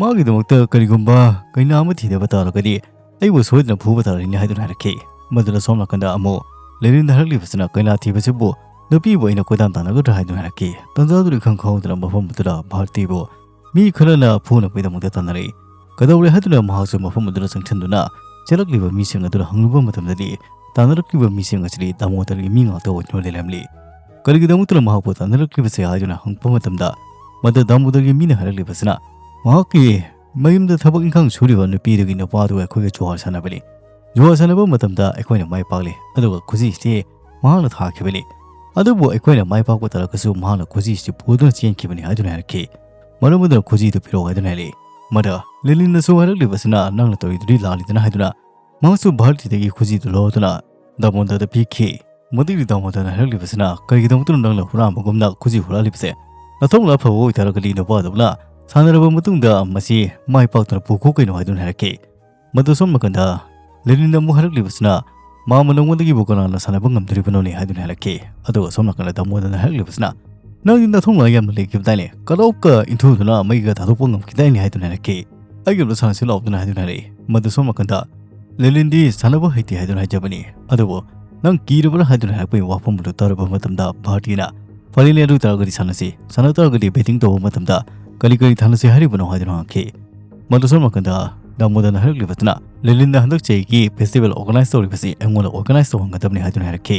ꯃꯥꯒꯤꯗꯃꯛꯇ ꯀꯔꯤꯒꯨꯝꯕ ꯀꯩꯅꯥ ꯑꯃ ꯊꯤꯗꯕ ꯇꯥꯔꯒꯗꯤ ꯑꯩꯕꯨ ꯁꯣꯏꯗꯅ ꯐꯨꯕ ꯇꯥꯔꯅꯤ ꯍꯥꯏꯗꯨꯅ ꯍꯥꯏꯔꯛꯈꯤ꯫ ꯃꯗꯨꯗ ꯁꯣꯝ ꯅꯥꯀꯟꯗ ꯑꯃꯨꯛ ꯂꯦꯂꯤꯟꯗ ꯍꯥꯏꯔꯛꯂꯤꯕꯁꯤꯅ ꯀꯩꯅꯥ ꯊꯤꯕꯁꯤꯕꯨ ꯅꯨꯄꯤꯕꯨ ꯑꯩꯅ ꯀꯣꯏꯗꯥꯟ ꯇꯥꯟꯅꯒꯗ꯭ꯔꯥ ꯍꯥꯏꯗꯨꯅ ꯍꯥꯏꯔꯛꯈꯤ꯫ ꯇꯟꯖꯥꯗꯨꯗ ꯏꯈꯪ ꯈꯪꯍꯧꯗꯅ ꯃꯐꯝ ꯑꯗꯨꯗ ꯚꯥꯔꯇꯤꯕꯨ ꯃꯤ ꯈꯔꯅ ꯐꯨꯅꯕꯒꯤꯗꯃꯛꯇ ꯇꯥꯟꯅꯔꯛꯏ꯫ ꯀꯩꯗꯧꯔꯦ ꯍꯥꯏꯗꯨꯅ ꯃꯍꯥꯛꯁꯨ ꯃꯐꯝ ꯑꯗꯨꯗ ꯆꯪꯁꯤꯟꯗꯨꯅ ꯆꯦꯜꯂꯛꯂꯤꯕ ꯃꯤꯁꯤꯡ ꯑꯗꯨꯗ ꯍꯪꯂꯨꯕ ꯃꯇꯝꯗꯗꯤ ꯇꯥꯟꯅꯔꯛꯂꯤꯕ ꯃꯤꯁꯤꯡ ꯑꯁꯤꯗꯤ ꯗꯥꯃꯣꯗꯔꯒꯤ ꯃꯤ ꯉꯥꯛꯇ ꯑꯣꯏꯗꯨꯅ ꯂꯩꯔꯝꯂꯤ꯫ ꯀꯔꯤꯒꯤꯗꯃꯛꯇꯅ ꯃꯍꯥꯛꯄꯨ ꯇꯥꯟꯅꯔꯛꯂꯤꯕꯁꯦ ꯍꯥꯏꯗꯨꯅ ꯍꯪꯂꯛꯄ ꯃꯇꯝꯗ ꯃꯗꯨ ꯗꯥꯃꯣꯗꯔꯒꯤ ꯃꯤꯅ ꯍꯥꯏꯔꯛꯂꯤꯕꯁꯤꯅ ꯃꯍꯥꯛꯀꯤ ꯃꯌꯨꯝꯗ ꯊꯕꯛ ꯏꯪꯈꯥꯡ ꯁꯨꯔꯤꯕ ꯅꯨꯄꯤꯗꯨꯒꯤ ꯅꯨꯄꯥꯗꯨꯒ ꯑꯩꯈꯣꯏꯒ ꯖꯨꯋꯥꯔ ꯁꯥꯟꯅꯕꯅꯤ꯫ ꯖꯨꯋꯥꯔ ꯁꯥꯟꯅꯕ ꯃꯇꯝꯗ ꯑꯩꯈꯣꯏꯅ ꯃꯥꯏ ꯄꯥꯛꯂꯤ, ꯑꯗꯨꯒ ꯈꯨꯖꯤꯁꯤ ꯃꯍꯥꯛꯅ ꯊꯥꯈꯤꯕꯅꯤ꯫ ꯑꯗꯨꯕꯨ ꯑꯩꯈꯣꯏꯅ ꯃꯥꯏ ꯄꯥꯛꯄ ꯇꯥꯔꯒꯁꯨ ꯃꯍꯥꯛꯅ ꯈꯨꯖꯤꯁꯤ ꯄꯨꯗꯨꯅ ꯆꯦꯟꯈꯤꯕꯅꯤ ꯍꯥꯏꯗꯨꯅ ꯍꯥꯏꯔꯛꯈꯤ꯫ ꯃꯔꯝ ꯑꯗꯨꯅ ꯈꯨꯖꯤꯗꯨ ꯄꯤꯔꯛꯑꯣ ꯍꯥꯏꯗꯨꯅ ꯍꯥꯏꯔꯛꯏ꯫ ꯃꯗ ꯂꯤꯂꯤꯟꯅꯁꯨ ꯍꯥꯏꯔꯛꯂꯤꯕꯁꯤꯅ ꯅꯪꯅ ꯇꯧꯔꯤꯗꯨꯗꯤ ꯂꯥꯜꯂꯤꯗꯅ ꯍꯥꯏꯗꯨꯅ ꯃꯍꯥꯛꯁꯨ ꯚꯥꯔꯇꯤꯗꯒꯤ ꯈꯨꯖꯤꯗꯨ ꯂꯧꯗꯨꯅ ꯗꯥꯃꯣꯗꯔꯗ ꯄꯤꯈꯤ꯫ ꯃꯗꯨꯒꯤ ꯗꯥꯃꯣꯗꯔꯅ ꯍꯥꯏꯔꯛꯂꯤꯕꯁꯤꯅ ꯀꯔꯤꯒꯤꯗꯃꯛꯇꯅꯣ ꯅꯪꯅ ꯍꯨꯔꯥꯟꯕꯒꯨꯝꯅ ꯈꯨꯖꯤ ꯍꯨꯔꯥꯜꯂꯤꯕꯁꯦ? ꯅꯊꯧꯅ ꯑꯐꯕ ꯑꯣꯏꯇꯥꯔꯒꯗꯤ ꯅꯨꯄꯥꯗꯧꯅ ꯁꯥꯟꯅꯔꯕ ꯃꯇꯨꯡꯗ ꯃꯁꯤ ꯃꯥꯏ ꯄꯥꯛꯇꯨꯅ ꯄꯨꯈꯣ ꯀꯩꯅꯣ ꯍꯥꯏꯗꯨꯅ ꯍꯥꯏꯔꯛꯈꯤ꯫ ꯃꯗꯨ ꯁꯣꯝ ꯅꯥꯀꯟꯗ ꯂꯦꯅꯤꯟꯅ ꯑꯃꯨꯛ ꯍꯥꯏꯔꯛꯂꯤꯕꯁꯤꯅ ꯃꯥꯃ ꯅꯉꯣꯟꯗꯒꯤꯕꯨ ꯀꯅꯥꯅ ꯁꯥꯟꯅꯕ ꯉꯝꯗꯣꯔꯤꯕꯅꯣꯅꯦ ꯍꯥꯏꯗꯨꯅ ꯍꯥꯏꯔꯛꯈꯤ꯫ ꯑꯗꯨꯒ ꯁꯣꯝ ꯅꯥꯀꯟꯗ ꯗꯥꯃꯣꯗꯔꯅ ꯍꯥꯏꯔꯛꯂꯤꯕꯁꯤꯅ ꯅꯪꯗꯤ ꯅꯊꯧꯅ ꯌꯥꯝꯅ ꯂꯩꯈꯤꯕꯗꯥꯏꯅꯦ, ꯀꯔꯧꯀ ꯏꯟꯊꯨꯗꯨꯅ ꯃꯩꯒ ꯊꯥꯗꯣꯛꯄ ꯉꯝꯈꯤꯗꯥꯏꯅꯦ ꯍꯥꯏꯗꯨꯅ ꯍꯥꯏꯔꯛꯈꯤ꯫ ꯑꯩꯒꯤ ꯑꯃꯗ ꯁꯥꯟꯅꯁꯤ ꯂꯥꯎꯗꯨꯅ ꯍꯥꯏꯗꯨꯅ ꯍꯥꯏꯔꯛꯏ꯫ ꯃꯗꯨ ꯁꯣꯝ ꯅꯥꯀꯟꯗ ꯂꯦꯂꯤꯟꯗꯤ ꯁꯥꯟꯅꯕ ꯍꯩꯇꯦ ꯍꯥꯏꯗꯨꯅ ꯍꯥꯏꯖꯕꯅꯤ꯫ ꯑꯗꯨꯕꯨ ꯅꯪ ꯀꯤꯔꯕ꯭ꯔꯥ ꯍꯥꯏꯗꯨꯅ ꯍꯥꯏꯔꯛꯄꯒꯤ ꯋꯥꯐꯝ ꯑꯗꯨ ꯇꯥꯔꯕ ꯃꯇꯝꯗ ꯚꯥꯔꯇꯤꯅ ꯐꯔꯦꯅꯦ, ꯑꯗꯨ ꯑꯣꯏꯇꯥꯔꯒꯗꯤ ꯁꯥꯟꯅꯁꯤ, ꯁꯥꯟꯅ ꯇꯥꯔꯒꯗꯤ ꯕꯦꯇꯤꯡ ꯇꯧꯕ ꯃꯇꯝꯗ ꯀꯔꯤ ꯀꯔꯤ ꯊꯥꯅꯁꯤ ꯍꯥꯏꯔꯤꯕꯅꯣ ꯍꯥꯏꯗꯨꯅ ꯍꯪꯉꯛꯈꯤ꯫ ꯃꯗꯨ ꯁꯣꯝ ꯅꯥꯀꯟꯗ ꯗꯥꯃꯣꯗꯔꯅ ꯍꯥꯏꯔꯛꯂꯤꯕꯗꯨꯅ ꯂꯦꯂꯤꯟꯅ ꯍꯟꯗꯛ ꯆꯍꯤꯒꯤ ꯐꯦꯁꯇꯤꯚꯦꯜ ꯑꯣꯔꯒꯅꯥꯏꯖ ꯇꯧꯔꯤꯕꯁꯤ ꯑꯩꯉꯣꯟꯗ ꯑꯣꯔꯒꯅꯥꯏꯖ ꯇꯧꯍꯟꯒꯗꯕꯅꯤ ꯍꯥꯏꯗꯨꯅ ꯍꯥꯏꯔꯛꯈꯤ꯫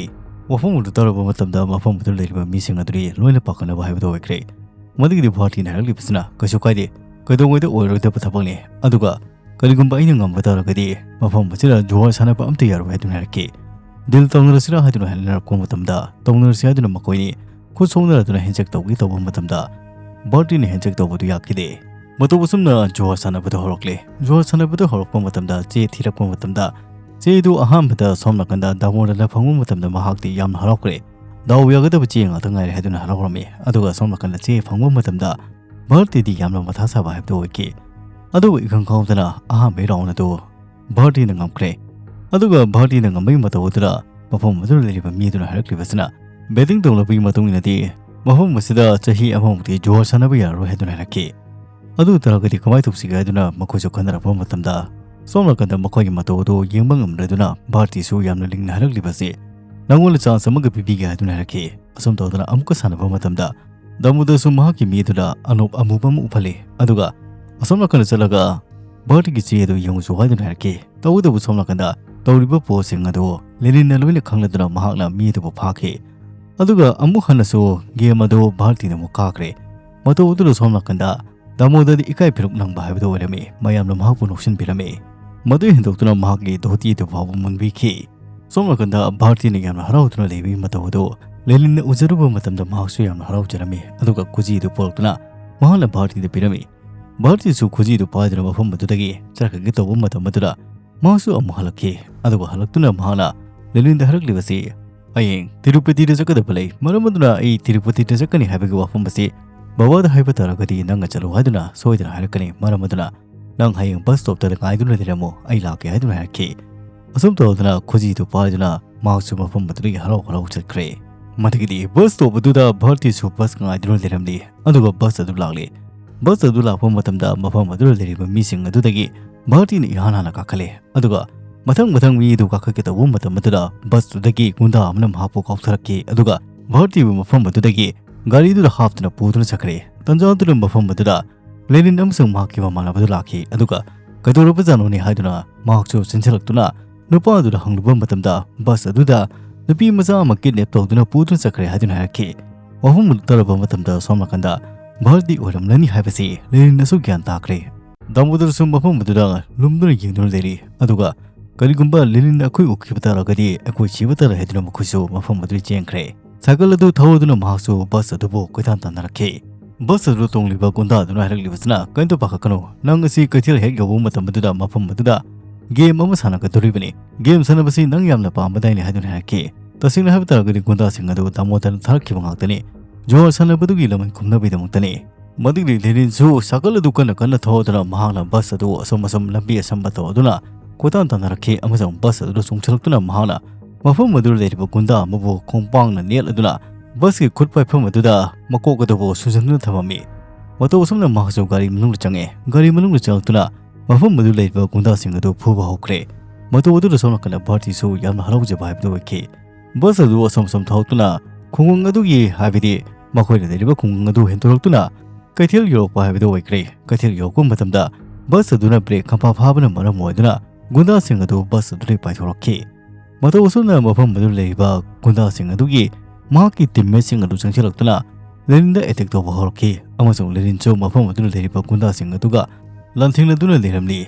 ꯋꯥꯐꯝ ꯑꯗꯨ ꯇꯥꯔꯕ ꯃꯇꯝꯗ ꯃꯐꯝ ꯑꯗꯨꯗ ꯂꯩꯔꯤꯕ ꯃꯤꯁꯤꯡ ꯑꯗꯨꯗꯤ ꯂꯣꯏꯅ ꯄꯥꯈꯠꯅꯕ ꯍꯥꯏꯕꯗꯨ ꯑꯣꯏꯈ꯭ꯔꯦ꯫ ꯃꯗꯨꯒꯤꯗꯤ ꯚꯥꯔꯇꯤꯅ ꯍꯥꯏꯔꯛꯂꯤꯕꯁꯤꯅ ꯀꯩꯁꯨ ꯀꯥꯏꯗꯦ, ꯀꯩꯗꯧꯉꯩꯗ ꯑꯣꯏꯔꯣꯏꯗꯕ ꯊꯕꯛꯅꯤ꯫ ꯑꯗꯨꯒ ꯀꯔꯤꯒꯨꯝꯕ ꯑꯩꯅ ꯉꯝꯕ ꯇꯥꯔꯒꯗꯤ ꯃꯐꯝ ꯑꯁꯤꯗ ꯖꯨꯋꯥꯔ ꯁꯥꯟꯅꯕ ꯑꯝꯇ ꯌꯥꯔꯣꯏ ꯍꯥꯏꯗꯨꯅ ꯍꯥꯏꯔꯛꯈꯤ꯫ ꯗꯤꯜ ꯇꯧꯅꯔꯁꯤꯔꯥ ꯍꯥꯏꯗꯨꯅ ꯍꯥꯏꯅꯔꯛꯄ ꯃꯇꯝꯗ ꯇꯧꯅꯔꯁꯤ ꯍꯥꯏꯗꯨꯅ ꯃꯈꯣꯏꯅꯤ ꯈꯨꯠ ꯁꯣꯛꯅꯔꯗꯨꯅ ꯍꯦꯟꯁꯦꯛ ꯇꯧꯒꯦ ꯇꯧꯕ ꯃꯇꯝꯗ ꯚꯥꯔꯇꯤꯅ ꯍꯦꯟꯁꯦꯛ ꯇꯧꯕꯗꯨ ꯌꯥꯈꯤꯗꯦ꯫ ꯃꯇꯧ ꯑꯁꯨꯝꯅ ꯖꯨꯋꯥꯔ ꯁꯥꯟꯅꯕꯗꯨ ꯍꯧꯔꯛꯂꯦ꯫ ꯖꯨꯋꯥꯔ ꯁꯥꯟꯅꯕꯗꯨ ꯍꯧꯔꯛꯄ ꯃꯇꯝꯗ ꯆꯦ ꯊꯤꯔꯛꯄ ꯃꯇꯝꯗ ꯆꯦꯗꯨ ꯑꯍꯥꯟꯕꯗ ꯁꯣꯝ ꯅꯥꯀꯟꯗ ꯗꯥꯃꯣꯗꯔꯗ ꯐꯪꯕ ꯃꯇꯝꯗ ꯃꯍꯥꯛꯇꯤ ꯌꯥꯝꯅ ꯍꯔꯥꯎꯈ꯭ꯔꯦ꯫ ꯗꯥꯎ ꯌꯥꯒꯗꯕ ꯆꯦ ꯉꯥꯛꯇ ꯉꯥꯏꯔꯦ ꯍꯥꯏꯗꯨꯅ ꯍꯔꯥꯎꯔꯝꯃꯤ꯫ ꯑꯗꯨꯒ ꯁꯣꯝ ꯅꯥꯀꯟꯗ ꯆꯦ ꯐꯪꯕ ꯃꯇꯝꯗ ꯚꯥꯔꯇꯤꯗꯤ ꯌꯥꯝꯅ ꯃꯊꯥ ꯁꯥꯕ ꯍꯥꯏꯕꯗꯨ ꯑꯣꯏꯈꯤ꯫ ꯑꯗꯨꯕꯨ ꯏꯈꯪ ꯈꯪꯍꯧꯗꯅ ꯑꯍꯥꯟꯕꯒꯤ ꯔꯥꯎꯟ ꯑꯗꯨ ꯚꯥꯔꯇꯤꯅ ꯉꯝꯈ꯭ꯔꯦ꯫ ꯑꯗꯨꯒ ꯚꯥꯔꯇꯤꯅ ꯉꯝꯕꯒꯤ ꯃꯇꯧ ꯑꯗꯨꯗ ꯃꯐꯝ ꯑꯗꯨꯗ ꯂꯩꯔꯤꯕ ꯃꯤ ꯑꯗꯨꯅ ꯍꯥꯏꯔꯛꯂꯤꯕꯁꯤꯅ, ꯕꯦꯇꯤꯡ ꯇꯧꯅꯕꯒꯤ ꯃꯇꯨꯡ ꯏꯟꯅꯗꯤ ꯃꯐꯝ ꯑꯁꯤꯗ ꯆꯍꯤ ꯑꯃꯃꯨꯛꯇꯤ ꯖꯨꯋꯥꯔ ꯁꯥꯟꯅꯕ ꯌꯥꯔꯔꯣꯏ ꯍꯥꯏꯗꯨꯅ ꯍꯥꯏꯔꯛꯈꯤ꯫ ꯑꯗꯨ ꯇꯥꯔꯒꯗꯤ ꯀꯃꯥꯏꯅ ꯇꯧꯁꯤꯒꯦ ꯍꯥꯏꯗꯨꯅ ꯃꯈꯣꯏꯁꯨ ꯈꯟꯅꯔꯛꯄ ꯃꯇꯝꯗ, ꯁꯣꯝ ꯅꯥꯀꯟꯗ ꯃꯈꯣꯏꯒꯤ ꯃꯇꯧ ꯑꯗꯨ ꯌꯦꯡꯕ ꯉꯝꯗ꯭ꯔꯗꯨꯅ ꯚꯥꯔꯇꯤꯁꯨ ꯌꯥꯝꯅ ꯂꯤꯡꯅ ꯍꯥꯏꯔꯛꯂꯤꯕꯁꯤ, "ꯅꯉꯣꯟꯗ ꯆꯥꯟꯁ ꯑꯃꯒ ꯄꯤꯕꯤꯒꯦ" ꯍꯥꯏꯗꯨꯅ ꯍꯥꯏꯔꯛꯈꯤ꯫ ꯑꯁꯨꯝ ꯇꯧꯗꯅ ꯑꯃꯨꯛꯀ ꯁꯥꯟꯅꯕ ꯃꯇꯝꯗ ꯗꯥꯃꯣꯗꯔꯁꯨ ꯃꯍꯥꯛꯀꯤ ꯃꯤ ꯑꯗꯨꯗ ꯑꯅꯣꯞ ꯑꯃꯨꯕ ꯑꯃ ꯎꯞꯍꯜꯂꯤ꯫ ꯑꯗꯨꯒ ꯑꯁꯣꯝ ꯅꯥꯀꯟꯗ ꯆꯠꯂꯒ ꯚꯥꯔꯇꯤꯒꯤ ꯆꯦ ꯑꯗꯨ ꯌꯦꯡꯉꯨꯆꯣ ꯍꯥꯏꯗꯨꯅ ꯍꯥꯏꯔꯛꯈꯤ꯫ ꯇꯧꯕꯇꯕꯨ ꯁꯣꯝ ꯅꯥꯀꯟꯗ ꯇꯧꯔꯤꯕ ꯄꯣꯠꯁꯤꯡ ꯑꯗꯨ ꯂꯦꯅꯤꯟꯅ ꯂꯣꯏꯅ ꯈꯪꯂꯗꯨꯅ ꯃꯍꯥꯛꯅ ꯃꯤ ꯑꯗꯨꯕꯨ ꯐꯥꯈꯤ꯫ ꯑꯗꯨꯒ ꯑꯃꯨꯛ ꯍꯟꯅꯁꯨ ꯒꯦꯝ ꯑꯗꯨ ꯚꯥꯔꯇꯤꯅ ꯑꯃꯨꯛ ꯀꯥꯈ꯭ꯔꯦ꯫ ꯃꯇꯧ ꯑꯗꯨꯗ ꯁꯣꯝ ꯅꯥꯀꯟꯗ ꯗꯥꯃꯣꯗꯔꯗꯤ ꯏꯀꯥꯏ ꯐꯤꯔꯨꯛ ꯅꯪꯕ ꯍꯥꯏꯕꯗꯨ ꯑꯣꯏꯔꯝꯃꯤ꯫ ꯃꯌꯥꯝꯅ ꯃꯍꯥꯛꯄꯨ ꯅꯣꯛꯁꯤꯟꯕꯤꯔꯝꯃꯤ꯫ ꯃꯗꯨ ꯍꯦꯟꯗꯣꯛꯇꯨꯅ ꯃꯍꯥꯛꯀꯤ ꯙꯣꯇꯤ ꯑꯗꯨ ꯐꯥꯎꯕ ꯃꯨꯟꯕꯤꯈꯤ꯫ ꯁꯣꯝ ꯅꯥꯀꯟꯗ ꯚꯥꯔꯇꯤꯅ ꯌꯥꯝꯅ ꯍꯔꯥꯎꯗꯨꯅ ꯂꯩꯕꯒꯤ ꯃꯇꯧ ꯑꯗꯨ ꯂꯦꯅꯤꯟꯅ ꯎꯖꯔꯨꯕ ꯃꯇꯝꯗ ꯃꯍꯥꯛꯁꯨ ꯌꯥꯝꯅ ꯍꯔꯥꯎꯖꯔꯝꯃꯤ꯫ ꯑꯗꯨꯒ ꯈꯨꯖꯤ ꯑꯗꯨ ꯄꯨꯔꯛꯇꯨꯅ ꯃꯍꯥꯛꯅ ꯚꯥꯔꯇꯤꯗ ꯄꯤꯔꯝꯃꯤ꯫ ꯚꯥꯔꯇꯤꯁꯨ ꯈꯨꯖꯤ ꯑꯗꯨ ꯄꯥꯏꯗꯨꯅ ꯃꯐꯝ ꯑꯗꯨꯗꯒꯤ ꯆꯠꯈ꯭ꯔꯒꯦ ꯇꯧꯕ ꯃꯇꯝ ꯑꯗꯨꯗ ꯃꯍꯥꯛꯁꯨ ꯑꯃꯨꯛ ꯍꯜꯂꯛꯈꯤ꯫ ꯑꯗꯨꯒ ꯍꯜꯂꯛꯇꯨꯅ ꯃꯍꯥꯛꯅ ꯂꯦꯅꯤꯟꯗ ꯍꯥꯏꯔꯛꯂꯤꯕꯁꯤ, "ꯍꯌꯦꯡ ꯇꯤꯔꯨꯄꯇꯤꯗ ꯆꯠꯀꯗꯕ ꯂꯩ, ꯃꯔꯝ ꯑꯗꯨꯅ ꯑꯩ ꯇꯤꯔꯨꯄꯇꯤꯗ ꯆꯠꯀꯅꯤ ꯍꯥꯏꯕꯒꯤ ꯋꯥꯐꯝ ꯑꯁꯤ ꯕꯕꯥꯗ ꯍꯥꯏꯕ ꯇꯥꯔꯒꯗꯤ ꯅꯪꯅ ꯆꯠꯂꯨ ꯍꯥꯏꯗꯨꯅ ꯁꯣꯏꯗꯅ ꯍꯥꯏꯔꯛꯀꯅꯤ꯫ ꯃꯔꯝ ꯑꯗꯨꯅ ꯅꯪ ꯍꯌꯦꯡ ꯕꯁ ꯁ꯭ꯇꯣꯞꯇ ꯉꯥꯏꯗꯨꯅ ꯂꯩꯔꯝꯃꯨ, ꯑꯩ ꯂꯥꯛꯀꯦ" ꯍꯥꯏꯗꯨꯅ ꯍꯥꯏꯔꯛꯈꯤ꯫ ꯑꯁꯨꯝ ꯇꯧꯗꯅ ꯈꯨꯖꯤꯗꯨ ꯄꯥꯏꯗꯨꯅ ꯃꯍꯥꯛꯁꯨ ꯃꯐꯝ ꯑꯗꯨꯗꯒꯤ ꯍꯔꯥꯎ ꯍꯔꯥꯎ ꯆꯠꯈ꯭ꯔꯦ꯫ ꯃꯗꯨꯒꯤꯗꯤ ꯕꯁ ꯁ꯭ꯇꯣꯞ ꯑꯗꯨꯗ ꯚꯥꯔꯇꯤꯁꯨ ꯕꯁ ꯉꯥꯏꯗꯨꯅ ꯂꯩꯔꯝꯂꯤ꯫ ꯑꯗꯨꯒ ꯕꯁ ꯑꯗꯨ ꯂꯥꯛꯂꯤ꯫ ꯕꯁ ꯑꯗꯨ ꯂꯥꯛꯄ ꯃꯇꯝꯗ ꯃꯐꯝ ꯑꯗꯨꯗ ꯂꯩꯔꯤꯕ ꯃꯤꯁꯤꯡ ꯑꯗꯨꯗꯒꯤ ꯚꯥꯔꯇꯤꯅ ꯏꯍꯥꯟ ꯍꯥꯟꯅ ꯀꯥꯈꯠꯂꯦ꯫ ꯑꯗꯨꯒ ꯃꯊꯪ ꯃꯊꯪ ꯃꯤ ꯑꯗꯨ ꯀꯥꯈꯠꯀꯦ ꯇꯧꯕ ꯃꯇꯝ ꯑꯗꯨꯗ ꯕꯁꯇꯨꯗꯒꯤ ꯒꯨꯟꯗꯥ ꯑꯃꯅ ꯃꯍꯥꯛꯄꯨ ꯀꯥꯎꯊꯔꯛꯈꯤ꯫ ꯑꯗꯨꯒ ꯚꯥꯔꯇꯤꯕꯨ ꯃꯐꯝ ꯑꯗꯨꯗꯒꯤ ꯒꯥꯔꯤꯗꯨꯗ ꯍꯥꯞꯇꯨꯅ ꯄꯨꯗꯨꯅ ꯆꯠꯈ꯭ꯔꯦ꯫ ꯇꯟꯖꯥ ꯑꯗꯨꯗ ꯃꯐꯝ ꯑꯗꯨꯗ ꯂꯦꯅꯤꯟ ꯑꯃꯁꯨꯡ ꯃꯍꯥꯛꯀꯤ ꯃꯃꯥꯟꯅꯕꯗꯨ ꯂꯥꯛꯈꯤ꯫ ꯑꯗꯨꯒ "ꯀꯩꯗꯧꯔꯕꯖꯥꯠꯅꯣꯅꯦ?" ꯍꯥꯏꯗꯨꯅ ꯃꯍꯥꯛꯁꯨ ꯆꯦꯟꯁꯤꯜꯂꯛꯇꯨꯅ ꯅꯨꯄꯥ ꯑꯗꯨꯗ ꯍꯪꯂꯨꯕ ꯃꯇꯝꯗ, ꯕꯁ ꯑꯗꯨꯗ ꯅꯨꯄꯤ ꯃꯆꯥ ꯑꯃ ꯀꯤꯗꯅꯦꯞ ꯇꯧꯗꯨꯅ ꯄꯨꯗꯨꯅ ꯆꯠꯈ꯭ꯔꯦ ꯍꯥꯏꯗꯨꯅ ꯍꯥꯏꯔꯛꯈꯤ꯫ ꯋꯥꯐꯝ ꯑꯗꯨ ꯇꯥꯔꯕ ꯃꯇꯝꯗ ꯁꯣꯝ ꯅꯥꯀꯟꯗ ꯚꯥꯔꯇꯤ ꯑꯣꯏꯔꯝꯂꯅꯤ ꯍꯥꯏꯕꯁꯤ ꯂꯦꯅꯤꯟꯅꯁꯨ ꯒ꯭ꯌꯥꯟ ꯇꯥꯈ꯭ꯔꯦ꯫ ꯗꯥꯃꯣꯗꯔꯁꯨ ꯃꯐꯝ ꯑꯗꯨꯗ ꯂꯨꯝꯗꯨꯅ ꯌꯦꯡꯗꯨꯅ ꯂꯩꯔꯤ꯫ ꯑꯗꯨꯒ "ꯀꯔꯤꯒꯨꯝꯕ ꯂꯦꯅꯤꯟꯅ ꯑꯩꯈꯣꯏ ꯎꯈꯤꯕ ꯇꯥꯔꯒꯗꯤ ꯑꯩꯈꯣꯏ ꯁꯤꯕ ꯇꯥꯔꯦ" ꯍꯥꯏꯗꯨꯅ ꯃꯈꯣꯏꯁꯨ ꯃꯐꯝ ꯑꯗꯨꯗ ꯆꯦꯟꯈ꯭ꯔꯦ꯫ ꯁꯥꯏꯀꯜ ꯑꯗꯨ ꯊꯧꯗꯨꯅ ꯃꯍꯥꯛꯁꯨ ꯕꯁ ꯑꯗꯨꯕꯨ ꯀꯣꯏꯇꯥꯟ ꯇꯥꯟꯅꯔꯛꯈꯤ꯫ ꯕꯁ ꯑꯗꯨ ꯇꯣꯡꯂꯤꯕ ꯒꯨꯟꯗꯥ ꯑꯗꯨꯅ ꯍꯥꯏꯔꯛꯂꯤꯕꯁꯤꯅ, "ꯀꯔꯤꯝꯇ ꯄꯥꯈꯠꯀꯅꯨ, ꯅꯪ ꯑꯁꯤ ꯀꯩꯊꯦꯜ ꯍꯦꯛ ꯌꯧꯕ ꯃꯇꯝ ꯑꯗꯨꯗ ꯃꯐꯝ ꯑꯗꯨꯗ ꯒꯦꯝ ꯑꯃ ꯁꯥꯟꯅꯒꯗꯧꯔꯤꯕꯅꯤ꯫ ꯒꯦꯝ ꯁꯥꯟꯅꯕꯁꯤ ꯅꯪ ꯌꯥꯝꯅ ꯄꯥꯝꯕꯗꯥꯏꯅꯦ ꯍꯥꯏꯗꯨꯅ ꯍꯥꯏꯔꯛꯈꯤ꯫ ꯇꯁꯦꯡꯅ ꯍꯥꯏꯕ ꯇꯥꯔꯒꯗꯤ ꯒꯨꯟꯗꯥꯁꯤꯡ ꯑꯗꯨ ꯗꯥꯃꯣꯗꯔꯅ ꯊꯥꯔꯛꯈꯤꯕ ꯉꯥꯛꯇꯅꯤ꯫ ꯖꯨꯋꯥꯔ ꯁꯥꯟꯅꯕꯗꯨꯒꯤ ꯂꯃꯟ ꯈꯨꯝꯅꯕꯒꯤꯗꯃꯛꯇꯅꯤ꯫ ꯃꯗꯨꯒꯤ ꯂꯦꯅꯤꯟꯁꯨ ꯁꯥꯏꯀꯜ ꯑꯗꯨ ꯀꯟꯅ ꯀꯟꯅ ꯊꯧꯗꯨꯅ ꯃꯍꯥꯛꯅ ꯕꯁ ꯑꯗꯨ ꯑꯁꯣꯝ ꯑꯁꯣꯝ ꯂꯝꯕꯤ ꯑꯁꯝꯕ ꯇꯧꯗꯨꯅ ꯀꯣꯏꯇꯥꯟ ꯇꯥꯟꯅꯔꯛꯈꯤ ꯑꯃꯁꯨꯡ ꯕꯁ ꯑꯗꯨꯗ ꯆꯣꯡꯁꯤꯜꯂꯛꯇꯨꯅ ꯃꯍꯥꯛꯅ ꯃꯐꯝ ꯑꯗꯨꯗ ꯂꯩꯔꯤꯕ ꯒꯨꯟꯗꯥ ꯑꯃꯕꯨ ꯈꯣꯡꯄꯥꯛꯅ ꯅꯦꯠꯂꯗꯨꯅ ꯕꯁꯀꯤ ꯈꯨꯠ ꯄꯥꯏꯐꯝ ꯑꯗꯨꯗ ꯃꯀꯣꯛ ꯑꯗꯨꯕꯨ ꯁꯨꯖꯟꯗꯨꯅ ꯊꯝꯃꯝꯃꯤ꯫ ꯃꯇꯧ ꯑꯁꯨꯝꯅ ꯃꯍꯥꯛꯁꯨ ꯒꯥꯔꯤ ꯃꯅꯨꯡꯗ ꯆꯪꯉꯦ꯫ ꯒꯥꯔꯤ ꯃꯅꯨꯡꯗ ꯆꯪꯂꯛꯇꯨꯅ ꯃꯐꯝ ꯑꯗꯨꯗ ꯂꯩꯔꯤꯕ ꯒꯨꯟꯗꯥꯁꯤꯡ ꯑꯗꯨ ꯐꯨꯕ ꯍꯧꯈ꯭ꯔꯦ꯫ ꯃꯇꯧ ꯑꯗꯨꯗ ꯁꯣꯝ ꯅꯥꯀꯟꯗ ꯚꯥꯔꯇꯤꯁꯨ ꯌꯥꯝꯅ ꯍꯔꯥꯎꯖꯕ ꯍꯥꯏꯕꯗꯨ ꯑꯣꯏꯈꯤ꯫ ꯕꯁ ꯑꯗꯨ ꯑꯁꯣꯝ ꯑꯁꯣꯝ ꯊꯧꯔꯛꯇꯨꯅ ꯈꯨꯡꯒꯪ ꯑꯗꯨꯒꯤ, ꯍꯥꯏꯕꯗꯤ ꯃꯈꯣꯏꯅ ꯂꯩꯔꯤꯕ ꯈꯨꯡꯒꯪ ꯑꯗꯨ ꯍꯦꯟꯗꯣꯔꯛꯇꯨꯅ ꯀꯩꯊꯦꯜ ꯌꯧꯔꯛꯄ ꯍꯥꯏꯕꯗꯨ ꯑꯣꯏꯈ꯭ꯔꯦ꯫ ꯀꯩꯊꯦꯜ ꯌꯧꯔꯛꯄ ꯃꯇꯝꯗ ꯕꯁ ꯑꯗꯨꯅ ꯕ꯭ꯔꯦꯛ ꯈꯪꯐꯥ ꯐꯥꯕꯅ ꯃꯔꯝ ꯑꯣꯏꯗꯨꯅ ꯒꯨꯟꯗꯥꯁꯤꯡ ꯑꯗꯨ ꯕꯁ ꯑꯗꯨꯗꯒꯤ ꯄꯥꯏꯊꯣꯔꯛꯈꯤ꯫ ꯃꯇꯧ ꯑꯁꯨꯝꯅ ꯃꯐꯝ ꯑꯗꯨꯗ ꯂꯩꯔꯤꯕ ꯒꯨꯟꯗꯥꯁꯤꯡ ꯑꯗꯨꯒꯤ ꯃꯍꯥꯛꯀꯤ ꯇꯤꯝꯃꯦꯠꯁꯤꯡ ꯑꯗꯨ ꯆꯪꯁꯤꯜꯂꯛꯇꯨꯅ ꯂꯦꯅꯤꯟꯗ ꯑꯦꯇꯦꯛ ꯇꯧꯕ ꯍꯧꯔꯛꯈꯤ ꯑꯃꯁꯨꯡ ꯂꯦꯅꯤꯟꯁꯨ ꯃꯐꯝ ꯑꯗꯨꯗ ꯂꯩꯔꯤꯕ ꯒꯨꯟꯗꯥꯁꯤꯡ ꯑꯗꯨꯒ ꯂꯥꯟꯊꯦꯡꯅꯗꯨꯅ ꯂꯩꯔꯝꯂꯤ꯫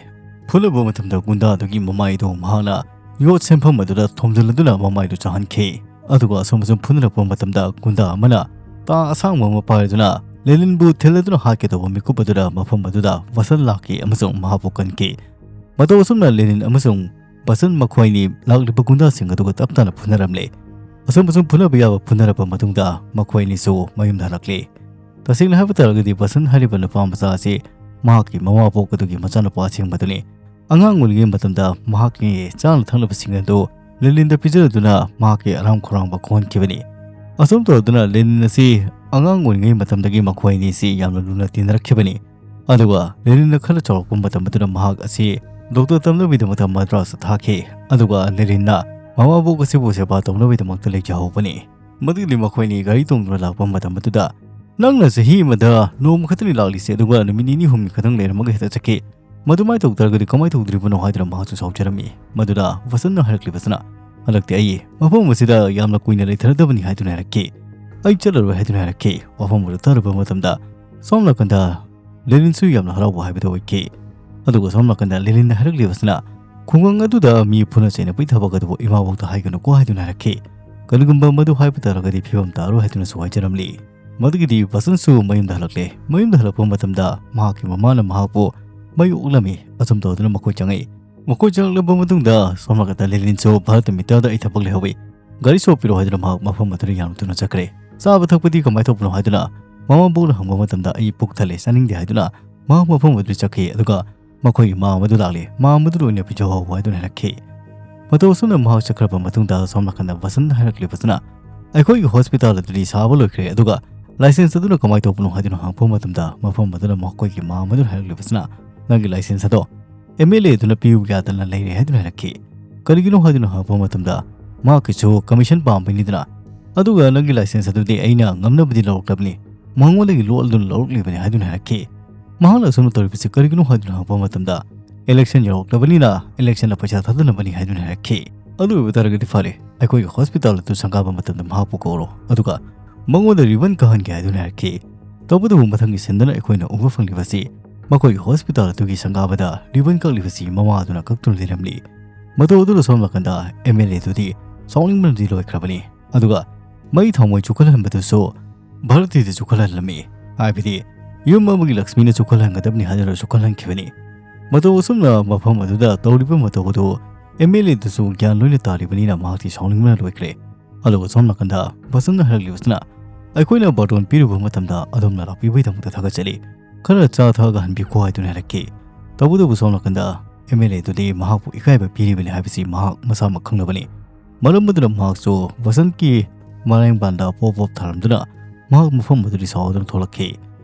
ꯐꯨꯅꯕ ꯃꯇꯝꯗ ꯒꯨꯟꯗꯥ ꯑꯗꯨꯒꯤ ꯃꯃꯥꯏꯗꯨ ꯃꯍꯥꯛꯅ ꯌꯣꯠ ꯁꯦꯝꯐꯝ ꯑꯗꯨꯗ ꯊꯣꯝꯖꯤꯜꯂꯗꯨꯅ ꯃꯃꯥꯏꯗꯨ ꯆꯥꯍꯟꯈꯤ꯫ ꯑꯗꯨꯒ ꯑꯁꯣꯝ ꯑꯁꯣꯝ ꯐꯨꯅꯔꯛꯄ ꯃꯇꯝꯗ ꯒꯨꯟꯗꯥ ꯑꯃꯅ ꯇꯥ ꯑꯁꯥꯡꯕ ꯑꯃ ꯄꯥꯏꯗꯨꯅ ꯂꯦꯅꯤꯟꯕꯨ ꯊꯤꯜꯂꯗꯨꯅ ꯍꯥꯠꯀꯦ ꯇꯧꯕ ꯃꯤꯀꯨꯞ ꯑꯗꯨꯗ ꯃꯐꯝ ꯑꯗꯨꯗ ꯕꯁꯟ ꯂꯥꯛꯈꯤ ꯑꯃꯁꯨꯡ ꯃꯍꯥꯛꯄꯨ ꯀꯟꯈꯤ꯫ ꯃꯇꯧ ꯑꯁꯨꯝꯅ ꯂꯦꯅꯤꯟ ꯑꯃꯁꯨꯡ ꯕꯁꯟ ꯃꯈꯣꯏꯅꯤ ꯂꯥꯛꯂꯤꯕ ꯒꯨꯟꯗꯥꯁꯤꯡ ꯑꯗꯨꯒ ꯇꯞ ꯇꯥꯅ ꯐꯨꯅꯔꯝꯂꯦ꯫ ꯑꯁꯨꯝ ꯑꯁꯨꯝ ꯐꯨꯅꯕ ꯌꯥꯕ ꯐꯨꯅꯔꯕ ꯃꯇꯨꯡꯗ ꯃꯈꯣꯏ ꯑꯅꯤꯁꯨ ꯃꯌꯨꯝꯗ ꯍꯜꯂꯛꯂꯦ꯫ ꯇꯁꯦꯡꯅ ꯍꯥꯏꯕ ꯇꯥꯔꯒꯗꯤ ꯕꯁꯟ ꯍꯥꯏꯔꯤꯕ ꯅꯨꯄꯥ ꯃꯆꯥ ꯑꯁꯤ ꯃꯍꯥꯛꯀꯤ ꯃꯃꯥ ꯄꯣꯛꯄꯗꯨꯒꯤ ꯃꯆꯥꯅꯨꯄꯥ ꯑꯁꯦꯡꯕꯗꯨꯅꯤ꯫ ꯑꯉꯥꯡ ꯑꯣꯏꯔꯤꯉꯩ ꯃꯇꯝꯗ ꯃꯍꯥꯛꯀꯤ ꯆꯥꯅ ꯊꯛꯅꯕꯁꯤꯡ ꯑꯗꯨ ꯂꯦꯅꯤꯟꯗ ꯄꯤꯖꯗꯨꯅ ꯃꯍꯥꯛꯀꯤ ꯑꯔꯥꯝ ꯈꯧꯔꯥꯡꯕ ꯀꯣꯛꯍꯟꯈꯤꯕꯅꯤ꯫ ꯑꯁꯨꯝ ꯇꯧꯗꯨꯅ ꯂꯦꯅꯤꯟ ꯑꯁꯤ ꯑꯉꯥꯡ ꯑꯣꯏꯔꯤꯉꯩ ꯃꯇꯝꯗꯒꯤ ꯃꯈꯣꯏ ꯑꯅꯤꯁꯤ ꯌꯥꯝꯅ ꯂꯨꯅ ꯇꯤꯟꯅꯔꯛꯈꯤꯕꯅꯤ꯫ ꯑꯗꯨꯒ ꯂꯦꯅꯤꯟꯅ ꯈꯔ ꯆꯥꯎꯔꯛꯄ ꯃꯇꯝ ꯑꯗꯨꯗ ꯃꯍꯥꯛ ꯑꯁꯤ ꯗꯣꯛꯇꯔ ꯇꯝꯅꯕꯒꯤꯗꯃꯛꯇ ꯃꯗ꯭ꯔꯥꯁꯇ ꯊꯥꯈꯤ꯫ ꯑꯗꯨꯒ ꯂꯦꯅꯤꯟꯅ ꯃꯃꯥꯕꯣꯛ ꯑꯁꯤꯕꯨ ꯁꯦꯕꯥ ꯇꯧꯅꯕꯒꯤꯗꯃꯛꯇ ꯂꯩꯖꯍꯧꯕꯅꯤ꯫ ꯃꯗꯨꯒꯤ ꯃꯈꯣꯏꯅꯤ ꯒꯥꯔꯤ ꯇꯣꯡꯗꯨꯅ ꯂꯥꯛꯄ ꯃꯇꯝ ꯑꯗꯨꯗ, "ꯅꯪꯅ ꯆꯍꯤ ꯑꯃꯗ ꯅꯣꯡꯃ ꯈꯛꯇꯅꯤ ꯂꯥꯛꯂꯤꯁꯦ, ꯑꯗꯨꯒ ꯅꯨꯃꯤꯠ ꯅꯤꯅꯤ ꯍꯨꯝꯅꯤ ꯈꯛꯇꯪ ꯂꯩꯔꯝꯃꯒ ꯍꯦꯛꯇ ꯆꯠꯈꯤ꯫ ꯃꯗꯨꯃꯥꯏꯅ ꯇꯧ ꯇꯥꯔꯒꯗꯤ ꯀꯃꯥꯏꯅ ꯇꯧꯗꯣꯔꯤꯕꯅꯣ?" ꯍꯥꯏꯗꯨꯅ ꯃꯍꯥꯛꯁꯨ ꯁꯥꯎꯖꯔꯝꯃꯤ꯫ ꯃꯗꯨꯗ ꯋꯥꯁꯟꯅ ꯍꯥꯏꯔꯛꯂꯤꯕꯁꯤꯅ, "ꯍꯟꯗꯛꯇꯤ ꯑꯩ ꯃꯐꯝ ꯑꯁꯤꯗ ꯌꯥꯝꯅ ꯀꯨꯏꯅ ꯂꯩꯊꯔꯗꯕꯅꯤ" ꯍꯥꯏꯗꯨꯅ ꯍꯥꯏꯔꯛꯈꯤ꯫ "ꯑꯩ ꯆꯠꯂꯔꯣꯏ" ꯍꯥꯏꯗꯨꯅ ꯍꯥꯏꯔꯛꯈꯤ꯫ ꯋꯥꯐꯝ ꯑꯗꯨ ꯇꯥꯔꯨꯕ ꯃꯇꯝꯗ ꯁꯣꯝ ꯅꯥꯀꯟꯗ ꯂꯦꯅꯤꯟꯁꯨ ꯌꯥꯝꯅ ꯍꯔꯥꯎꯕ ꯍꯥꯏꯕꯗꯨ ꯑꯣꯏꯈꯤ꯫ ꯑꯗꯨꯒ ꯁꯣꯝ ꯅꯥꯀꯟꯗ ꯂꯦꯅꯤꯟꯅ ꯍꯥꯏꯔꯛꯂꯤꯕꯁꯤꯅ, "ꯈꯨꯡꯒꯪ ꯑꯗꯨꯗ ꯃꯤ ꯐꯨꯅ ꯆꯩꯅꯕꯒꯤ ꯊꯕꯛ ꯑꯗꯨꯕꯨ ꯏꯃꯥꯕꯣꯛꯇ ꯍꯥꯏꯒꯅꯨꯀꯣ" ꯍꯥꯏꯗꯨꯅ ꯍꯥꯏꯔꯛꯈꯤ꯫ "ꯀꯔꯤꯒꯨꯝꯕ ꯃꯗꯨ ꯍꯥꯏꯕ ꯇꯥꯔꯒꯗꯤ ꯐꯤꯕꯝ ꯇꯥꯔꯣꯏ" ꯍꯥꯏꯗꯨꯅꯁꯨ ꯍꯥꯏꯖꯔꯝꯂꯤ꯫ ꯃꯗꯨꯒꯤꯗꯤ ꯕꯁꯟꯁꯨ ꯃꯌꯨꯝꯗ ꯍꯜꯂꯛꯂꯦ꯫ ꯃꯌꯨꯝꯗ ꯍꯜꯂꯛꯄ ꯃꯇꯝꯗ ꯃꯍꯥꯛꯀꯤ ꯃꯃꯥꯅ ꯃꯍꯥꯛꯄꯨ ꯃꯩ ꯑꯣꯛꯂꯝꯃꯤ꯫ ꯑꯁꯨꯝ ꯇꯧꯗꯨꯅ ꯃꯈꯣꯏ ꯆꯪꯉꯛꯏ꯫ ꯃꯈꯣꯏ ꯆꯪꯂꯛꯂꯕ ꯃꯇꯨꯡꯗ ꯁꯣꯝ ꯅꯥꯀꯟꯗ ꯂꯦꯅꯤꯟꯁꯨ ꯚꯥꯔꯠ ꯃꯤꯇꯔꯗ ꯑꯩ ꯊꯕꯛ ꯂꯩꯍꯧꯋꯤ, ꯒꯥꯔꯤ ꯁꯣ ꯄꯤꯔꯛꯑꯣ ꯍꯥꯏꯗꯨꯅ ꯃꯍꯥꯛ ꯃꯐꯝ ꯑꯗꯨꯗ ꯌꯥꯝꯅ ꯊꯨꯅ ꯆꯠꯈ꯭ꯔꯦ꯫ ꯆꯥꯕ ꯊꯛꯄꯗꯤ ꯀꯃꯥꯏꯅ ꯇꯧꯕꯅꯣ ꯍꯥꯏꯗꯨꯅ ꯃꯃꯥ ꯃꯄꯣꯛꯅ ꯍꯪꯕ ꯃꯇꯝꯗ ꯑꯩ ꯄꯨꯛ ꯊꯜꯂꯦ, ꯆꯥꯅꯤꯡꯗꯦ ꯍꯥꯏꯗꯨꯅ ꯃꯍꯥꯛ ꯃꯐꯝ ꯑꯗꯨꯗ ꯆꯠꯈꯤ꯫ ꯑꯗꯨꯒ ꯃꯈꯣꯏꯒꯤ ꯃꯥ ꯑꯃꯗꯨ ꯂꯥꯛꯂꯦ, ꯃꯥ ꯑꯃꯗꯨꯗ ꯑꯣꯏꯅ ꯄꯤꯖꯍꯧ ꯍꯥꯏꯗꯨꯅ ꯍꯥꯏꯔꯛꯈꯤ꯫ ꯃꯇꯧ ꯑꯁꯨꯝꯅ ꯃꯍꯥꯛ ꯆꯠꯈ꯭ꯔꯕ ꯃꯇꯨꯡꯗ ꯁꯣꯝ ꯅꯥꯀꯟꯗ ꯕꯁꯟꯅ ꯍꯥꯏꯔꯛꯂꯤꯕꯁꯤꯅ, ꯑꯩꯈꯣꯏꯒꯤ ꯍꯣꯁꯄꯤꯇꯥꯜ ꯑꯗꯨꯗꯤ ꯁꯥꯕ ꯂꯣꯏꯈ꯭ꯔꯦ, ꯑꯗꯨꯒ ꯂꯥꯏꯁꯦꯟꯁ ꯑꯗꯨꯅ ꯀꯃꯥꯏꯅ ꯇꯧꯕꯅꯣ ꯍꯥꯏꯗꯨꯅ ꯍꯪꯉꯛꯄ ꯃꯇꯝꯗ ꯃꯐꯝ ꯑꯗꯨꯅ ꯃꯈꯣꯏꯒꯤ ꯃꯥ ꯑꯃꯗꯨꯅ ꯍꯥꯏꯔꯛꯂꯤꯕꯁꯤꯅ, ꯅꯪꯒꯤ ꯂꯥꯏꯁꯦꯟꯁ ꯑꯗꯣ ꯑꯦꯝ ꯑꯦꯜ ꯑꯦ ꯑꯗꯨꯅ ꯄꯤꯌꯨ ꯌꯥꯗꯅ ꯂꯩꯔꯦ ꯍꯥꯏꯗꯨꯅ ꯍꯥꯏꯔꯛꯈꯤ꯫ ꯀꯔꯤꯒꯤꯅꯣ ꯍꯥꯏꯗꯨꯅ ꯍꯪꯉꯛꯄ ꯃꯇꯝꯗ ꯃꯍꯥꯛꯀꯤꯁꯨ ꯀꯃꯤꯁꯟ ꯄꯥꯝꯕꯩꯅꯤꯗꯅ, ꯑꯗꯨꯒ ꯅꯪꯒꯤ ꯂꯥꯏꯁꯦꯟꯁ ꯑꯗꯨꯗꯤ ꯑꯩꯅ ꯉꯝꯅꯕꯗꯤ ꯂꯧꯔꯛꯂꯕꯅꯤ, ꯃꯉꯣꯟꯗꯒꯤ ꯂꯣꯠꯂꯗꯨꯅ ꯂꯧꯔꯛꯂꯤꯕꯅꯤ ꯍꯥꯏꯗꯨꯅ ꯍꯥꯏꯔꯛꯈꯤ꯫ ꯃꯍꯥꯛꯅ ꯑꯁꯨꯝꯅ ꯇꯧꯔꯤꯕꯁꯤ ꯀꯔꯤꯒꯤꯅꯣ ꯍꯥꯏꯗꯨꯅ ꯍꯪꯉꯛꯄ ꯃꯇꯝꯗ ꯏꯂꯦꯛꯁꯟ ꯌꯧꯔꯛꯂꯕꯅꯤꯅ ꯏꯂꯦꯛꯁꯟꯗ ꯄꯩꯁꯥ ꯊꯥꯗꯅꯕꯅꯤ ꯍꯥꯏꯗꯨꯅ ꯍꯥꯏꯔꯛꯈꯤ꯫ ꯑꯗꯨ ꯑꯣꯏꯕ ꯇꯥꯔꯒꯗꯤ ꯐꯔꯦ, ꯑꯩꯈꯣꯏꯒꯤ ꯍꯣꯁꯄꯤꯇꯥꯜ ꯑꯗꯨ ꯁꯪꯒꯥꯕ ꯃꯇꯝꯗ ꯃꯍꯥꯛꯄꯨ ꯀꯧꯔꯣ, ꯑꯗꯨꯒ ꯃꯉꯣꯟꯗ ꯔꯤꯕꯟ ꯀꯛꯍꯟꯒꯦ ꯍꯥꯏꯗꯨꯅ ꯍꯥꯏꯔꯛꯈꯤ꯫ ꯇꯧꯕꯇꯕꯨ ꯃꯊꯪꯒꯤ ꯁꯤꯟꯗꯅ ꯑꯩꯈꯣꯏꯅ ꯎꯕ ꯐꯪꯂꯤꯕꯁꯤ ꯃꯈꯣꯏꯒꯤ ꯍꯣꯁꯄꯤꯇꯥꯜ ꯑꯗꯨꯒꯤ ꯁꯪꯒꯥꯕꯗ ꯔꯤꯕꯟ ꯀꯛꯂꯤꯕꯁꯤ ꯃꯃꯥ ꯑꯗꯨꯅ ꯀꯛꯇꯨꯅ ꯂꯩꯔꯝꯂꯤ꯫ ꯃꯇꯧ ꯑꯗꯨꯗ ꯁꯣꯝ ꯅꯥꯀꯟꯗ ꯑꯦꯝ ꯑꯦꯜ ꯑꯦ ꯑꯗꯨꯗꯤ ꯁꯥꯎꯅꯤꯡꯕꯅꯗꯤ ꯂꯣꯏꯈ꯭ꯔꯕꯅꯤ꯫ ꯑꯗꯨꯒ ꯃꯩ ꯊꯥꯎꯃꯩ ꯆꯨꯈꯠꯍꯟꯕꯗꯨꯁꯨ ꯚꯥꯔꯇꯤꯗ ꯆꯨꯈꯠꯍꯜꯂꯝꯃꯤ꯫ ꯍꯥꯏꯕꯗꯤ ꯌꯨꯝ ꯑꯃꯒꯤ ꯂꯛꯁꯃꯤꯅ ꯆꯨꯈꯠꯍꯟꯒꯗꯕꯅꯤ ꯍꯥꯏꯗꯨꯅ ꯆꯨꯈꯠꯍꯟꯈꯤꯕꯅꯤ꯫ ꯃꯇꯧ ꯑꯁꯨꯝꯅ ꯃꯐꯝ ꯑꯗꯨꯗ ꯇꯧꯔꯤꯕ ꯃꯇꯧ ꯑꯗꯨ ꯑꯦꯝ ꯑꯦꯜ ꯑꯦꯗꯨꯁꯨ ꯒ꯭ꯌꯥꯟ ꯂꯣꯏꯅ ꯇꯥꯔꯤꯕꯅꯤꯅ ꯃꯍꯥꯛꯇꯤ ꯁꯥꯎꯅꯤꯡꯕꯅ ꯂꯣꯏꯈ꯭ꯔꯦ꯫ ꯑꯗꯨꯒ ꯁꯣꯝ ꯅꯥꯀꯟꯗ ꯕꯁꯟꯅ ꯍꯥꯏꯔꯛꯂꯤꯕꯁꯤꯅ, ꯑꯩꯈꯣꯏꯅ ꯕꯥꯔꯇꯣꯟ ꯄꯤꯔꯨꯕ ꯃꯇꯝꯗ ꯑꯗꯣꯝꯅ ꯂꯥꯛꯄꯤꯕꯒꯤꯗꯃꯛꯇ ꯊꯥꯒꯠꯆꯔꯤ, ꯈꯔ ꯆꯥ ꯊꯛꯑꯒ ꯍꯟꯕꯤꯈꯣ ꯍꯥꯏꯗꯨꯅ ꯍꯥꯏꯔꯛꯈꯤ꯫ ꯇꯧꯕꯇꯕꯨ ꯁꯣꯝ ꯅꯥꯀꯟꯗ ꯑꯦꯝ ꯑꯦꯜ ꯑꯦꯗꯨꯗꯤ ꯃꯍꯥꯛꯄꯨ ꯏꯀꯥꯏꯕ ꯄꯤꯔꯤꯕꯅꯤ ꯍꯥꯏꯕꯁꯤ ꯃꯍꯥꯛ ꯃꯁꯥꯃꯛ ꯈꯪꯂꯕꯅꯤ꯫ ꯃꯔꯝ ꯑꯗꯨꯅ ꯃꯍꯥꯛꯁꯨ ꯕꯁꯟꯀꯤ ꯃꯔꯥꯡꯕꯥꯟꯗ ꯄꯣꯞ ꯄꯣꯞ ꯊꯥꯔꯝꯗꯨꯅ ꯃꯍꯥꯛ ꯃꯐꯝ ꯑꯗꯨꯗꯒꯤ ꯁꯥꯎꯗꯨꯅ ꯊꯣꯛꯂꯛꯈꯤ꯫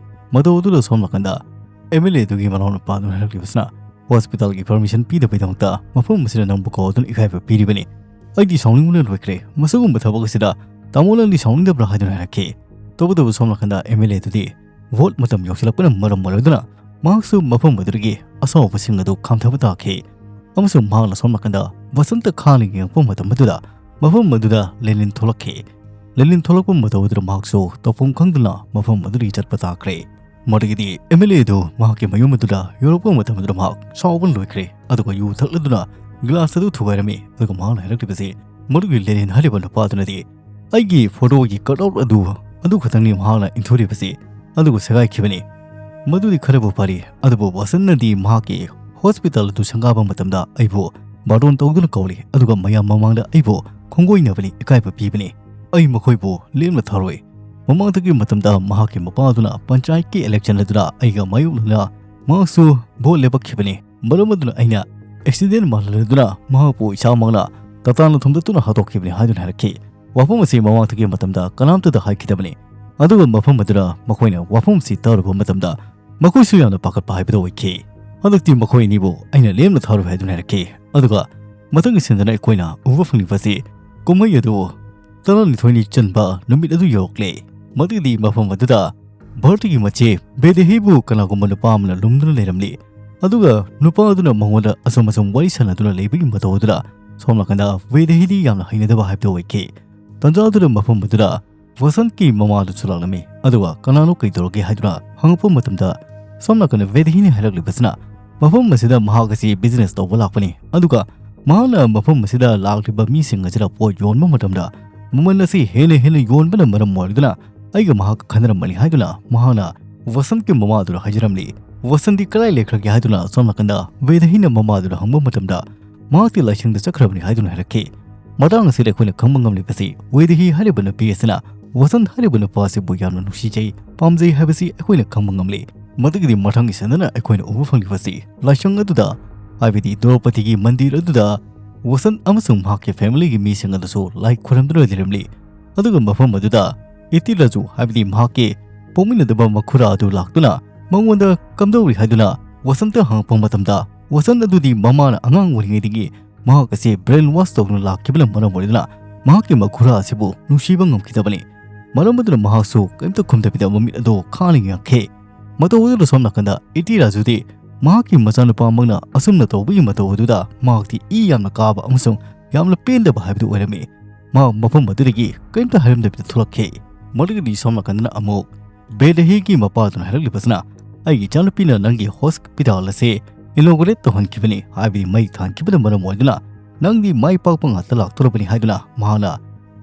ꯃꯇꯧ ꯑꯗꯨꯗ ꯁꯣꯝ ꯅꯥꯀꯟꯗ ꯑꯦꯝ ꯑꯦꯜ ꯑꯦꯗꯨꯒꯤ ꯃꯅꯥꯎꯅꯨꯄꯥ ꯑꯗꯨꯅ ꯍꯥꯏꯔꯛꯂꯤꯕꯁꯤꯅ, ꯍꯣꯁꯄꯤꯇꯥꯜꯒꯤ ꯄꯔꯃꯤꯁꯟ ꯄꯤꯗꯕꯒꯤꯗꯃꯛꯇ ꯃꯐꯝ ꯑꯁꯤꯗ ꯅꯪꯕꯨ ꯀꯧꯗꯨꯅ ꯏꯀꯥꯏꯕ ꯄꯤꯔꯤꯕꯅꯤ꯫ ꯑꯩꯗꯤ ꯁꯥꯎꯅꯤꯡꯕꯅ ꯂꯣꯏꯈ꯭ꯔꯦ꯫ ꯃꯁꯤꯒꯨꯝꯕ ꯊꯕꯛ ꯑꯁꯤꯗ ꯇꯥꯃꯣ ꯅꯪꯗꯤ ꯁꯥꯎꯅꯤꯡꯗꯕ꯭ꯔꯥ ꯍꯥꯏꯗꯨꯅ ꯍꯥꯏꯔꯛꯈꯤ꯫ ꯇꯧꯕꯇꯕꯨ ꯁꯣꯝ ꯅꯥꯀꯟꯗ ꯑꯦꯝ ꯑꯦꯜ ꯑꯦꯗꯨꯗꯤ ꯚꯣꯠ ꯃꯇꯝ ꯌꯧꯁꯤꯜꯂꯛꯄꯅ ꯃꯔꯝ ꯑꯣꯏꯔꯗꯨꯅ ꯃꯍꯥꯛꯁꯨ ꯃꯐꯝ ꯑꯗꯨꯗꯒꯤ ꯑꯁꯥꯎꯕꯁꯤꯡ ꯑꯗꯨ ꯈꯥꯝꯊꯕ ꯇꯥꯈꯤ꯫ ꯑꯃꯁꯨꯡ ꯃꯍꯥꯛꯅ ꯁꯣꯝ ꯅꯥꯀꯟꯗ ꯕꯁꯟꯇ ꯈꯥꯅ ꯌꯦꯡꯉꯛꯄ ꯃꯇꯝ ꯑꯗꯨꯗ ꯃꯐꯝ ꯑꯗꯨꯗ ꯂꯦꯅꯤꯟ ꯊꯣꯛꯂꯛꯈꯤ꯫ ꯂꯦꯅꯤꯟ ꯊꯣꯛꯂꯛꯄ ꯃꯇꯧ ꯑꯗꯨꯗ ꯃꯍꯥꯛꯁꯨ ꯇꯧꯐꯝ ꯈꯪꯗꯅ ꯃꯐꯝ ꯑꯗꯨꯗꯒꯤ ꯆꯠꯄ ꯇꯥꯈ꯭ꯔꯦ꯫ ꯃꯗꯨꯒꯤꯗꯤ ꯑꯦꯝ ꯑꯦꯜ ꯑꯦ ꯑꯗꯨ ꯃꯍꯥꯛꯀꯤ ꯃꯌꯨꯝ ꯑꯗꯨꯗ ꯌꯧꯔꯛꯄ ꯃꯇꯝ ꯑꯗꯨꯗ ꯃꯍꯥꯛ ꯁꯥꯎꯕꯅ ꯂꯣꯏꯈ꯭ꯔꯦ, ꯑꯗꯨꯒ ꯌꯨ ꯊꯛꯂꯗꯨꯅ ꯒ꯭ꯂꯥꯁ ꯑꯗꯨ ꯊꯨꯒꯥꯏꯔꯝꯃꯤ꯫ ꯑꯗꯨꯒ ꯃꯍꯥꯛꯅ ꯍꯥꯏꯔꯛꯂꯤꯕꯁꯤ, ꯃꯗꯨꯒꯤ ꯂꯦꯅꯤꯟ ꯍꯥꯏꯔꯤꯕ ꯅꯨꯄꯥ ꯑꯗꯨꯅꯗꯤ ꯑꯩꯒꯤ ꯐꯣꯇꯣꯒꯤ ꯀꯠ ꯑꯥꯎꯠ ꯑꯗꯨ, ꯑꯗꯨ ꯈꯛꯇꯪꯅꯤ ꯃꯍꯥꯛꯅ ꯏꯟꯊꯣꯔꯤꯕꯁꯤ, ꯑꯗꯨꯕꯨ ꯁꯦꯒꯥꯏꯈꯤꯕꯅꯤ꯫ ꯃꯗꯨꯗꯤ ꯈꯔꯕꯨ ꯐꯔꯤ, ꯑꯗꯨꯕꯨ ꯕꯁꯟꯅꯗꯤ ꯃꯍꯥꯛꯀꯤ ꯍꯣꯁꯄꯤꯇꯥꯜ ꯑꯗꯨ ꯁꯪꯒꯥꯕ ꯃꯇꯝꯗ ꯑꯩꯕꯨ ꯕꯥꯔꯇꯣꯟ ꯇꯧꯗꯨꯅ ꯀꯧꯔꯤ, ꯑꯗꯨꯒ ꯃꯌꯥꯝ ꯃꯃꯥꯡꯗ ꯑꯩꯕꯨ ꯈꯣꯡꯒꯣꯏꯅꯕꯅꯤ, ꯏꯀꯥꯏꯕ ꯄꯤꯕꯅꯤ꯫ ꯑꯩ ꯃꯈꯣꯏꯕꯨ ꯂꯦꯝꯅ ꯊꯥꯔꯣꯏ꯫ ꯃꯃꯥꯡꯗꯒꯤ ꯃꯇꯝꯗ ꯃꯍꯥꯛꯀꯤ ꯃꯄꯥ ꯑꯗꯨꯅ ꯄꯟꯆꯥꯌꯠꯀꯤ ꯏꯂꯦꯛꯁꯟ ꯑꯗꯨꯗ ꯑꯩꯒ ꯃꯥꯌꯣꯛꯅꯅ ꯃꯍꯥꯛꯁꯨ ꯚꯣꯠ ꯂꯦꯞꯄꯛꯈꯤꯕꯅꯤ꯫ ꯃꯔꯝ ꯑꯗꯨꯅ ꯑꯩꯅ ꯑꯦꯛꯁꯤꯗꯦꯟ ꯃꯥꯜꯍꯜꯂꯗꯨꯅ ꯃꯍꯥꯛꯄꯨ ꯏꯁꯥꯃꯛꯅ ꯇꯇꯥꯅ ꯊꯣꯝꯗꯠꯇꯨꯅ ꯍꯥꯠꯇꯣꯛꯈꯤꯕꯅꯤ ꯍꯥꯏꯗꯨꯅ ꯍꯥꯏꯔꯛꯈꯤ꯫ ꯋꯥꯐꯝ ꯑꯁꯤ ꯃꯃꯥꯡꯗꯒꯤ ꯃꯇꯝꯗ ꯀꯅꯥꯝꯇꯗ ꯍꯥꯏꯈꯤꯗꯕꯅꯤ꯫ ꯑꯗꯨꯒ ꯃꯐꯝ ꯑꯗꯨꯗ ꯃꯈꯣꯏꯅ ꯋꯥꯐꯝ ꯑꯁꯤ ꯇꯥꯔꯨꯕ ꯃꯇꯝꯗ ꯃꯈꯣꯏꯁꯨ ꯌꯥꯝꯅ ꯄꯥꯈꯠꯄ ꯍꯥꯏꯕꯗꯨ ꯑꯣꯏꯈꯤ꯫ ꯍꯟꯗꯛꯇꯤ ꯃꯈꯣꯏ ꯑꯅꯤꯕꯨ ꯑꯩꯅ ꯂꯦꯝꯅ ꯊꯥꯔꯣꯏ ꯍꯥꯏꯗꯨꯅ ꯍꯥꯏꯔꯛꯈꯤ꯫ ꯑꯗꯨꯒ ꯃꯊꯪꯒꯤ ꯁꯤꯟꯗꯅ ꯑꯩꯈꯣꯏꯅ ꯎꯕ ꯐꯪꯂꯤꯕꯁꯤ ꯀꯨꯝꯍꯩ ꯑꯗꯨ ꯇꯔꯥꯅꯤꯊꯣꯏꯅꯤ ꯆꯟꯕ ꯅꯨꯃꯤꯠ ꯑꯗꯨ ꯌꯧꯔꯛꯂꯦ꯫ ꯃꯗꯨꯒꯤꯗꯤ ꯃꯐꯝ ꯑꯗꯨꯗ ꯚꯥꯔꯠꯀꯤ ꯃꯆꯦ ꯕꯦꯗꯦꯍꯤꯕꯨ ꯀꯅꯥꯒꯨꯝꯕ ꯅꯨꯄꯥ ꯑꯃꯅ ꯂꯨꯝꯗꯨꯅ ꯂꯩꯔꯝꯂꯤ꯫ ꯑꯗꯨꯒ ꯅꯨꯄꯥ ꯑꯗꯨꯅ ꯃꯉꯣꯟꯗ ꯑꯁꯨꯝ ꯑꯁꯨꯝ ꯋꯥꯔꯤ ꯁꯥꯟꯅꯗꯨꯅ ꯂꯩꯕꯒꯤ ꯃꯇꯧ ꯑꯗꯨꯗ ꯁꯣꯝ ꯅꯥꯀꯟꯗ ꯕꯦꯗꯦꯍꯤꯗꯤ ꯌꯥꯝꯅ ꯍꯩꯅꯗꯕ ꯍꯥꯏꯕꯗꯨ ꯑꯣꯏꯈꯤ꯫ ꯇꯟꯖꯥ ꯑꯗꯨꯗ ꯃꯐꯝ ꯑꯗꯨꯗ ꯋꯁꯟꯠꯀꯤ ꯃꯃꯥꯗꯨꯁꯨ ꯂꯥꯛꯂꯝꯃꯤ꯫ ꯑꯗꯨꯒ ꯀꯅꯥꯅꯣ ꯀꯩꯗꯧꯔꯒꯦ ꯍꯥꯏꯗꯨꯅ ꯍꯪꯉꯛꯄ ꯃꯇꯝꯗ ꯁꯣꯝ ꯅꯥꯀꯟꯗ ꯕꯦꯗꯦꯍꯤꯅꯤ ꯍꯥꯏꯔꯛꯂꯤꯕꯁꯤꯅ ꯃꯐꯝ ꯑꯁꯤꯗ ꯃꯍꯥꯛ ꯑꯁꯤ ꯕꯤꯖꯤꯅꯦꯁ ꯇꯧꯕ ꯂꯥꯛꯄꯅꯤ꯫ ꯑꯗꯨꯒ ꯃꯍꯥꯛꯅ ꯃꯐꯝ ꯑꯁꯤꯗ ꯂꯥꯛꯂꯤꯕ ꯃꯤꯁꯤꯡ ꯑꯁꯤꯗ ꯄꯣꯠ ꯌꯣꯟꯕ ꯃꯇꯝꯗ ꯃꯃꯜ ꯑꯁꯤ ꯍꯦꯟꯅ ꯍꯦꯟꯅ ꯌꯣꯟꯕꯅ ꯃꯔꯝ ꯑꯣꯏꯔꯗꯨꯅ ꯑꯩꯒ ꯃꯍꯥꯛꯀ ꯈꯟꯅꯔꯝꯕꯅꯤ ꯍꯥꯏꯗꯨꯅ ꯃꯍꯥꯛꯅ ꯋꯁꯟꯠꯀꯤ ꯃꯃꯥꯗꯨꯗ ꯍꯥꯏꯖꯔꯝꯂꯤ꯫ ꯋꯁꯟꯠꯗꯤ ꯀꯗꯥꯏ ꯂꯩꯈ꯭ꯔꯒꯦ ꯍꯥꯏꯗꯨꯅ ꯁꯣꯝ ꯅꯥꯀꯟꯗ ꯕꯦꯗꯦꯍꯤꯅ ꯃꯃꯥꯗꯨꯗ ꯍꯪꯕ ꯃꯇꯝꯗ ꯃꯍꯥꯛꯇꯤ ꯂꯥꯏꯁꯪꯗ ꯆꯠꯈ꯭ꯔꯕꯅꯤ ꯍꯥꯏꯗꯨꯅ ꯍꯥꯏꯔꯛꯈꯤ꯫ ꯃꯇꯥꯡ ꯑꯁꯤꯗ ꯑꯩꯈꯣꯏꯅ ꯈꯪꯕ ꯉꯝꯂꯤꯕꯁꯤ ꯕꯦꯗꯦꯍꯤ ꯍꯥꯏꯔꯤꯕ ꯅꯨꯄꯤ ꯑꯁꯤꯅ ꯋꯁꯟꯠ ꯍꯥꯏꯔꯤꯕ ꯅꯨꯄꯥ ꯑꯁꯤꯕꯨ ꯌꯥꯝꯅ ꯅꯨꯡꯁꯤꯖꯩ, ꯄꯥꯝꯖꯩ ꯍꯥꯏꯕꯁꯤ ꯑꯩꯈꯣꯏꯅ ꯈꯪꯕ ꯉꯝꯂꯤ꯫ ꯃꯗꯨꯒꯤꯗꯤ ꯃꯊꯪꯒꯤ ꯁꯟꯗꯅ ꯑꯩꯈꯣꯏꯅ ꯎꯕ ꯐꯪꯂꯤꯕꯁꯤ ꯂꯥꯏꯁꯪ ꯑꯗꯨꯗ, ꯍꯥꯏꯕꯗꯤ ꯗ꯭ꯔꯧꯄꯗꯤꯒꯤ ꯃꯟꯗꯤꯔ ꯑꯗꯨꯗ ꯋꯁꯟꯠ ꯑꯃꯁꯨꯡ ꯃꯍꯥꯛꯀꯤ ꯐꯦꯃꯤꯂꯤꯒꯤ ꯃꯤꯁꯤꯡ ꯑꯗꯨꯁꯨ ꯂꯥꯏ ꯈꯨꯔꯨꯝꯗꯨꯅ ꯂꯩꯔꯝꯂꯤ꯫ ꯑꯗꯨꯒ ꯃꯐꯝ ꯑꯗꯨꯗ ꯏꯇꯤꯔꯥꯖꯨ, ꯍꯥꯏꯕꯗꯤ ꯃꯍꯥꯛꯀꯤ ꯄꯣꯛꯃꯤꯟꯅꯗꯕ ꯃꯈꯨꯔꯥ ꯑꯗꯨ ꯂꯥꯛꯇꯨꯅ ꯃꯉꯣꯟꯗ ꯀꯝꯗꯧꯔꯤ ꯍꯥꯏꯗꯨꯅ ꯋꯁꯟꯠꯇ ꯍꯪꯉꯛꯄ ꯃꯇꯝꯗ, ꯋꯁꯟꯠ ꯑꯗꯨꯗꯤ ꯃꯃꯥꯅ ꯑꯉꯥꯡ ꯑꯣꯏꯔꯤꯉꯩꯗꯒꯤ ꯃꯍꯥꯛ ꯑꯁꯤ ꯕ꯭ꯔꯦꯟ ꯋꯥꯁ ꯇꯧꯗꯨꯅ ꯂꯥꯛꯈꯤꯕꯅ ꯃꯔꯝ ꯑꯣꯏꯗꯨꯅ ꯃꯍꯥꯛꯀꯤ ꯃꯈꯨꯔꯥ ꯑꯁꯤꯕꯨ ꯅꯨꯡꯁꯤꯕ ꯉꯝꯈꯤꯗꯕꯅꯤ꯫ ꯃꯔꯝ ꯑꯗꯨꯅ ꯃꯍꯥꯛꯁꯨ ꯀꯔꯤꯝꯇ ꯈꯨꯝꯗꯕꯤꯗ ꯃꯃꯤꯠ ꯑꯗꯨ ꯈꯥꯅ ꯌꯦꯡꯉꯛꯈꯤ꯫ ꯃꯇꯧ ꯑꯗꯨꯗ ꯁꯣꯝ ꯅꯥꯀꯟꯗ ꯏꯇꯤꯔꯥꯖꯨꯗꯤ ꯃꯍꯥꯛꯀꯤ ꯃꯆꯥꯅꯨꯄꯥꯃꯛꯅ ꯑꯁꯨꯝꯅ ꯇꯧꯕꯒꯤ ꯃꯇꯧ ꯑꯗꯨꯗ ꯃꯍꯥꯛꯇꯤ ꯏ ꯌꯥꯝꯅ ꯀꯥꯕ ꯑꯃꯁꯨꯡ ꯌꯥꯝꯅ ꯄꯦꯟꯗꯕ ꯍꯥꯏꯕꯗꯨ ꯑꯣꯏꯔꯝꯃꯤ꯫ ꯃꯍꯥꯛ ꯃꯐꯝ ꯑꯗꯨꯗꯒꯤ ꯀꯔꯤꯝꯇ ꯍꯥꯏꯔꯝꯗꯕꯤꯗ ꯊꯣꯛꯂꯛꯈꯤ꯫ ꯃꯗꯨꯒꯤꯗꯤ ꯁꯣꯝ ꯅꯥꯀꯟꯗꯅ ꯑꯃꯨꯛ ꯕꯦꯗꯦꯍꯤꯒꯤ ꯃꯄꯥꯗꯨꯅ ꯍꯥꯏꯔꯛꯂꯤꯕꯁꯤꯅ, "ꯑꯩꯒꯤ ꯏꯆꯥꯅꯨꯄꯤꯅ ꯅꯪꯒꯤ ꯍꯣꯁꯄꯤꯇꯥꯜ ꯑꯁꯤ ꯏꯅꯣꯒ꯭ꯔꯦꯠ ꯇꯧꯍꯟꯈꯤꯕꯅꯤ, ꯍꯥꯏꯕꯗꯤ ꯃꯩ ꯊꯥꯟꯈꯤꯕꯅ ꯃꯔꯝ ꯑꯣꯏꯗꯨꯅ ꯅꯪꯗꯤ ꯃꯥꯏ ꯄꯥꯛꯄ ꯉꯥꯛꯇ ꯂꯥꯛꯇꯣꯔꯕꯅꯤ" ꯍꯥꯏꯗꯨꯅ ꯃꯍꯥꯛꯅ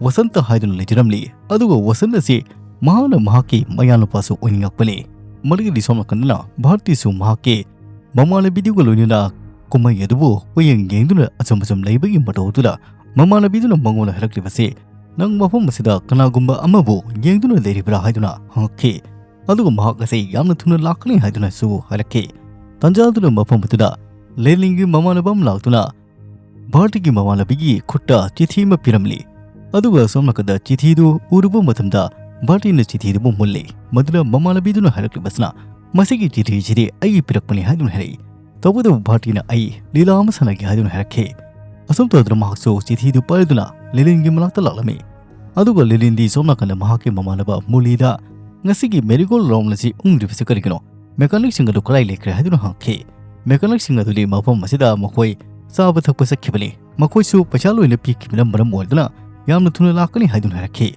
ꯋꯁꯟꯠꯇ ꯍꯥꯏꯗꯨꯅ ꯂꯩꯖꯔꯝꯂꯤ꯫ ꯑꯗꯨꯒ ꯋꯁꯟꯠ ꯑꯁꯤ ꯃꯍꯥꯛꯅ ꯃꯍꯥꯛꯀꯤ ꯃꯌꯥꯅꯨꯄꯥꯁꯨ ꯑꯣꯏꯅꯤꯡꯉꯛꯄꯅꯤ꯫ ꯃꯗꯨꯒꯤꯗꯤ ꯁꯣꯝ ꯅꯥꯀꯟꯗꯅ ꯚꯥꯔꯠꯇꯤꯁꯨ ꯃꯍꯥꯛꯀꯤ ꯃꯃꯥꯟꯅꯕꯤꯗꯨꯒ ꯂꯣꯏꯅꯅ ꯀꯨꯝꯍꯩ ꯑꯗꯨꯕꯨ ꯀꯨꯌꯦꯡ ꯌꯦꯡꯗꯨꯅ ꯑꯆꯨꯝ ꯑꯆꯨꯝ ꯂꯩꯕꯒꯤ ꯃꯇꯧ ꯑꯗꯨꯗ ꯃꯃꯥꯟꯅꯕꯤꯗꯨꯅ ꯃꯉꯣꯟꯗ ꯍꯥꯏꯔꯛꯂꯤꯕꯁꯤ, "ꯅꯪ ꯃꯐꯝ ꯑꯁꯤꯗ ꯀꯅꯥꯒꯨꯝꯕ ꯑꯃꯕꯨ ꯌꯦꯡꯗꯨꯅ ꯂꯩꯔꯤꯕ꯭ꯔꯥ?" ꯍꯥꯏꯗꯨꯅ ꯍꯪꯉꯛꯈꯤ꯫ ꯑꯗꯨꯒ ꯃꯍꯥꯛ ꯑꯁꯤ ꯌꯥꯝꯅ ꯊꯨꯅ ꯂꯥꯛꯀꯅꯤ ꯍꯥꯏꯗꯨꯅꯁꯨ ꯍꯥꯏꯔꯛꯈꯤ꯫ ꯇꯟꯖꯥ ꯑꯗꯨꯅ ꯃꯐꯝ ꯑꯗꯨꯗ ꯂꯦꯂꯤꯟꯒꯤ ꯃꯃꯥꯟꯅꯕ ꯑꯃ ꯂꯥꯛꯇꯨꯅ ꯚꯥꯔꯇꯤꯒꯤ ꯃꯃꯥꯟꯅꯕꯤꯒꯤ ꯈꯨꯠꯇ ꯆꯤꯊꯤ ꯑꯃ ꯄꯤꯔꯝꯂꯤ꯫ ꯑꯗꯨꯒ ꯑꯁꯣꯝ ꯅꯥꯀꯟꯗ ꯆꯤꯊꯤꯗꯨ ꯎꯔꯨꯕ ꯃꯇꯝꯗ ꯚꯥꯔꯇꯤꯅ ꯆꯤꯊꯤꯗꯨꯕꯨ ꯃꯨꯜꯂꯤ꯫ ꯃꯗꯨꯗ ꯃꯃꯥꯟꯅꯕꯤꯗꯨꯅ ꯍꯥꯏꯔꯛꯂꯤꯕꯁꯤꯅ, "ꯃꯁꯤꯒꯤ ꯆꯤꯊꯤꯁꯤꯗꯤ ꯑꯩꯒꯤ ꯄꯤꯔꯛꯄꯅꯤ" ꯍꯥꯏꯗꯨꯅ ꯍꯥꯏꯔꯛꯏ꯫ ꯇꯧꯕꯇꯕꯨ ꯚꯥꯔꯇꯤꯅ "ꯑꯩ ꯂꯤꯂꯥ ꯑꯃ ꯁꯥꯟꯅꯒꯦ" ꯍꯥꯏꯗꯨꯅ ꯍꯥꯏꯔꯛꯈꯤ꯫ ꯑꯁꯨꯝ ꯇꯧꯗꯨꯅ ꯃꯍꯥꯛꯁꯨ ꯆꯤꯊꯤꯗꯨ ꯄꯥꯏꯗꯨꯅ ꯂꯦꯂꯤꯟꯒꯤ ꯃꯅꯥꯛꯇ ꯂꯥꯛꯂꯝꯃꯤ꯫ ꯑꯗꯨꯒ ꯂꯦꯂꯤꯟꯗꯤ ꯁꯣꯝ ꯅꯥꯀꯟꯗ ꯃꯍꯥꯛꯀꯤ ꯃꯃꯥꯟꯅꯕ ꯃꯨꯂꯤꯗ, "ꯉꯁꯤꯒꯤ ꯃꯦꯔꯤꯒꯣꯜ ꯔꯥꯎꯟ ꯑꯁꯤ ꯎꯪꯗ꯭ꯔꯤꯕꯁꯤ ꯀꯔꯤꯒꯤꯅꯣ? ꯃꯦꯀꯥꯅꯤꯛꯁꯤꯡ ꯑꯗꯨ ꯀꯗꯥꯏ ꯂꯩꯈ꯭ꯔꯦ?" ꯍꯥꯏꯗꯨꯅ ꯍꯪꯈꯤ꯫ ꯃꯦꯀꯥꯅꯤꯛꯁꯤꯡ ꯑꯗꯨꯗꯤ ꯃꯐꯝ ꯑꯁꯤꯗ ꯃꯈꯣꯏ ꯆꯥꯕ ꯊꯛꯄ ꯆꯠꯈꯤꯕꯅꯤ꯫ ꯃꯈꯣꯏꯁꯨ ꯄꯩꯁꯥ ꯂꯣꯏꯅ ꯄꯤꯈꯤꯕꯅ ꯃꯔꯝ ꯑꯣꯏꯗꯨꯅ ꯌꯥꯝꯅ ꯊꯨꯅ ꯂꯥꯛꯀꯅꯤ ꯍꯥꯏꯗꯨꯅ ꯍꯥꯏꯔꯛꯈꯤ꯫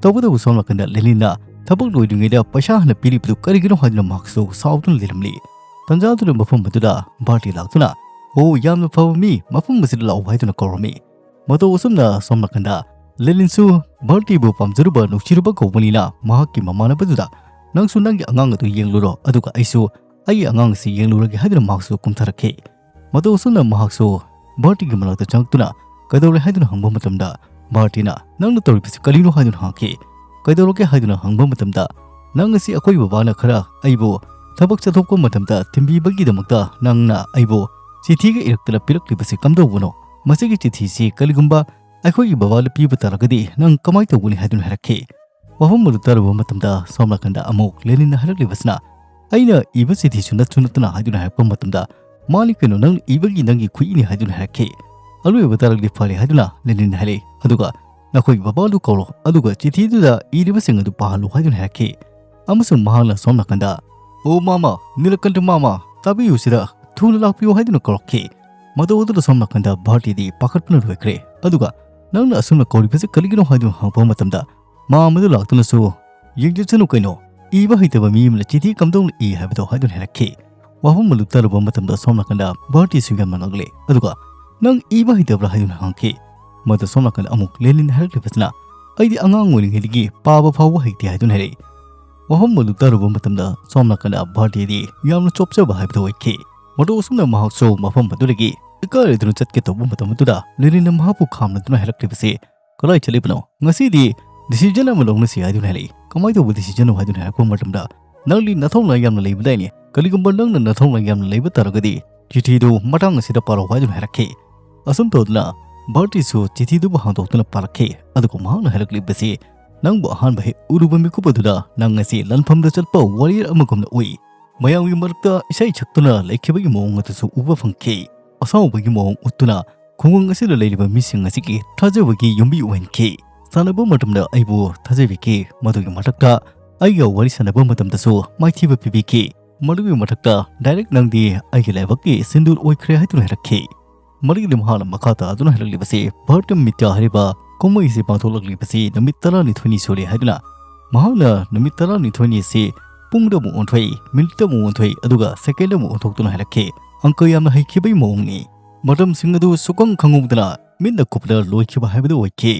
ꯇꯧꯕꯇꯕꯨ ꯁꯣꯝ ꯅꯥꯀꯟꯗ ꯂꯦꯂꯤꯟꯅ ꯊꯕꯛ ꯂꯣꯏꯗ꯭ꯔꯤꯉꯩꯗ ꯄꯩꯁꯥ ꯍꯥꯟꯅ ꯄꯤꯔꯤꯕꯗꯨ ꯀꯔꯤꯒꯤꯅꯣ ꯍꯥꯏꯗꯨꯅ ꯃꯍꯥꯛꯁꯨ ꯁꯥꯎꯗꯨꯅ ꯂꯩꯔꯝꯂꯤ꯫ ꯇꯟꯖꯥꯗꯨꯅ ꯃꯐꯝ ꯑꯗꯨꯗ ꯚꯥꯔꯇꯤ ꯂꯥꯛꯇꯨꯅ, "ꯑꯣ, ꯌꯥꯝꯅ ꯐꯕ ꯃꯤ, ꯃꯐꯝ ꯑꯁꯤꯗ ꯂꯥꯛꯎ" ꯍꯥꯏꯗꯨꯅ ꯀꯧꯔꯝꯃꯤ꯫ ꯃꯇꯧ ꯑꯁꯨꯝꯅ ꯁꯣꯝ ꯅꯥꯀꯟꯗ ꯂꯦꯂꯤꯟꯁꯨ ꯚꯥꯔꯇꯤꯕꯨ ꯄꯥꯝꯖꯔꯨꯕ ꯅꯨꯡꯁꯤꯔꯨꯕ ꯀꯧꯕꯅꯤꯅ ꯃꯍꯥꯛꯀꯤ ꯃꯃꯥꯟꯅꯕꯗꯨꯗ, "ꯅꯪꯁꯨ ꯅꯪꯒꯤ ꯑꯉꯥꯡ ꯑꯗꯨ ꯌꯦꯡꯂꯨꯔꯣ, ꯑꯗꯨꯒ ꯑꯩꯁꯨ ꯑꯩꯒꯤ ꯑꯉꯥꯡ ꯑꯁꯤ ꯌꯦꯡꯂꯨꯔꯒꯦ" ꯍꯥꯏꯗꯨꯅ ꯃꯍꯥꯛꯁꯨ ꯀꯨꯝꯊꯔꯛꯈꯤ꯫ ꯃꯇꯧ ꯑꯁꯨꯝꯅ ꯃꯍꯥꯛꯁꯨ ꯚꯥꯔꯇꯤꯒꯤ ꯃꯅꯥꯛꯇ ꯆꯪꯂꯛꯇꯨꯅ, "ꯀꯩꯗꯧꯔꯦ?" ꯍꯥꯏꯗꯨꯅ ꯍꯪꯕ ꯃꯇꯝꯗ ꯚꯥꯔꯇꯤꯅ, "ꯅꯪꯅ ꯇꯧꯔꯤꯕꯁꯤ ꯀꯔꯤꯅꯣ?" ꯍꯥꯏꯗꯨꯅ ꯍꯪꯈꯤ꯫ "ꯀꯩꯗꯧꯔꯒꯦ?" ꯍꯥꯏꯗꯨꯅ ꯍꯪꯕ ꯃꯇꯝꯗ, "ꯅꯪ ꯑꯁꯤ ꯑꯩꯈꯣꯏ ꯕꯕꯥꯅ ꯈꯔ ꯑꯩꯕꯨ ꯊꯕꯛ ꯆꯠꯊꯣꯛꯄ ꯃꯇꯝꯗ ꯊꯤꯟꯕꯤꯕꯒꯤꯗꯃꯛꯇ ꯅꯪꯅ ꯑꯩꯕꯨ ꯆꯤꯊꯤꯒ ꯏꯔꯛꯇꯅ ꯄꯤꯔꯛꯂꯤꯕꯁꯤ ꯀꯝꯗꯧꯕꯅꯣ? ꯃꯁꯤꯒꯤ ꯆꯤꯊꯤꯁꯤ ꯀꯔꯤꯒꯨꯝꯕ ꯑꯩꯈꯣꯏꯒꯤ ꯕꯕꯥꯗ ꯄꯤꯕ ꯇꯥꯔꯒꯗꯤ ꯅꯪ ꯀꯃꯥꯏꯅ ꯇꯧꯒꯅꯤ?" ꯍꯥꯏꯗꯨꯅ ꯍꯥꯏꯔꯛꯈꯤ꯫ ꯋꯥꯐꯝ ꯑꯗꯨ ꯇꯥꯔꯨꯕ ꯃꯇꯝꯗ ꯁꯣꯝ ꯅꯥꯀꯟꯗ ꯑꯃꯨꯛ ꯂꯦꯅꯤꯟꯅ ꯍꯥꯏꯔꯛꯂꯤꯕꯁꯤꯅ, "ꯑꯩꯅ ꯏꯕ ꯆꯤꯊꯤꯁꯨ ꯅꯠꯁꯨ ꯅꯠꯇꯅ" ꯍꯥꯏꯗꯨꯅ ꯍꯥꯏꯔꯛꯄ ꯃꯇꯝꯗ, "ꯃꯥꯅꯤ ꯀꯩꯅꯣ, ꯅꯪꯅ ꯏꯕꯒꯤ ꯅꯪꯒꯤ ꯈꯨꯏꯅꯤ" ꯍꯥꯏꯗꯨꯅ ꯍꯥꯏꯔꯛꯈꯤ꯫ "ꯑꯔꯣꯏꯕ ꯇꯥꯔꯒꯗꯤ ꯐꯔꯦ" ꯍꯥꯏꯗꯨꯅ ꯂꯦꯅꯤꯟꯅ ꯍꯥꯏꯔꯛꯏ꯫ ꯑꯗꯨꯒ, "ꯅꯈꯣꯏꯒꯤ ꯕꯕꯥꯗꯨ ꯀꯧꯔꯣ, ꯑꯗꯨꯒ ꯆꯤꯊꯤꯗꯨꯗ ꯏꯔꯤꯕꯁꯤꯡ ꯑꯗꯨ ꯄꯥꯍꯜꯂꯨ" ꯍꯥꯏꯗꯨꯅ ꯍꯥꯏꯔꯛꯈꯤ꯫ ꯑꯃꯁꯨꯡ ꯃꯍꯥꯛꯅ ꯁꯣꯝ ꯅꯥꯀꯟꯗ, "ꯑꯣ ꯃꯥꯃ, ꯅꯤꯂꯀꯟꯊ ꯃꯥꯃ, ꯇꯥꯕꯤꯌꯨ ꯁꯤꯗ, ꯊꯨꯅ ꯂꯥꯛꯄꯤꯌꯨ" ꯍꯥꯏꯗꯨꯅ ꯀꯧꯔꯛꯈꯤ꯫ ꯃꯇꯧ ꯑꯗꯨꯗ ꯁꯣꯝ ꯅꯥꯀꯟꯗ ꯚꯥꯔꯇꯤꯗꯤ ꯄꯥꯈꯠꯄꯅ ꯂꯣꯏꯈ꯭ꯔꯦ꯫ ꯑꯗꯨꯒ, "ꯅꯪꯅ ꯑꯁꯨꯝꯅ ꯀꯧꯔꯤꯕꯁꯤ ꯀꯔꯤꯒꯤꯅꯣ?" ꯍꯥꯏꯗꯨꯅ ꯍꯪꯉꯛꯄ ꯃꯇꯝꯗ, ꯃꯥ ꯑꯃꯗꯨ ꯂꯥꯛꯇꯨꯅꯁꯨ, "ꯌꯦꯡꯖꯁꯅꯨ ꯀꯩꯅꯣ, ꯏꯕ ꯍꯩꯇꯕ ꯃꯤ ꯑꯃꯅ ꯆꯤꯊꯤ ꯀꯝꯗꯧꯅ ꯏ ꯍꯥꯏꯕꯗꯣ" ꯍꯥꯏꯗꯨꯅ ꯍꯥꯏꯔꯛꯈꯤ꯫ ꯋꯥꯐꯝ ꯑꯗꯨ ꯇꯥꯔꯨꯕ ꯃꯇꯝꯗ ꯁꯣꯝ ꯅꯥꯀꯟꯗ ꯚꯥꯔꯇꯤꯁꯨ ꯌꯥꯝꯅ ꯉꯛꯂꯦ꯫ ꯑꯗꯨꯒ, "ꯅꯪ ꯏꯕ ꯍꯩꯇꯕ꯭ꯔꯥ?" ꯍꯥꯏꯗꯨꯅ ꯍꯪꯈꯤ꯫ ꯃꯗꯨ ꯁꯣꯝ ꯅꯥꯀꯟꯗ ꯑꯃꯨꯛ ꯂꯦꯅꯤꯟ ꯍꯥꯏꯔꯛꯂꯤꯕꯁꯤꯅ, "ꯑꯩꯗꯤ ꯑꯉꯥꯡ ꯑꯣꯏꯔꯤꯉꯩꯗꯒꯤ ꯄꯥꯕ ꯐꯥꯎꯕ ꯍꯩꯇꯦ" ꯍꯥꯏꯗꯨꯅ ꯍꯥꯏꯔꯛꯏ꯫ ꯋꯥꯐꯝ ꯑꯗꯨ ꯇꯥꯔꯨꯕ ꯃꯇꯝꯗ ꯁꯣꯝ ꯅꯥꯀꯟꯗ ꯚꯥꯔꯇꯤꯗꯤ ꯌꯥꯝꯅ ꯆꯣꯞꯆꯕ ꯍꯥꯏꯕꯗꯨ ꯑꯣꯏꯈꯤ꯫ ꯃꯇꯧ ꯑꯁꯨꯝꯅ ꯃꯍꯥꯛꯁꯨ ꯃꯐꯝ ꯑꯗꯨꯗꯒꯤ ꯏꯀꯥꯏꯔꯗꯨꯅ ꯆꯠꯀꯦ ꯇꯧꯕ ꯃꯇꯝ ꯑꯗꯨꯗ ꯂꯦꯂꯤꯟꯅ ꯃꯍꯥꯛꯄꯨ ꯈꯥꯝꯂꯗꯨꯅ ꯍꯥꯏꯔꯛꯂꯤꯕꯁꯤ, "ꯀꯗꯥꯏ ꯆꯠꯂꯤꯕꯅꯣ? ꯉꯁꯤꯗꯤ decision ꯑꯃ ꯂꯧꯅꯁꯤ ꯍꯥꯏꯗꯨꯅ ꯍꯥꯏꯔꯛꯏ꯫ ꯀꯃꯥꯏꯅ ꯇꯧꯕ decision ꯅꯣ?" ꯍꯥꯏꯗꯨꯅ ꯍꯥꯏꯔꯛꯄ ꯃꯇꯝꯗ, "ꯅꯪꯗꯤ ꯅꯊꯧꯅꯥ ꯌꯥꯝꯅ ꯂꯩꯕꯗꯥꯏꯅꯦ? ꯀꯔꯤꯒꯨꯝꯕ ꯅꯪꯅ ꯅꯊꯧꯅꯥ ꯌꯥꯝꯅ ꯂꯩꯕ ꯇꯥꯔꯒꯗꯤ ꯆꯤꯊꯤꯗꯨ ꯃꯇꯥꯡ ꯑꯁꯤꯗ ꯄꯥꯔꯛꯑꯣ" ꯍꯥꯏꯗꯨꯅ ꯍꯥꯏꯔꯛꯈꯤ꯫ ꯑꯁꯨꯝ ꯇꯧꯗꯨꯅ ꯕꯥꯔꯇꯤꯁꯨ ꯆꯤꯊꯤꯗꯨꯕꯨ ꯍꯥꯡꯗꯣꯛꯇꯨꯅ ꯄꯥꯔꯛꯈꯤ꯫ ꯑꯗꯨꯒ ꯃꯍꯥꯛꯅ ꯍꯥꯏꯔꯛꯂꯤꯕꯁꯤ, "ꯅꯪꯕꯨ ꯑꯍꯥꯟꯕ ꯍꯦꯛ ꯎꯔꯨꯕ ꯃꯤꯀꯨꯞ ꯑꯗꯨꯗ ꯅꯪ ꯑꯁꯤ ꯂꯥꯟꯐꯝꯗ ꯆꯠꯄ warrior ꯑꯃꯒꯨꯝꯅ ꯎꯏ꯫ ꯃꯌꯥꯝꯒꯤ ꯃꯔꯛꯇ ꯏꯁꯩ ꯁꯛꯇꯨꯅ ꯂꯩꯈꯤꯕꯒꯤ ꯃꯑꯣꯡ ꯑꯗꯨꯁꯨ ꯎꯕ ꯐꯪꯈꯤ꯫ ꯑꯁꯥꯎꯕꯒꯤ ꯃꯑꯣꯡ ꯎꯠꯇꯨꯅ ꯈꯨꯡꯒꯪ ꯑꯁꯤꯗ ꯂꯩꯔꯤꯕ ꯃꯤꯁꯤꯡ ꯑꯁꯤꯒꯤ ꯊꯥꯖꯕꯒꯤ ꯌꯨꯝꯕꯤ ꯑꯣꯏꯍꯟꯈꯤ꯫ ꯁꯥꯟꯅꯕ ꯃꯇꯝꯗ ꯑꯩꯕꯨ ꯊꯥꯖꯕꯤꯈꯤ꯫ ꯃꯗꯨꯒꯤ ꯃꯊꯛꯇ ꯑꯩꯒ ꯋꯥꯔꯤ ꯁꯥꯟꯅꯕ ꯃꯇꯝꯗꯁꯨ ꯃꯥꯏꯊꯤꯕ ꯄꯤꯕꯤꯈꯤ꯫ ꯃꯗꯨꯒꯤ ꯃꯊꯛꯇ direct ꯅꯪꯗꯤ ꯑꯩꯒꯤ ꯂꯥꯏꯕꯛꯀꯤ ꯁꯤꯟꯗꯨꯔ ꯑꯣꯏꯈ꯭ꯔꯦ" ꯍꯥꯏꯗꯨꯅ ꯍꯥꯏꯔꯛꯈꯤ꯫ ꯃꯗꯨꯒꯤꯗꯤ ꯃꯍꯥꯛꯅ ꯃꯈꯥ ꯇꯥꯗꯨꯅ ꯍꯥꯏꯔꯛꯂꯤꯕꯁꯤ, ꯚꯥꯔꯇꯝ ꯃꯤꯇ꯭ꯌꯥ ꯍꯥꯏꯔꯤꯕ ꯀꯨꯝꯍꯩꯁꯤ ꯄꯥꯡꯊꯣꯛꯂꯛꯂꯤꯕꯁꯤ ꯅꯨꯃꯤꯠ ꯇꯔꯥꯅꯤꯊꯣꯏꯅꯤ ꯁꯨꯔꯦ ꯍꯥꯏꯗꯨꯅ, ꯃꯍꯥꯛꯅ ꯅꯨꯃꯤꯠ ꯇꯔꯥꯅꯤꯊꯣꯏꯅꯤ ꯑꯁꯤ ꯄꯨꯡꯗ ꯑꯃꯨꯛ ꯑꯣꯟꯊꯣꯛꯏ, ꯃꯤꯅꯤꯠꯇ ꯑꯃꯨꯛ ꯑꯣꯟꯊꯣꯛꯏ, ꯑꯗꯨꯒ ꯁꯦꯀꯦꯟꯗ ꯑꯃꯨꯛ ꯑꯣꯟꯊꯣꯛꯇꯨꯅ ꯍꯥꯏꯔꯛꯈꯤ꯫ ꯑꯪꯀ ꯌꯥꯝꯅ ꯍꯩꯈꯤꯕꯒꯤ ꯃꯑꯣꯡꯅꯤ꯫ ꯃꯇꯝꯁꯤꯡ ꯑꯗꯨ ꯁꯨꯛꯈꯪ ꯈꯪꯍꯧꯗꯅ ꯃꯤꯠꯅ ꯀꯨꯞꯄꯗ ꯂꯣꯏꯈꯤꯕ ꯍꯥꯏꯕꯗꯨ ꯑꯣꯏꯈꯤ꯫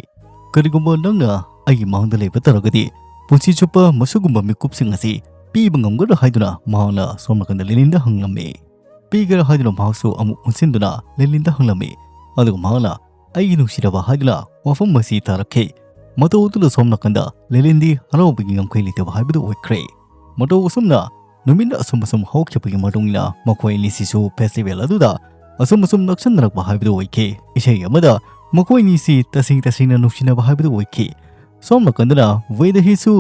"ꯀꯔꯤꯒꯨꯝꯕ ꯅꯪꯅ ꯑꯩꯒꯤ ꯃꯥꯡꯗ ꯂꯩꯕ ꯇꯥꯔꯒꯗꯤ, ꯄꯨꯟꯁꯤ ꯆꯨꯞꯄ ꯃꯁꯤꯒꯨꯝꯕ ꯃꯤꯀꯨꯞꯁꯤꯡ ꯑꯁꯤ ꯄꯤꯕ ꯉꯝꯒꯗ꯭ꯔꯥ?" ꯍꯥꯏꯗꯨꯅ ꯃꯍꯥꯛꯅ ꯁꯣꯝ ꯅꯥꯀꯟꯗ ꯂꯦꯂꯤꯟꯗ ꯍꯪꯂꯝꯃꯤ꯫ "ꯄꯤꯒꯦꯔꯥ?" ꯍꯥꯏꯗꯨꯅ ꯃꯍꯥꯛꯁꯨ ꯑꯃꯨꯛ ꯑꯣꯟꯁꯤꯟꯗꯨꯅ ꯂꯦꯂꯤꯟꯗ ꯍꯪꯂꯝꯃꯤ꯫ ꯑꯗꯨꯒ ꯃꯍꯥꯛꯅ, "ꯑꯩꯒꯤ ꯅꯨꯡꯁꯤꯔꯕ" ꯍꯥꯏꯗꯨꯅ ꯋꯥꯐꯝ ꯑꯁꯤ ꯇꯥꯔꯛꯈꯤ꯫ ꯃꯇꯧ ꯑꯗꯨꯗ ꯁꯣꯝ ꯅꯥꯀꯟꯗ ꯂꯦꯂꯤꯟꯗꯤ ꯍꯔꯥꯎꯕꯒꯤ ꯉꯝꯈꯩ ꯂꯩꯇꯕ ꯍꯥꯏꯕꯗꯨ ꯑꯣꯏꯈ꯭ꯔꯦ꯫ ꯃꯇꯧ ꯑꯁꯨꯝꯅ ꯅꯨꯃꯤꯠ ꯑꯁꯨꯝ ꯑꯁꯨꯝ ꯍꯧꯈꯤꯕꯒꯤ ꯃꯇꯨꯡ ꯏꯟꯅ ꯃꯈꯣꯏ ꯑꯅꯤꯁꯤꯁꯨ festival ꯑꯗꯨꯗ ꯑꯁꯨꯝ ꯑꯁꯨꯝ ꯅꯛꯁꯤꯟꯅꯔꯛꯄ ꯍꯥꯏꯕꯗꯨ ꯑꯣꯏꯈꯤ꯫ ꯏꯁꯩ ꯑꯃꯗ ꯃꯈꯣꯏ ꯑꯅꯤꯁꯤ ꯇꯁꯦꯡ ꯇꯁꯦꯡꯅ ꯅꯨꯡꯁꯤꯅꯕ ꯍꯥꯏꯕꯗꯨ ꯑꯣꯏꯈꯤ꯫ ꯁꯣꯝ ꯅꯥꯀꯟꯗꯅ ꯋꯦꯗꯍꯤꯁꯨ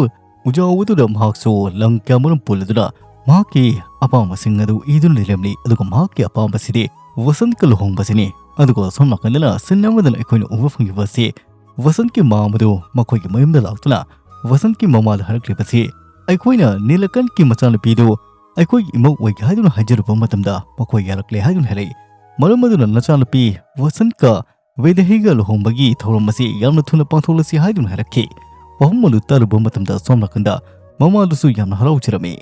ꯎꯖꯥꯎ ꯑꯗꯨꯗ ꯃꯍꯥꯛꯁꯨ ꯂꯪ ꯀꯌꯥꯃꯔꯨꯝ ꯄꯨꯜꯂꯗꯨꯅ ꯃꯍꯥꯛꯀꯤ ꯑꯄꯥꯝꯕꯁꯤꯡ ꯑꯗꯨ ꯏꯗꯨꯅ ꯂꯩꯔꯝꯂꯤ꯫ ꯑꯗꯨꯒ ꯃꯍꯥꯛꯀꯤ ꯑꯄꯥꯝꯕꯁꯤꯗꯤ ꯋꯁꯟꯠꯀ ꯂꯨꯍꯣꯡꯕꯁꯤꯅꯤ꯫ ꯑꯗꯨꯒ ꯁꯣꯝ ꯅꯥꯀꯟꯗꯅ scene ꯑꯃꯗꯅ ꯑꯩꯈꯣꯏꯅ ꯎꯕ ꯐꯪꯂꯤꯕ ꯑꯁꯤ ꯋꯁꯟꯠꯀꯤ ꯃꯃꯥ ꯑꯗꯨ ꯃꯈꯣꯏꯒꯤ ꯃꯌꯨꯝꯗ ꯂꯥꯛꯇꯨꯅ ꯋꯁꯟꯠꯀꯤ ꯃꯃꯥꯗ ꯍꯥꯏꯔꯛꯂꯤꯕꯁꯤ, "ꯑꯩꯈꯣꯏꯅ ꯅꯤꯂꯀꯟꯊꯀꯤ ꯃꯆꯥꯅꯨꯄꯤꯗꯨ ꯑꯩꯈꯣꯏꯒꯤ ꯏꯃꯧ ꯑꯣꯏꯒꯦ" ꯍꯥꯏꯗꯨꯅ ꯍꯥꯏꯖꯔꯨꯕ ꯃꯇꯝꯗ ꯃꯈꯣꯏ ꯌꯥꯔꯛꯂꯦ ꯍꯥꯏꯗꯨꯅ ꯍꯥꯏꯔꯛꯏ꯫ ꯃꯔꯝ ꯑꯗꯨꯅ ꯅꯆꯥꯅꯨꯄꯤ ꯋꯁꯟꯠꯀ ꯋꯦꯗꯍꯤꯒ ꯂꯨꯍꯣꯡꯕꯒꯤ ꯊꯧꯔꯝ ꯑꯁꯤ ꯌꯥꯝꯅ ꯊꯨꯅ ꯄꯥꯡꯊꯣꯛꯂꯁꯤ ꯍꯥꯏꯗꯨꯅ ꯍꯥꯏꯔꯛꯈꯤ꯫ ꯋꯥꯐꯝ ꯑꯗꯨ ꯇꯥꯔꯨꯕ ꯃꯇꯝꯗ ꯁꯣꯝ ꯅꯥꯀꯟꯗ ꯃꯃꯥꯗꯨꯁꯨ ꯌꯥꯝꯅ ꯍꯔꯥꯎꯖꯔꯝꯃꯤ꯫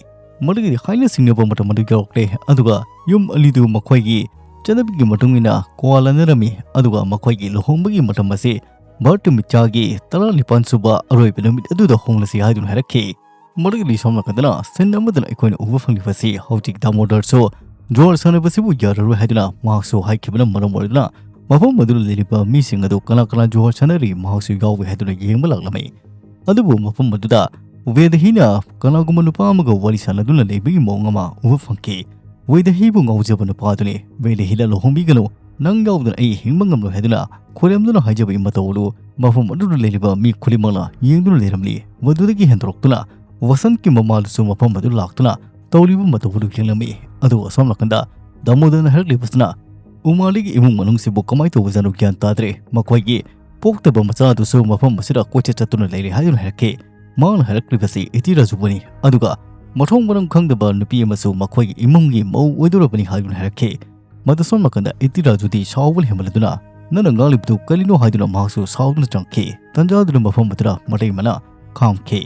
ꯃꯗꯨꯒꯤ ꯍꯥꯏꯅ ꯁꯤꯡꯅꯕ ꯃꯇꯝ ꯑꯗꯨ ꯌꯧꯔꯛꯂꯦ, ꯑꯗꯨꯒ ꯌꯨꯝ ꯑꯅꯤꯗꯨ ꯃꯈꯣꯏꯒꯤ ꯆꯠꯅꯕꯤꯒꯤ ꯃꯇꯨꯡ ꯏꯟꯅ ꯀ꯭ꯋꯥ ꯂꯥꯟꯅꯔꯝꯃꯤ, ꯑꯗꯨꯒ ꯃꯈꯣꯏꯒꯤ ꯂꯨꯍꯣꯡꯕꯒꯤ ꯃꯇꯝ ꯑꯁꯤ ꯚꯥꯔꯇ ꯃꯤꯇ꯭ꯌꯥꯒꯤ ꯇꯔꯥꯅꯤꯄꯥꯟ ꯁꯨꯕ ꯑꯔꯣꯏꯕ ꯅꯨꯃꯤꯠ ꯑꯗꯨꯗ ꯍꯣꯡꯂꯁꯤ ꯍꯥꯏꯗꯨꯅ ꯍꯥꯏꯔꯛꯈꯤ꯫ ꯃꯗꯨꯒꯤ ꯁꯣꯝ ꯅꯥꯀꯟꯗꯅ scene ꯑꯃꯗꯅ ꯑꯩꯈꯣꯏꯅ ꯎꯕ ꯐꯪꯂꯤꯕꯁꯤ ꯍꯧꯖꯤꯛ ꯗꯥꯃꯣꯗꯔꯁꯨ ꯖꯨꯋꯥꯔ ꯁꯥꯟꯅꯕꯁꯤꯕꯨ ꯌꯥꯔꯔꯣꯏ ꯍꯥꯏꯗꯨꯅ ꯃꯍꯥꯛꯁꯨ ꯍꯥꯏꯈꯤꯕꯅ ꯃꯔꯝ ꯑꯣꯏꯗꯨꯅ ꯃꯐꯝ ꯑꯗꯨꯗ ꯂꯩꯔꯤꯕ ꯃꯤꯁꯤꯡ ꯑꯗꯨ ꯀꯅꯥ ꯀꯅꯥ ꯖꯨꯋꯥꯔ ꯁꯥꯟꯅꯔꯤ ꯃꯍꯥꯛꯁꯨ ꯌꯥꯎꯏ ꯍꯥꯏꯗꯨꯅ ꯌꯦꯡꯕ ꯂꯥꯛꯂꯝꯃꯤ꯫ ꯑꯗꯨꯕꯨ ꯃꯐꯝ ꯑꯗꯨꯗ ꯋꯦꯗꯍꯤꯅ ꯀꯅꯥꯒꯨꯝꯕ ꯅꯨꯄꯥ ꯑꯃꯒ ꯋꯥꯔꯤ ꯁꯥꯟꯅꯗꯨꯅ ꯂꯩꯕꯒꯤ ꯃꯑꯣꯡ ꯑꯃ ꯎꯕ ꯐꯪꯈꯤ꯫ ꯋꯦꯗꯍꯤꯕꯨ ꯉꯥꯎꯖꯕ ꯅꯨꯄꯥ ꯑꯗꯨꯅꯤ꯫ ꯋꯦꯗꯍꯤꯗ ꯂꯨꯍꯣꯡꯕꯤꯒꯅꯨ, ꯅꯪ ꯌꯥꯎꯗꯅ ꯑꯩ ꯍꯤꯡꯕ ꯉꯝꯂꯣꯏ ꯍꯥꯏꯗꯨꯅ ꯈꯣꯏꯔꯝꯗꯨꯅ ꯍꯥꯏꯖꯕꯒꯤ ꯃꯇꯧ ꯑꯗꯨ ꯃꯐꯝ ꯑꯗꯨꯗ ꯂꯩꯔꯤꯕ ꯃꯤ ꯈꯨꯗꯤꯡꯃꯛꯅ ꯌꯦꯡꯗꯨꯅ ꯂꯩꯔꯝꯂꯤ꯫ ꯃꯗꯨꯗꯒꯤ ꯍꯦꯟꯗꯣꯔꯛꯇꯨꯅ ꯋꯁꯟꯠꯀꯤ ꯃꯃꯥꯗꯨꯁꯨ ꯃꯐꯝ ꯑꯗꯨ ꯂꯥꯛꯇꯨꯅ ꯇꯧꯔꯤꯕ ꯃꯇꯧ ꯑꯗꯨ ꯌꯦꯡꯂꯝꯃꯤ꯫ ꯑꯗꯨꯒ ꯑꯁꯣꯝ ꯅꯥꯀꯟꯗ ꯗꯥꯃꯣꯗꯔꯅ ꯍꯥꯏꯔꯛꯂꯤꯕꯁꯤꯅ ꯎꯃꯥꯂꯤꯒꯤ ꯏꯃꯨꯡ ꯃꯅꯨꯡꯁꯤꯕꯨ ꯀꯃꯥꯏꯅ ꯇꯧꯕꯖꯥꯠꯅꯣ ꯒ꯭ꯌꯥꯟ ꯇꯥꯗ꯭ꯔꯦ꯫ ꯃꯈꯣꯏꯒꯤ ꯄꯣꯛꯇꯕ ꯃꯆꯥ ꯑꯗꯨꯁꯨ ꯃꯐꯝ ꯑꯁꯤꯗ ꯀꯣꯏꯆꯠ ꯆꯠꯇꯨꯅ ꯂꯩꯔꯦ ꯍꯥꯏꯗꯨꯅ ꯍꯥꯏꯔꯛꯈꯤ꯫ ꯃꯍꯥꯛꯅ ꯍꯥꯏꯔꯛꯂꯤꯕꯁꯤ ꯏꯇꯤꯔꯥꯖꯨꯕꯨꯅꯤ꯫ ꯑꯗꯨꯒ ꯃꯊꯣꯡ ꯃꯔꯝ ꯈꯪꯗꯕ ꯅꯨꯄꯤ ꯑꯃꯁꯨ ꯃꯈꯣꯏꯒꯤ ꯏꯃꯨꯡꯒꯤ ꯃꯧ ꯑꯣꯏꯗꯧꯔꯕꯅꯤ ꯍꯥꯏꯗꯨꯅ ꯍꯥꯏꯔꯛꯈꯤ꯫ ꯃꯗꯨ ꯁꯣꯝ ꯅꯥꯀꯟꯗ ꯏꯇꯤꯔꯥꯖꯨꯗꯤ ꯁꯥꯎꯕꯅ ꯍꯦꯟꯃꯟꯂꯗꯨꯅ, "ꯅꯪꯅ ꯉꯥꯡꯂꯤꯕꯗꯨ ꯀꯔꯤꯅꯣ?" ꯍꯥꯏꯗꯨꯅ ꯃꯍꯥꯛꯁꯨ ꯁꯥꯎꯗꯨꯅ ꯆꯪꯈꯤ꯫ ꯇꯟꯖꯥꯗꯨꯅ ꯃꯐꯝ ꯑꯗꯨꯗ ꯃꯇꯩꯃꯅ ꯈꯥꯝꯈꯤ꯫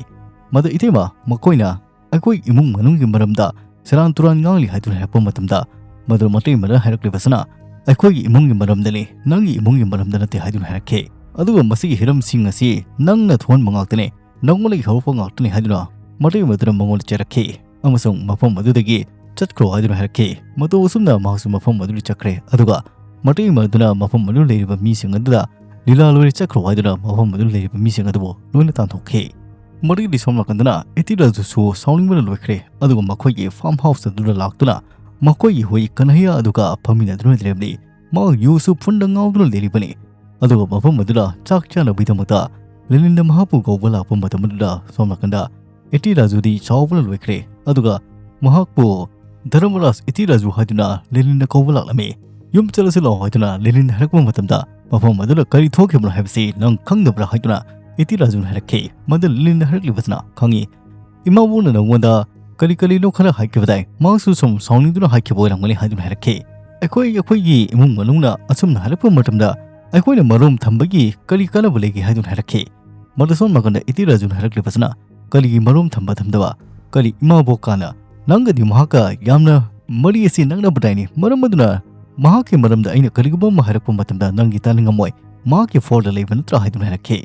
ꯃꯗꯨ ꯏꯇꯩꯃ, ꯃꯈꯣꯏꯅ ꯑꯩꯈꯣꯏ ꯏꯃꯨꯡ ꯃꯅꯨꯡꯒꯤ ꯃꯔꯝꯗ ꯁꯦꯔꯥꯟ ꯇꯨꯔꯥꯟ ꯉꯥꯡꯂꯤ ꯍꯥꯏꯗꯨꯅ ꯍꯥꯏꯔꯛꯄ ꯃꯇꯝꯗ, ꯃꯗꯨ ꯃꯇꯩꯃꯅ ꯍꯥꯏꯔꯛꯂꯤꯕꯁꯤꯅ, "ꯑꯩꯈꯣꯏꯒꯤ ꯏꯃꯨꯡꯒꯤ ꯃꯔꯝꯗꯅꯤ, ꯅꯪꯒꯤ ꯏꯃꯨꯡꯒꯤ ꯃꯔꯝꯗ ꯅꯠꯇꯦ" ꯍꯥꯏꯗꯨꯅ ꯍꯥꯏꯔꯛꯈꯤ꯫ ꯑꯗꯨꯒ ꯃꯁꯤꯒꯤ ꯍꯤꯔꯝꯁꯤꯡ ꯑꯁꯤ ꯅꯪꯅ ꯊꯣꯛꯍꯟꯕ ꯉꯥꯛꯇꯅꯤ, ꯅꯪꯉꯣꯟꯗꯒꯤ ꯍꯧꯔꯛꯄ ꯉꯥꯛꯇꯅꯤ ꯍꯥꯏꯗꯨꯅ ꯃꯇꯩꯃ ꯑꯗꯨꯅ ꯃꯉꯣꯟꯗ ꯆꯩꯔꯛꯈꯤ ꯑꯃꯁꯨꯡ ꯃꯐꯝ ꯑꯗꯨꯗꯒꯤ ꯆꯠꯈ꯭ꯔꯣ ꯍꯥꯏꯗꯨꯅ ꯍꯥꯏꯔꯛꯈꯤ꯫ ꯃꯇꯧ ꯑꯁꯨꯝꯅ ꯃꯍꯥꯛꯁꯨ ꯃꯐꯝ ꯑꯗꯨꯗ ꯆꯠꯈ꯭ꯔꯦ꯫ ꯑꯗꯨꯒ ꯃꯇꯩꯃ ꯑꯗꯨꯅ ꯃꯐꯝ ꯑꯗꯨꯗ ꯂꯩꯔꯤꯕ ꯃꯤꯁꯤꯡ ꯑꯗꯨꯗ ꯂꯤꯂꯥ ꯂꯣꯏꯔꯦ ꯆꯠꯈ꯭ꯔꯣ ꯍꯥꯏꯗꯨꯅ ꯃꯐꯝ ꯑꯗꯨꯗ ꯂꯩꯔꯤꯕ ꯃꯤꯁꯤꯡ ꯑꯗꯨꯕꯨ ꯂꯣꯏꯅ ꯇꯥꯟꯊꯣꯛꯈꯤ꯫ ꯃꯗꯨꯒꯤ ꯁꯣꯝ ꯅꯥꯀꯟꯗꯅ ꯏꯇꯤꯔꯥꯖꯨꯁꯨ ꯁꯥꯎꯅꯤꯡꯕꯅ ꯂꯣꯏꯈ꯭ꯔꯦ꯫ ꯑꯗꯨꯒ ꯃꯈꯣꯏꯒꯤ ꯐꯥꯔꯝ ꯍꯥꯎꯁ ꯑꯗꯨꯗ ꯂꯥꯛꯇꯨꯅ ꯃꯈꯣꯏꯒꯤ ꯍꯨꯏ ꯀꯟꯍꯩꯌꯥ ꯑꯗꯨꯒ ꯐꯝꯃꯤꯟꯅꯗꯨꯅ ꯂꯩꯔꯝꯂꯤ꯫ ꯃꯍꯥꯛ ꯌꯨꯁꯨ ꯐꯨꯟꯗ ꯉꯥꯎꯗꯨꯅ ꯂꯩꯔꯤꯕꯅꯤ꯫ ꯑꯗꯨꯒ ꯃꯐꯝ ꯑꯗꯨꯗ ꯆꯥꯛ ꯆꯥꯅꯕꯒꯤꯗꯃꯛꯇ ꯂꯦꯅꯤꯟꯅ ꯃꯍꯥꯛꯄꯨ ꯀꯧꯕ ꯂꯥꯛꯄ ꯃꯇꯝ ꯑꯗꯨꯗ ꯁꯣꯝ ꯅꯥꯀꯟꯗ ꯏꯇꯤꯔꯥꯖꯨꯗꯤ ꯁꯥꯎꯕꯅ ꯂꯣꯏꯈ꯭ꯔꯦ꯫ ꯑꯗꯨꯒ ꯃꯍꯥꯛꯄꯨ ꯙꯔꯃꯔꯥꯖ ꯏꯇꯤꯔꯥꯖꯨ ꯍꯥꯏꯗꯨꯅ ꯂꯦꯅꯤꯟꯅ ꯀꯧꯕ ꯂꯥꯛꯂꯝꯃꯤ꯫ "ꯌꯨꯝ ꯆꯠꯂꯁꯤ ꯂꯥꯛꯑꯣ" ꯍꯥꯏꯗꯨꯅ ꯂꯦꯅꯤꯟꯅ ꯍꯥꯏꯔꯛꯄ ꯃꯇꯝꯗ ꯃꯐꯝ ꯑꯗꯨꯗ ꯀꯔꯤ ꯊꯣꯛꯈꯤꯕꯅꯣ ꯍꯥꯏꯕꯁꯤ ꯅꯪ ꯈꯪꯗꯕ꯭ꯔꯥ ꯍꯥꯏꯗꯨꯅ ꯏꯇꯤꯔꯥꯖꯨꯅ ꯍꯥꯏꯔꯛꯈꯤ꯫ ꯃꯗꯨ ꯂꯦꯅꯤꯟꯅ ꯍꯥꯏꯔꯛꯂꯤꯕꯁꯤꯅ ꯈꯪꯉꯤ꯫ "ꯏꯃꯥꯕꯣꯛꯅ ꯅꯉꯣꯟꯗ ꯀꯔꯤ ꯀꯔꯤꯅꯣ ꯈꯔ ꯍꯥꯏꯈꯤꯕꯗꯥꯏ? ꯃꯍꯥꯛꯁꯨ ꯁꯨꯝ ꯁꯥꯎꯅꯤꯡꯗꯨꯅ ꯍꯥꯏꯈꯤꯕ ꯑꯣꯏꯔꯝꯒꯅꯤ" ꯍꯥꯏꯗꯨꯅ ꯍꯥꯏꯔꯛꯈꯤ꯫ "ꯑꯩꯈꯣꯏ, ꯑꯩꯈꯣꯏꯒꯤ ꯏꯃꯨꯡ ꯃꯅꯨꯡꯅ ꯑꯁꯨꯝꯅ ꯍꯥꯏꯔꯛꯄ ꯃꯇꯝꯗ ꯑꯩꯈꯣꯏꯅ ꯃꯔꯨꯝ ꯊꯝꯕꯒꯤ ꯀꯔꯤ ꯀꯥꯟꯅꯕ ꯂꯩꯒꯦ?" ꯍꯥꯏꯗꯨꯅ ꯍꯥꯏꯔꯛꯈꯤ꯫ ꯃꯗꯨ ꯁꯣꯝ ꯅꯥꯀꯟꯗ ꯏꯇꯤꯔꯥꯖꯨꯅ ꯍꯥꯏꯔꯛꯂꯤꯕꯁꯤꯅ, "ꯀꯔꯤꯒꯤ ꯃꯔꯨꯝ ꯊꯝꯕ ꯊꯝꯗꯕ? ꯀꯔꯤ ꯏꯃꯥꯕꯣꯛꯀꯥꯅ ꯅꯪꯒꯗꯤ ꯃꯍꯥꯛꯀ ꯌꯥꯝꯅ ꯃꯔꯤ ꯑꯁꯤ ꯅꯛꯅꯕꯗꯥꯏꯅꯤ? ꯃꯔꯝ ꯑꯗꯨꯅ ꯃꯍꯥꯛꯀꯤ ꯃꯔꯝꯗ ꯑꯩꯅ ꯀꯔꯤꯒꯨꯝꯕ ꯑꯃ ꯍꯥꯏꯔꯛꯄ ꯃꯇꯝꯗ ꯅꯪꯒꯤ ꯇꯥꯅꯤꯡꯉꯝꯃꯣꯏ꯫ ꯃꯍꯥꯛꯀꯤ ꯐꯣꯜꯗ ꯂꯩꯕ ꯅꯠꯇ꯭ꯔꯥ?" ꯍꯥꯏꯗꯨꯅ ꯍꯥꯏꯔꯛꯈꯤ꯫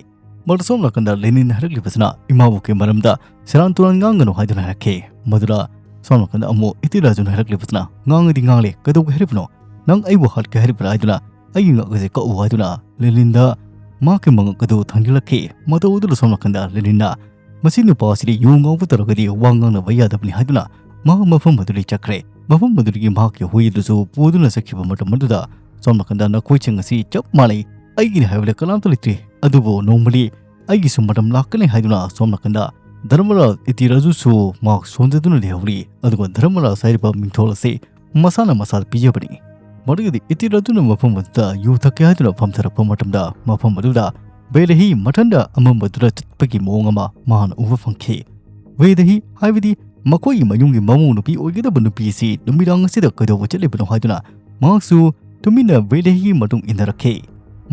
ꯃꯗꯨ ꯁꯣꯝ ꯅꯥꯀꯟꯗ ꯂꯦꯅꯤꯟ ꯍꯥꯏꯔꯛꯂꯤꯕꯁꯤꯅ ꯏꯃꯥꯕꯣꯛꯀꯤ ꯃꯔꯝꯗ ꯁꯦꯔꯥꯟ ꯇꯨꯔꯥꯟ ꯉꯥꯡꯒꯅꯨ ꯍꯥꯏꯗꯨꯅ ꯍꯥꯏꯔꯛꯈꯤ꯫ ꯃꯗꯨꯗ ꯁꯣꯝ ꯅꯥꯀꯟꯗ ꯑꯃꯨꯛ ꯏꯇꯤꯔꯥꯖꯨꯅ ꯍꯥꯏꯔꯛꯂꯤꯕꯁꯤꯅ, "ꯉꯥꯡꯉꯗꯤ ꯉꯥꯡꯂꯦ, ꯀꯩꯗꯧꯒꯦ ꯍꯥꯏꯔꯤꯕꯅꯣ? ꯅꯪ ꯑꯩꯕꯨ ꯍꯥꯠꯀꯦ ꯍꯥꯏꯔꯤꯕ꯭ꯔꯥ?" ꯍꯥꯏꯗꯨꯅ ꯑꯩꯒꯤ ꯉꯛ ꯑꯁꯦ ꯀꯛꯎ ꯍꯥꯏꯗꯨꯅ ꯂꯦꯂꯤꯟꯗ ꯃꯍꯥꯛꯀꯤ ꯃꯉꯛ ꯑꯗꯨ ꯊꯥꯡꯖꯤꯜꯂꯛꯈꯤ꯫ ꯃꯇꯧ ꯑꯗꯨꯗ ꯁꯣꯝ ꯅꯥꯀꯟꯗ ꯂꯦꯂꯤꯟꯅ, "ꯃꯁꯤ ꯅꯨꯄꯥ ꯑꯁꯤꯗꯤ ꯌꯨ ꯉꯥꯎꯕ ꯇꯧꯔꯒꯗꯤ ꯋꯥ ꯉꯥꯡꯅꯕ ꯌꯥꯗꯕꯅꯤ" ꯍꯥꯏꯗꯨꯅ ꯃꯍꯥꯛ ꯃꯐꯝ ꯑꯗꯨꯗꯒꯤ ꯆꯠꯈ꯭ꯔꯦ꯫ ꯃꯐꯝ ꯑꯗꯨꯗꯒꯤ ꯃꯍꯥꯛꯀꯤ ꯍꯨꯏ ꯑꯗꯨꯁꯨ ꯄꯨꯗꯨꯅ ꯆꯠꯈꯤꯕ ꯃꯇꯝ ꯑꯗꯨꯗ ꯁꯣꯝ ꯅꯥꯀꯟꯗ ꯅꯈꯣꯏꯁꯤꯡ ꯑꯁꯤ ꯆꯞ ꯃꯥꯟꯅꯩ, ꯑꯩꯒꯤꯅꯤ ꯍꯥꯏꯕꯗ ꯀꯅꯥꯝꯇ ꯂꯩꯇ꯭ꯔꯤ, ꯑꯗꯨꯕꯨ ꯅꯣꯡꯃꯗꯤ ꯑꯩꯒꯤꯁꯨ ꯃꯇꯝ ꯂꯥꯛꯀꯅꯤ ꯍꯥꯏꯗꯨꯅ ꯁꯣꯝ ꯅꯥꯀꯟꯗ ꯙꯔꯃꯔꯥꯖ ꯏꯇꯤꯔꯥꯖꯨꯁꯨ ꯃꯍꯥꯛ ꯁꯣꯟꯖꯗꯨꯅ ꯂꯩꯍꯧꯔꯤ꯫ ꯑꯗꯨꯒ ꯙꯔꯃꯔꯥꯖ ꯍꯥꯏꯔꯤꯕ ꯃꯤꯡꯊꯣꯜ ꯑꯁꯤ ꯃꯁꯥꯅ ꯃꯁꯥꯗ ꯄꯤꯖꯕꯅꯤ꯫ ꯃꯗꯨꯒꯗꯤ ꯏꯇꯤꯔꯥꯖꯨꯅ ꯃꯐꯝ ꯑꯗꯨꯗ ꯌꯨ ꯊꯛꯀꯦ ꯍꯥꯏꯗꯨꯅ ꯐꯝꯊꯔꯛꯄ ꯃꯇꯝꯗ ꯃꯐꯝ ꯑꯗꯨꯗ ꯕꯦꯂꯦꯍꯤ ꯃꯊꯟꯗ ꯑꯃꯝꯕꯗꯨꯗ ꯆꯠꯄꯒꯤ ꯃꯑꯣꯡ ꯑꯃ ꯃꯍꯥꯛꯅ ꯎꯕ ꯐꯪꯈꯤ꯫ ꯕꯦꯂꯦꯍꯤ ꯍꯥꯏꯕꯗꯤ ꯃꯈꯣꯏꯒꯤ ꯃꯌꯨꯝꯒꯤ ꯃꯃꯧ ꯅꯨꯄꯤ ꯑꯣꯏꯒꯗꯕ ꯅꯨꯄꯤ ꯑꯁꯤ ꯅꯨꯃꯤꯗꯥꯡ ꯑꯁꯤꯗ ꯀꯩꯗꯧꯕ ꯆꯠꯂꯤꯕꯅꯣ ꯍꯥꯏꯗꯨꯅ ꯃꯍꯥꯛꯁꯨ ꯇꯨꯃꯤꯟꯅ ꯕꯦꯂꯦꯍꯤꯒꯤ ꯃꯇꯨꯡ ꯏꯟꯅꯔꯛꯈꯤ꯫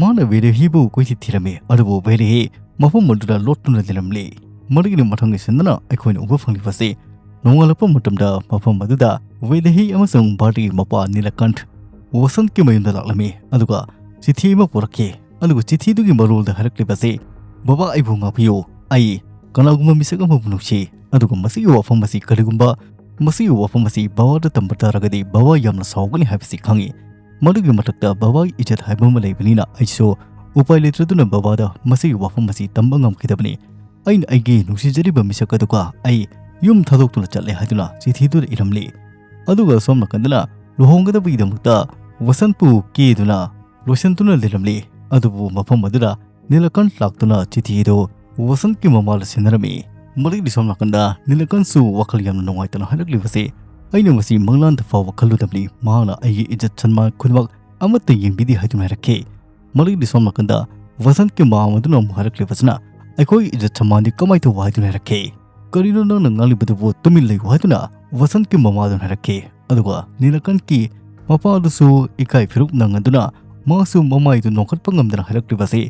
ꯃꯍꯥꯛꯅ ꯕꯦꯂꯦꯍꯤꯕꯨ ꯀꯣꯏꯊꯤ ꯊꯤꯔꯝꯃꯤ, ꯑꯗꯨꯕꯨ ꯕꯦꯂꯦꯍꯤ ꯃꯐꯝ ꯑꯗꯨꯗ ꯂꯣꯠꯇꯨꯅ ꯂꯩꯔꯝꯂꯤ꯫ ꯃꯗꯨꯒꯤꯗꯤ ꯃꯊꯪꯒꯤ ꯁꯤꯟꯗꯅ ꯑꯩꯈꯣꯏꯅ ꯎꯕ ꯐꯪꯂꯤꯕꯁꯤ, ꯅꯣꯡꯉꯥꯜꯂꯛꯄ ꯃꯇꯝꯗ ꯃꯐꯝ ꯑꯗꯨꯗ ꯕꯦꯂꯦꯍꯤ ꯑꯃꯁꯨꯡ ꯕꯥꯔꯇꯤꯒꯤ ꯃꯄꯥ ꯅꯤꯂꯀꯟꯊ ꯋꯁꯟꯠꯀꯤ ꯃꯌꯨꯝꯗ ꯂꯥꯛꯂꯝꯃꯤ, ꯑꯗꯨꯒ ꯆꯤꯊꯤ ꯑꯃ ꯄꯨꯔꯛꯈꯤ꯫ ꯑꯗꯨꯒ ꯆꯤꯊꯤꯗꯨꯒꯤ ꯃꯔꯣꯜꯗ ꯍꯥꯏꯔꯛꯂꯤꯕꯁꯤ, "ꯕꯕꯥ, ꯑꯩꯕꯨ ꯉꯥꯛꯄꯤꯌꯨ꯫ ꯑꯩ ꯀꯅꯥꯒꯨꯝꯕ ꯃꯤꯁꯛ ꯑꯃꯕꯨ ꯅꯨꯡꯁꯤ, ꯑꯗꯨꯒ ꯃꯁꯤꯒꯤ ꯋꯥꯐꯝ ꯑꯁꯤ ꯀꯔꯤꯒꯨꯝꯕ ꯃꯁꯤꯒꯤ ꯋꯥꯐꯝ ꯑꯁꯤ ꯕꯕꯥꯗ ꯇꯝꯕ ꯇꯥꯔꯒꯗꯤ ꯕꯕꯥ ꯌꯥꯝꯅ ꯁꯥꯎꯒꯅꯤ ꯍꯥꯏꯕꯁꯤ ꯈꯪꯏ꯫ ꯃꯗꯨꯒꯤ ꯃꯊꯛꯇ ꯕꯕꯥꯒꯤ ꯏꯖꯠ ꯍꯥꯏꯕ ꯑꯃ ꯂꯩꯕꯅꯤꯅ ꯑꯩꯁꯨ ꯎꯄꯥꯏ ꯂꯩꯇ꯭ꯔꯗꯨꯅ ꯕꯕꯥꯗ ꯃꯁꯤꯒꯤ ꯋꯥꯐꯝ ꯑꯁꯤ ꯇꯝꯕ ꯉꯝꯈꯤꯗꯕꯅꯤ꯫ ꯑꯩꯅ ꯑꯩꯒꯤ ꯅꯨꯡꯁꯤꯖꯔꯤꯕ ꯃꯤꯁꯛ ꯑꯗꯨꯒ ꯑꯩ ꯌꯨꯝ ꯊꯥꯗꯣꯛꯇꯨꯅ ꯆꯠꯂꯦ" ꯍꯥꯏꯗꯨꯅ ꯆꯤꯊꯤꯗꯨꯗ ꯏꯔꯝꯂꯤ꯫ ꯑꯗꯨꯒ ꯁꯣꯝ ꯅꯥꯀꯟꯗꯅ ꯂꯨꯍꯣꯡꯒꯗꯕꯒꯤꯗꯃꯛꯇ ꯋꯁꯟꯠꯄꯨ ꯀꯦꯗꯨꯅ ꯂꯣꯏꯁꯤꯟꯗꯨꯅ ꯂꯩꯔꯝꯂꯤ꯫ ꯑꯗꯨꯕꯨ ꯃꯐꯝ ꯑꯗꯨꯗ ꯅꯤꯂꯀꯟꯊ ꯂꯥꯛꯇꯨꯅ ꯆꯤꯊꯤ ꯑꯗꯨ ꯋꯁꯟꯠꯀꯤ ꯃꯃꯥꯗ ꯁꯤꯟꯅꯔꯝꯃꯤ꯫ ꯃꯗꯨꯒꯤ ꯁꯣꯝ ꯅꯥꯀꯟꯗ ꯅꯤꯂꯀꯟꯊꯁꯨ ꯋꯥꯈꯜ ꯌꯥꯝꯅ ꯅꯨꯡꯉꯥꯏꯇꯅ ꯍꯥꯏꯔꯛꯂꯤꯕꯁꯤ, "ꯑꯩꯅ ꯃꯁꯤ ꯃꯪꯂꯥꯟꯗ ꯐꯥꯎꯕ ꯈꯜꯂꯨꯗꯕꯅꯤ꯫ ꯃꯍꯥꯛꯅ ꯑꯩꯒꯤ ꯏꯖꯠ ꯁꯟꯃꯥꯟ ꯈꯨꯗꯤꯡꯃꯛ ꯑꯃꯠꯇ ꯌꯦꯡꯕꯤꯗꯦ" ꯍꯥꯏꯗꯨꯅ ꯍꯥꯏꯔꯛꯈꯤ꯫ ꯃꯗꯨꯒꯤ ꯁꯣꯝ ꯅꯥꯀꯟꯗ ꯋꯁꯟꯠꯀꯤ ꯃꯃꯥ ꯑꯗꯨꯅ ꯑꯃꯨꯛ ꯍꯥꯏꯔꯛꯂꯤꯕꯁꯤꯅ, "ꯑꯩꯈꯣꯏꯒꯤ ꯏꯖꯠ ꯁꯟꯃꯥꯟꯗꯤ ꯀꯃꯥꯏꯅ ꯇꯧꯕ?" ꯍꯥꯏꯗꯨꯅ ꯍꯥꯏꯔꯛꯈꯤ꯫ "ꯀꯔꯤꯅꯣ ꯅꯪꯅ ꯉꯥꯡꯂꯤꯕꯗꯨꯕꯨ? ꯇꯨꯃꯤꯟ ꯂꯩꯌꯨ" ꯍꯥꯏꯗꯨꯅ ꯋꯁꯟꯠꯀꯤ ꯃꯃꯥꯗꯨꯅ ꯍꯥꯏꯔꯛꯈꯤ꯫ ꯑꯗꯨꯒ ꯅꯤꯂꯀꯟꯊꯀꯤ ꯃꯄꯥꯗꯨꯁꯨ ꯏꯀꯥꯏ ꯐꯤꯔꯨꯛ ꯅꯪꯉꯗꯨꯅ ꯃꯍꯥꯛꯁꯨ ꯃꯃꯥꯏꯗꯨ ꯅꯣꯛꯈꯠꯄ ꯉꯝꯗꯅ ꯍꯥꯏꯔꯛꯂꯤꯕꯁꯤ,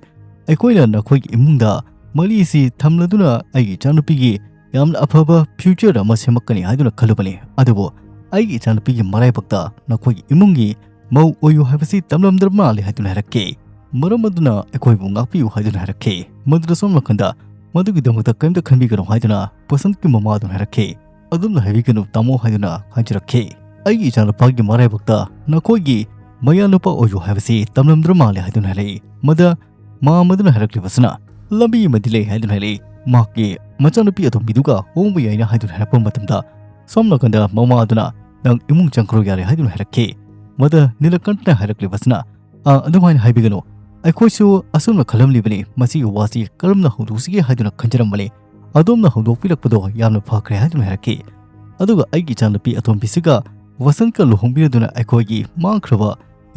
"ꯑꯩꯈꯣꯏꯅ ꯅꯈꯣꯏꯒꯤ ꯏꯃꯨꯡꯗ ꯃꯔꯤꯁꯤ ꯊꯝꯂꯗꯨꯅ ꯑꯩꯒꯤ ꯏꯆꯥꯅꯨꯄꯤꯒꯤ ꯌꯥꯝꯅ ꯑꯐꯕ ꯐ꯭ꯌꯨꯆꯔ ꯑꯃ ꯁꯦꯝꯃꯛꯀꯅꯤ ꯍꯥꯏꯗꯨꯅ ꯈꯜꯂꯨꯕꯅꯤ, ꯑꯗꯨꯕꯨ ꯑꯩꯒꯤ ꯏꯆꯥꯅꯨꯄꯤꯒꯤ ꯃꯔꯥꯏꯕꯛꯇ ꯅꯈꯣꯏꯒꯤ ꯏꯃꯨꯡꯒꯤ ꯃꯧ ꯑꯣꯏꯌꯨ ꯍꯥꯏꯕꯁꯤ ꯇꯝꯂꯝꯗ꯭ꯔ ꯃꯥꯜꯂꯦ" ꯍꯥꯏꯗꯨꯅ ꯍꯥꯏꯔꯛꯈꯤ꯫ "ꯃꯔꯝ ꯑꯗꯨꯅ ꯑꯩꯈꯣꯏꯕꯨ ꯉꯥꯛꯄꯤꯌꯨ" ꯍꯥꯏꯗꯨꯅ ꯍꯥꯏꯔꯛꯈꯤ꯫ ꯃꯗꯨꯗ ꯁꯣꯝ ꯅꯥꯀꯟꯗ, "ꯃꯗꯨꯒꯤꯗꯃꯛꯇ ꯀꯔꯤꯝꯇ ꯈꯟꯕꯤꯒꯅꯨ" ꯍꯥꯏꯗꯨꯅ ꯋꯁꯟꯠꯀꯤ ꯃꯃꯥꯗꯨꯅ ꯍꯥꯏꯔꯛꯈꯤ꯫ "ꯑꯗꯨꯝꯅ ꯍꯥꯏꯕꯤꯒꯅꯨ ꯇꯥꯃꯣ" ꯍꯥꯏꯗꯨꯅ ꯍꯥꯏꯖꯔꯛꯈꯤ꯫ "ꯑꯩꯒꯤ ꯏꯆꯥꯅꯨꯄꯥꯒꯤ ꯃꯔꯥꯏꯕꯛꯇ ꯅꯈꯣꯏꯒꯤ ꯃꯌꯥꯅꯨꯄꯥ ꯑꯣꯏꯌꯨ ꯍꯥꯏꯕꯁꯤ ꯇꯝꯂꯝꯗ꯭ꯔ ꯃꯥꯜꯂꯦ" ꯍꯥꯏꯗꯨꯅ ꯍꯥꯏꯔꯛꯏ꯫ ꯃꯗ ꯃꯥ ꯑꯃꯗꯨꯅ ꯍꯥꯏꯔꯛꯂꯤꯕꯁꯤꯅ, "ꯂꯝꯕꯤ ꯑꯃꯗꯤ ꯂꯩ" ꯍꯥꯏꯗꯨꯅ ꯍꯥꯏꯔꯛꯏ꯫ ꯃꯍꯥꯛꯀꯤ ꯃꯆꯥꯅꯨꯄꯤ ꯑꯇꯣꯝꯕꯤꯗꯨꯒ ꯍꯣꯡꯕ ꯌꯥꯏꯅ ꯍꯥꯏꯗꯨꯅ ꯍꯥꯏꯔꯛꯄ ꯃꯇꯝꯗ, ꯁꯣꯝ ꯅꯥꯀꯟꯗ ꯃꯃꯥꯗꯨꯅ, "ꯅꯪ ꯏꯃꯨꯡ ꯆꯪꯈ꯭ꯔꯣ ꯌꯥꯔꯦ" ꯍꯥꯏꯗꯨꯅ ꯍꯥꯏꯔꯛꯈꯤ꯫ ꯃꯗ ꯅꯤꯂꯀꯟꯊꯅ ꯍꯥꯏꯔꯛꯂꯤꯕꯁꯤꯅ, "ꯑꯥ, ꯑꯗꯨꯃꯥꯏꯅ ꯍꯥꯏꯕꯤꯒꯅꯨ꯫ ꯑꯩꯈꯣꯏꯁꯨ ꯑꯁꯨꯝꯅ ꯈꯜꯂꯝꯂꯤꯕꯅꯤ, ꯃꯁꯤꯒꯤ ꯋꯥꯁꯤ ꯀꯔꯝꯅ ꯍꯧꯗꯣꯛꯁꯤꯒꯦ ꯍꯥꯏꯗꯨꯅ ꯈꯟꯖꯔꯝꯕꯅꯤ꯫ ꯑꯗꯣꯝꯅ ꯍꯧꯗꯣꯛꯄꯤꯔꯛꯄꯗꯣ ꯌꯥꯝꯅ ꯐꯈ꯭ꯔꯦ" ꯍꯥꯏꯗꯨꯅ ꯍꯥꯏꯔꯛꯈꯤ꯫ ꯑꯗꯨꯒ ꯑꯩꯒꯤ ꯏꯆꯥꯅꯨꯄꯤ ꯑꯇꯣꯝꯕꯤꯁꯤꯒ ꯋꯁꯟꯠꯀ ꯂꯨꯍꯣꯡꯕꯤꯔꯗꯨꯅ ꯑꯩꯈꯣꯏꯒꯤ ꯃꯥꯡꯈ꯭ꯔꯕ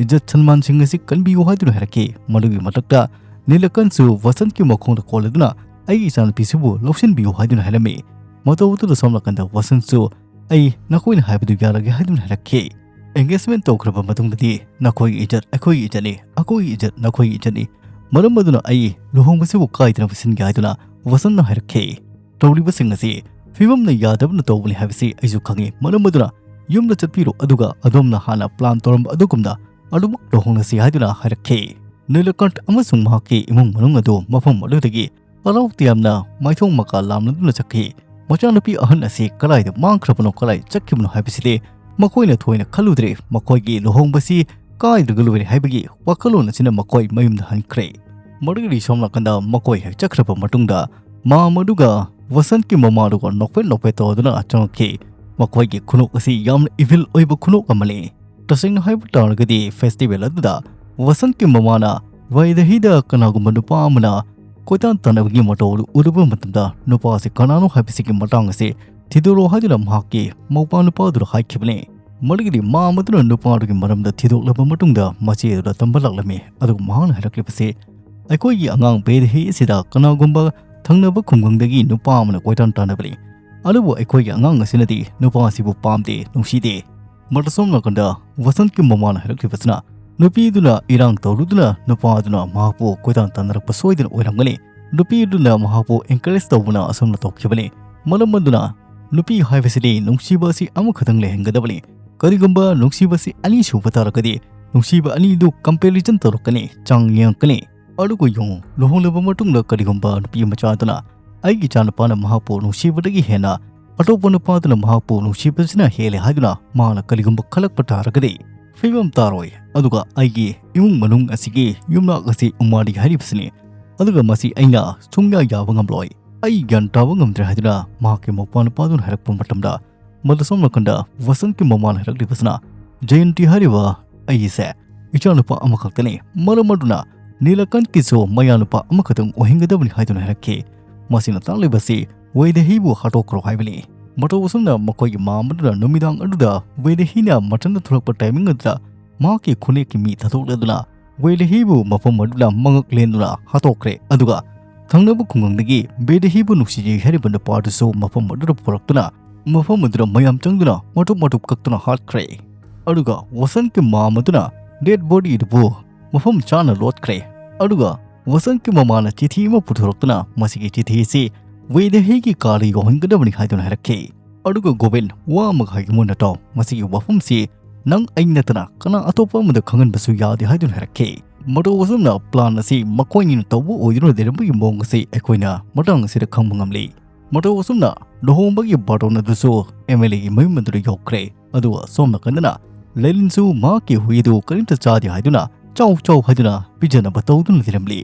ꯏꯖꯠ ꯁꯟꯃꯥꯟꯁꯤꯡ ꯑꯁꯤ ꯀꯟꯕꯤꯌꯨ ꯍꯥꯏꯗꯨꯅ ꯍꯥꯏꯔꯛꯈꯤ꯫ ꯃꯗꯨꯒꯤ ꯃꯊꯛꯇ ꯅꯤꯂꯀꯟꯁꯨ ꯋꯁꯟꯠꯀꯤ ꯃꯈꯣꯡꯗ ꯀꯣꯜꯂꯗꯨꯅ ꯑꯩꯒꯤ ꯏꯆꯥꯅꯨꯄꯤꯁꯤꯕꯨ ꯂꯧꯁꯤꯟꯕꯤꯌꯨ ꯍꯥꯏꯗꯨꯅ ꯍꯥꯏꯔꯝꯃꯤ꯫ ꯃꯇꯧ ꯑꯗꯨꯗ ꯁꯣꯝ ꯅꯥꯀꯟꯗ ꯋꯁꯟꯠꯁꯨ "ꯑꯩ ꯅꯈꯣꯏꯅ ꯍꯥꯏꯕꯗꯨ ꯌꯥꯔꯒꯦ" ꯍꯥꯏꯗꯨꯅ ꯍꯥꯏꯔꯛꯈꯤ꯫ "ꯑꯦꯡꯒꯦꯖꯃꯦꯟ ꯇꯧꯈ꯭ꯔꯕ ꯃꯇꯨꯡꯗꯗꯤ ꯅꯈꯣꯏꯒꯤ ꯏꯖꯠ ꯑꯩꯈꯣꯏꯒꯤ ꯏꯖꯠꯅꯤ, ꯑꯩꯈꯣꯏꯒꯤ ꯏꯖꯠ ꯅꯈꯣꯏꯒꯤ ꯏꯖꯠꯅꯤ꯫ ꯃꯔꯝ ꯑꯗꯨꯅ ꯑꯩ ꯂꯨꯍꯣꯡꯕꯁꯤꯕꯨ ꯀꯥꯏꯗꯅꯕ ꯁꯤꯟꯒꯦ" ꯍꯥꯏꯗꯨꯅ ꯋꯁꯟꯠꯅ ꯍꯥꯏꯔꯛꯈꯤ꯫ ꯇꯧꯔꯤꯕꯁꯤꯡ ꯑꯁꯤ ꯐꯤꯕꯝꯅ ꯌꯥꯗꯕꯅ ꯇꯧꯕꯅꯤ ꯍꯥꯏꯕꯁꯤ ꯑꯩꯁꯨ ꯈꯪꯏ꯫ ꯃꯔꯝ ꯑꯗꯨꯅ ꯌꯨꯝꯗ ꯆꯠꯄꯤꯔꯣ, ꯑꯗꯨꯒ ꯑꯗꯣꯝꯅ ꯍꯥꯟꯅ ꯄ꯭ꯂꯥꯟ ꯇꯧꯔꯝꯕ ꯑꯗꯨꯒꯨꯝꯅ ꯑꯗꯨꯃꯛ ꯂꯨꯍꯣꯡꯂꯁꯤ ꯍꯥꯏꯗꯨꯅ ꯍꯥꯏꯔꯛꯈꯤ꯫ ꯅꯤꯂꯀꯟꯊ ꯑꯃꯁꯨꯡ ꯃꯍꯥꯛꯀꯤ ꯏꯃꯨꯡ ꯃꯅꯨꯡ ꯑꯗꯨ ꯃꯐꯝ ꯑꯗꯨꯗꯒꯤ ꯍꯔꯥꯎ ꯇꯌꯥꯝꯅ ꯃꯥꯏꯊꯣꯡ ꯃꯀꯥ ꯂꯥꯝꯂꯗꯨꯅ ꯆꯠꯈꯤ꯫ ꯃꯆꯥꯅꯨꯄꯤ ꯑꯍꯟ ꯑꯁꯤ ꯀꯗꯥꯏꯗ ꯃꯥꯡꯈ꯭ꯔꯕꯅꯣ, ꯀꯗꯥꯏ ꯆꯠꯈꯤꯕꯅꯣ ꯍꯥꯏꯕꯁꯤꯗꯤ ꯃꯈꯣꯏꯅ ꯊꯣꯏꯅ ꯈꯜꯂꯨꯗ꯭ꯔꯦ꯫ ꯃꯈꯣꯏꯒꯤ ꯂꯨꯍꯣꯡꯕꯁꯤ ꯀꯥꯏꯗ꯭ꯔꯒ ꯂꯣꯏꯔꯦ ꯍꯥꯏꯕꯒꯤ ꯋꯥꯈꯜꯂꯣꯟ ꯑꯁꯤꯅ ꯃꯈꯣꯏ ꯃꯌꯨꯝꯗ ꯍꯟꯈ꯭ꯔꯦ꯫ ꯃꯗꯨꯒꯤ ꯁꯣꯝ ꯅꯥꯀꯟꯗ ꯃꯈꯣꯏ ꯍꯦꯛ ꯆꯠꯈ꯭ꯔꯕ ꯃꯇꯨꯡꯗ, ꯃꯥꯝ ꯑꯗꯨꯒ ꯋꯁꯟꯠꯀꯤ ꯃꯃꯥꯗꯨꯒ ꯅꯣꯛꯐꯦꯠ ꯅꯣꯛꯐꯦꯠ ꯇꯧꯗꯨꯅ ꯆꯪꯉꯛꯈꯤ꯫ ꯃꯈꯣꯏꯒꯤ ꯈꯨꯅꯣꯛ ꯑꯁꯤ ꯌꯥꯝꯅ ꯏꯚꯤꯜ ꯑꯣꯏꯕ ꯈꯨꯅꯣꯛ ꯑꯃꯅꯤ꯫ ꯇꯁꯦꯡꯅ ꯍꯥꯏꯕ ꯇꯥꯔꯒꯗꯤ, ꯐꯦꯁꯇꯤꯚꯦꯜ ꯑꯗꯨꯗ ꯋꯁꯟꯠꯀꯤ ꯃꯃꯥꯅ ꯋꯥꯏꯗꯍꯤꯗ ꯀꯅꯥꯒꯨꯝꯕ ꯅꯨꯄꯥ ꯑꯃꯅ ꯀꯣꯏꯇꯥꯟ ꯇꯥꯟꯅꯕꯒꯤ ꯃꯇꯧ ꯑꯗꯨ ꯎꯔꯨꯕ ꯃꯇꯝꯗ, ꯅꯨꯄꯥ ꯑꯁꯤ ꯀꯅꯥꯅꯣ ꯍꯥꯏꯕꯁꯤꯒꯤ ꯃꯇꯥꯡ ꯑꯁꯤ ꯊꯤꯗꯣꯔꯛꯑꯣ ꯍꯥꯏꯗꯨꯅ ꯃꯍꯥꯛꯀꯤ ꯃꯧꯄꯥ ꯅꯨꯄꯥꯗꯨꯗ ꯍꯥꯏꯈꯤꯕꯅꯤ꯫ ꯃꯗꯨꯒꯤꯗꯤ ꯃꯥꯝ ꯑꯗꯨꯅ ꯅꯨꯄꯥꯗꯨꯒꯤ ꯃꯔꯝꯗ ꯊꯤꯗꯣꯛꯂꯕ ꯃꯇꯨꯡꯗ ꯃꯆꯦ ꯑꯗꯨꯗ ꯇꯝꯕ ꯂꯥꯛꯂꯝꯃꯤ꯫ ꯑꯗꯨꯒ ꯃꯍꯥꯛꯅ ꯍꯥꯏꯔꯛꯂꯤꯕꯁꯤ, "ꯑꯩꯈꯣꯏꯒꯤ ꯑꯉꯥꯡ ꯕꯦꯗꯍꯤ ꯑꯁꯤꯗ ꯀꯅꯥꯒꯨꯝꯕ ꯊꯪꯅꯕ ꯈꯨꯡꯒꯪꯗꯒꯤ ꯅꯨꯄꯥ ꯑꯃꯅ ꯀꯣꯏꯇꯥꯟ ꯇꯥꯟꯅꯕꯅꯤ꯫ ꯑꯗꯨꯕꯨ ꯑꯩꯈꯣꯏꯒꯤ ꯑꯉꯥꯡ ꯑꯁꯤꯅꯗꯤ ꯅꯨꯄꯥ ꯑꯁꯤꯕꯨ ꯄꯥꯝꯗꯦ, ꯅꯨꯡꯁꯤꯗꯦ"꯫ ꯃꯗꯨ ꯁꯣꯝ ꯅꯥꯀꯟꯗ ꯋꯁꯟꯠꯀꯤ ꯃꯃꯥꯅ ꯍꯥꯏꯔꯛꯂꯤꯕꯁꯤꯅ, ꯅꯨꯄꯤꯗꯨꯅ ꯏꯔꯥꯡ ꯇꯧꯔꯨꯗꯨꯅ ꯅꯨꯄꯥꯗꯨꯅ ꯃꯍꯥꯛꯄꯨ ꯀꯣꯏꯇꯥꯟ ꯇꯥꯟꯅꯔꯛꯄ ꯁꯣꯏꯗꯅ ꯑꯣꯏꯔꯝꯒꯅꯤ꯫ ꯅꯨꯄꯤꯗꯨꯅ ꯃꯍꯥꯛꯄꯨ ꯑꯦꯟꯀꯔꯦꯖ ꯇꯧꯕꯅ ꯑꯁꯨꯝꯅ ꯇꯧꯈꯤꯕꯅꯤ꯫ ꯃꯔꯝ ꯑꯗꯨꯅ ꯅꯨꯄꯤ ꯍꯥꯏꯕꯁꯤꯗꯤ ꯅꯨꯡꯁꯤꯕ ꯑꯁꯤ ꯑꯃꯈꯛꯇꯪ ꯂꯩꯍꯟꯒꯗꯕꯅꯤ꯫ ꯀꯔꯤꯒꯨꯝꯕ ꯅꯨꯡꯁꯤꯕꯁꯤ ꯑꯅꯤ ꯁꯨꯕ ꯇꯥꯔꯒꯗꯤ, ꯅꯨꯡꯁꯤꯕ ꯑꯅꯤꯗꯨ ꯀꯝꯄꯦꯔꯤꯖꯟ ꯇꯧꯔꯛꯀꯅꯤ, ꯆꯥꯡ ꯌꯦꯡꯉꯛꯀꯅꯤ꯫ ꯑꯗꯨꯒ ꯌꯦꯡꯉꯨ, ꯂꯨꯍꯣꯡꯂꯕ ꯃꯇꯨꯡꯗ ꯀꯔꯤꯒꯨꯝꯕ ꯅꯨꯄꯤ ꯃꯆꯥ ꯑꯗꯨꯅ ꯑꯩꯒꯤ ꯏꯆꯥꯅꯨꯄꯥꯅ ꯃꯍꯥꯛꯄꯨ ꯅꯨꯡꯁꯤꯕꯗꯒꯤ ꯍꯦꯟꯅ ꯑꯇꯣꯞꯄ ꯅꯨꯄꯥꯗꯨꯅ ꯃꯍꯥꯛꯄꯨ ꯅꯨꯡꯁꯤꯕꯁꯤꯅ ꯍꯦꯜꯂꯦ ꯍꯥꯏꯗꯨꯅ ꯃꯥꯅ ꯀꯔꯤꯒꯨꯝꯕ ꯈꯜꯂꯛꯄ ꯇꯥꯔꯒꯗꯤ ꯐꯤꯕꯝ ꯇꯥꯔꯣꯏ꯫ ꯑꯗꯨꯒ ꯑꯩꯒꯤ ꯏꯃꯨꯡ ꯃꯅꯨꯡ ꯑꯁꯤꯒꯤ ꯌꯨꯝꯅꯥꯛ ꯑꯁꯤ ꯎꯃꯥꯔꯤ ꯍꯥꯏꯔꯤꯕꯁꯤꯅꯤ꯫ ꯑꯗꯨꯒ ꯃꯁꯤ ꯑꯩꯅ ꯁꯨꯡꯌꯥ ꯌꯥꯕ ꯉꯝꯂꯣꯏ꯫ ꯑꯩ ꯒ꯭ꯌꯥꯟ ꯇꯥꯕ ꯉꯝꯗ꯭ꯔꯦ ꯍꯥꯏꯗꯨꯅ ꯃꯍꯥꯛꯀꯤ ꯃꯧꯄ꯭ꯋꯥ ꯅꯨꯄꯥꯗꯨꯅ ꯍꯥꯏꯔꯛꯄ ꯃꯇꯝꯗ, ꯃꯗꯨ ꯁꯣꯝ ꯅꯥꯀꯟꯗ ꯋꯥꯁꯟꯀꯤ ꯃꯃꯥꯅ ꯍꯥꯏꯔꯛꯂꯤꯕꯁꯤꯅ, "ꯖꯌꯟꯇꯤ ꯍꯥꯏꯔꯤꯕ ꯑꯩꯁꯦ ꯏꯆꯥꯅꯨꯄꯥ ꯑꯃꯈꯛꯇꯅꯤ, ꯃꯔꯝ ꯑꯗꯨꯅ ꯅꯤꯂꯀꯟꯀꯤꯁꯨ ꯃꯌꯥꯅꯨꯄꯥ ꯑꯃꯈꯛꯇꯪ ꯑꯣꯏꯍꯟꯒꯗꯕꯅꯤ" ꯍꯥꯏꯗꯨꯅ ꯍꯥꯏꯔꯛꯈꯤ꯫ ꯃꯁꯤꯅ ꯇꯥꯛꯂꯤꯕꯁꯤ ꯋꯦꯗꯍꯤꯕꯨ ꯍꯥꯠꯇꯣꯛꯈ꯭ꯔꯣ ꯍꯥꯏꯕꯅꯤ꯫ ꯃꯇꯧ ꯑꯁꯨꯝꯅ ꯃꯈꯣꯏꯒꯤ ꯃꯥꯝ ꯑꯗꯨꯅ ꯅꯨꯃꯤꯗꯥꯡ ꯑꯗꯨꯗ ꯋꯦꯗꯍꯤꯅ ꯃꯊꯟꯇ ꯊꯣꯛꯂꯛꯄ ꯇꯥꯏꯃꯤꯡ ꯑꯗꯨꯗ ꯃꯍꯥꯛꯀꯤ ꯈꯨꯅꯦꯛꯀꯤ ꯃꯤ ꯊꯥꯗꯣꯛꯂꯗꯨꯅ ꯋꯦꯗꯍꯤꯕꯨ ꯃꯐꯝ ꯑꯗꯨꯗ ꯃꯉꯛ ꯂꯦꯟꯗꯨꯅ ꯍꯥꯠꯇꯣꯛꯈ꯭ꯔꯦ꯫ ꯑꯗꯨꯒ ꯊꯪꯅꯕ ꯈꯨꯡꯒꯪꯗꯒꯤ ꯕꯦꯗꯍꯤꯕꯨ ꯅꯨꯡꯁꯤꯖꯩ ꯍꯥꯏꯔꯤꯕ ꯅꯨꯄꯥ ꯑꯗꯨꯁꯨ ꯃꯐꯝ ꯑꯗꯨꯗ ꯄꯨꯔꯛꯇꯨꯅ ꯃꯐꯝ ꯑꯗꯨꯗ ꯃꯌꯥꯝ ꯆꯪꯗꯨꯅ ꯃꯇꯨꯞ ꯃꯇꯨꯞ ꯀꯛꯇꯨꯅ ꯍꯥꯠꯈ꯭ꯔꯦ꯫ ꯑꯗꯨꯒ ꯋꯥꯁꯟꯀꯤ ꯃꯥꯝ ꯑꯗꯨꯅ ꯗꯦꯗ ꯕꯣꯗꯤ ꯑꯗꯨꯕꯨ ꯃꯐꯝ ꯆꯥꯅ ꯂꯣꯠꯈ꯭ꯔꯦ꯫ ꯑꯗꯨꯒ ꯋꯥꯁꯟꯀꯤ ꯃꯃꯥꯅ ꯆꯤꯊꯤ ꯑꯃ ꯄꯨꯊꯣꯔꯛꯇꯨꯅ ꯃꯁꯤꯒꯤ ꯆꯤꯊꯤ ꯑꯁꯤ ꯋꯦꯗꯍꯤꯒꯤ ꯀꯥꯗ ꯌꯧꯍꯟꯒꯗꯕꯅꯤ ꯍꯥꯏꯗꯨꯅ ꯍꯥꯏꯔꯛꯈꯤ꯫ ꯑꯗꯨꯒ ꯒꯣꯕꯤꯟ, ꯋꯥ ꯑꯃꯒ ꯍꯥꯏꯒꯦ ꯃꯨꯟꯅ ꯇꯥꯎ, ꯃꯁꯤꯒꯤ ꯋꯥꯐꯝꯁꯤ ꯅꯪ ꯑꯩ ꯅꯠꯇꯅ ꯀꯅꯥ ꯑꯇꯣꯞꯄ ꯑꯃꯗ ꯈꯪꯍꯟꯕꯁꯨ ꯌꯥꯗꯦ ꯍꯥꯏꯗꯨꯅ ꯍꯥꯏꯔꯛꯈꯤ꯫ ꯃꯇꯧ ꯑꯁꯨꯝꯅ ꯄ꯭ꯂꯥꯟ ꯑꯁꯤ ꯃꯈꯣꯏꯅꯤꯅ ꯇꯧꯕ ꯑꯣꯏꯗꯨꯅ ꯂꯩꯔꯝꯕꯒꯤ ꯃꯑꯣꯡ ꯑꯁꯤ ꯑꯩꯈꯣꯏꯅ ꯃꯇꯥꯡ ꯑꯁꯤꯗ ꯈꯪꯕ ꯉꯝꯂꯤ꯫ ꯃꯇꯧ ꯑꯁꯨꯝꯅ ꯂꯨꯍꯣꯡꯕꯒꯤ ꯕꯥꯔꯇꯣꯟ ꯑꯗꯨꯁꯨ ꯑꯦꯝ ꯑꯦꯜ ꯑꯦꯒꯤ ꯃꯌꯨꯝ ꯑꯗꯨꯗ ꯌꯧꯈ꯭ꯔꯦ꯫ ꯑꯗꯨꯒ ꯁꯣꯝ ꯅꯥꯀꯟꯗꯅ ꯂꯦꯂꯤꯟꯁꯨ ꯃꯍꯥꯛꯀꯤ ꯍꯨꯏ ꯑꯗꯨ ꯀꯔꯤꯝꯇ ꯆꯥꯗꯦ ꯍꯥꯏꯗꯨꯅ ꯆꯥꯎ ꯆꯥꯎ ꯍꯥꯏꯗꯨꯅ ꯄꯤꯖꯅꯕ ꯇꯧꯗꯨꯅ ꯂꯩꯔꯝꯂꯤ꯫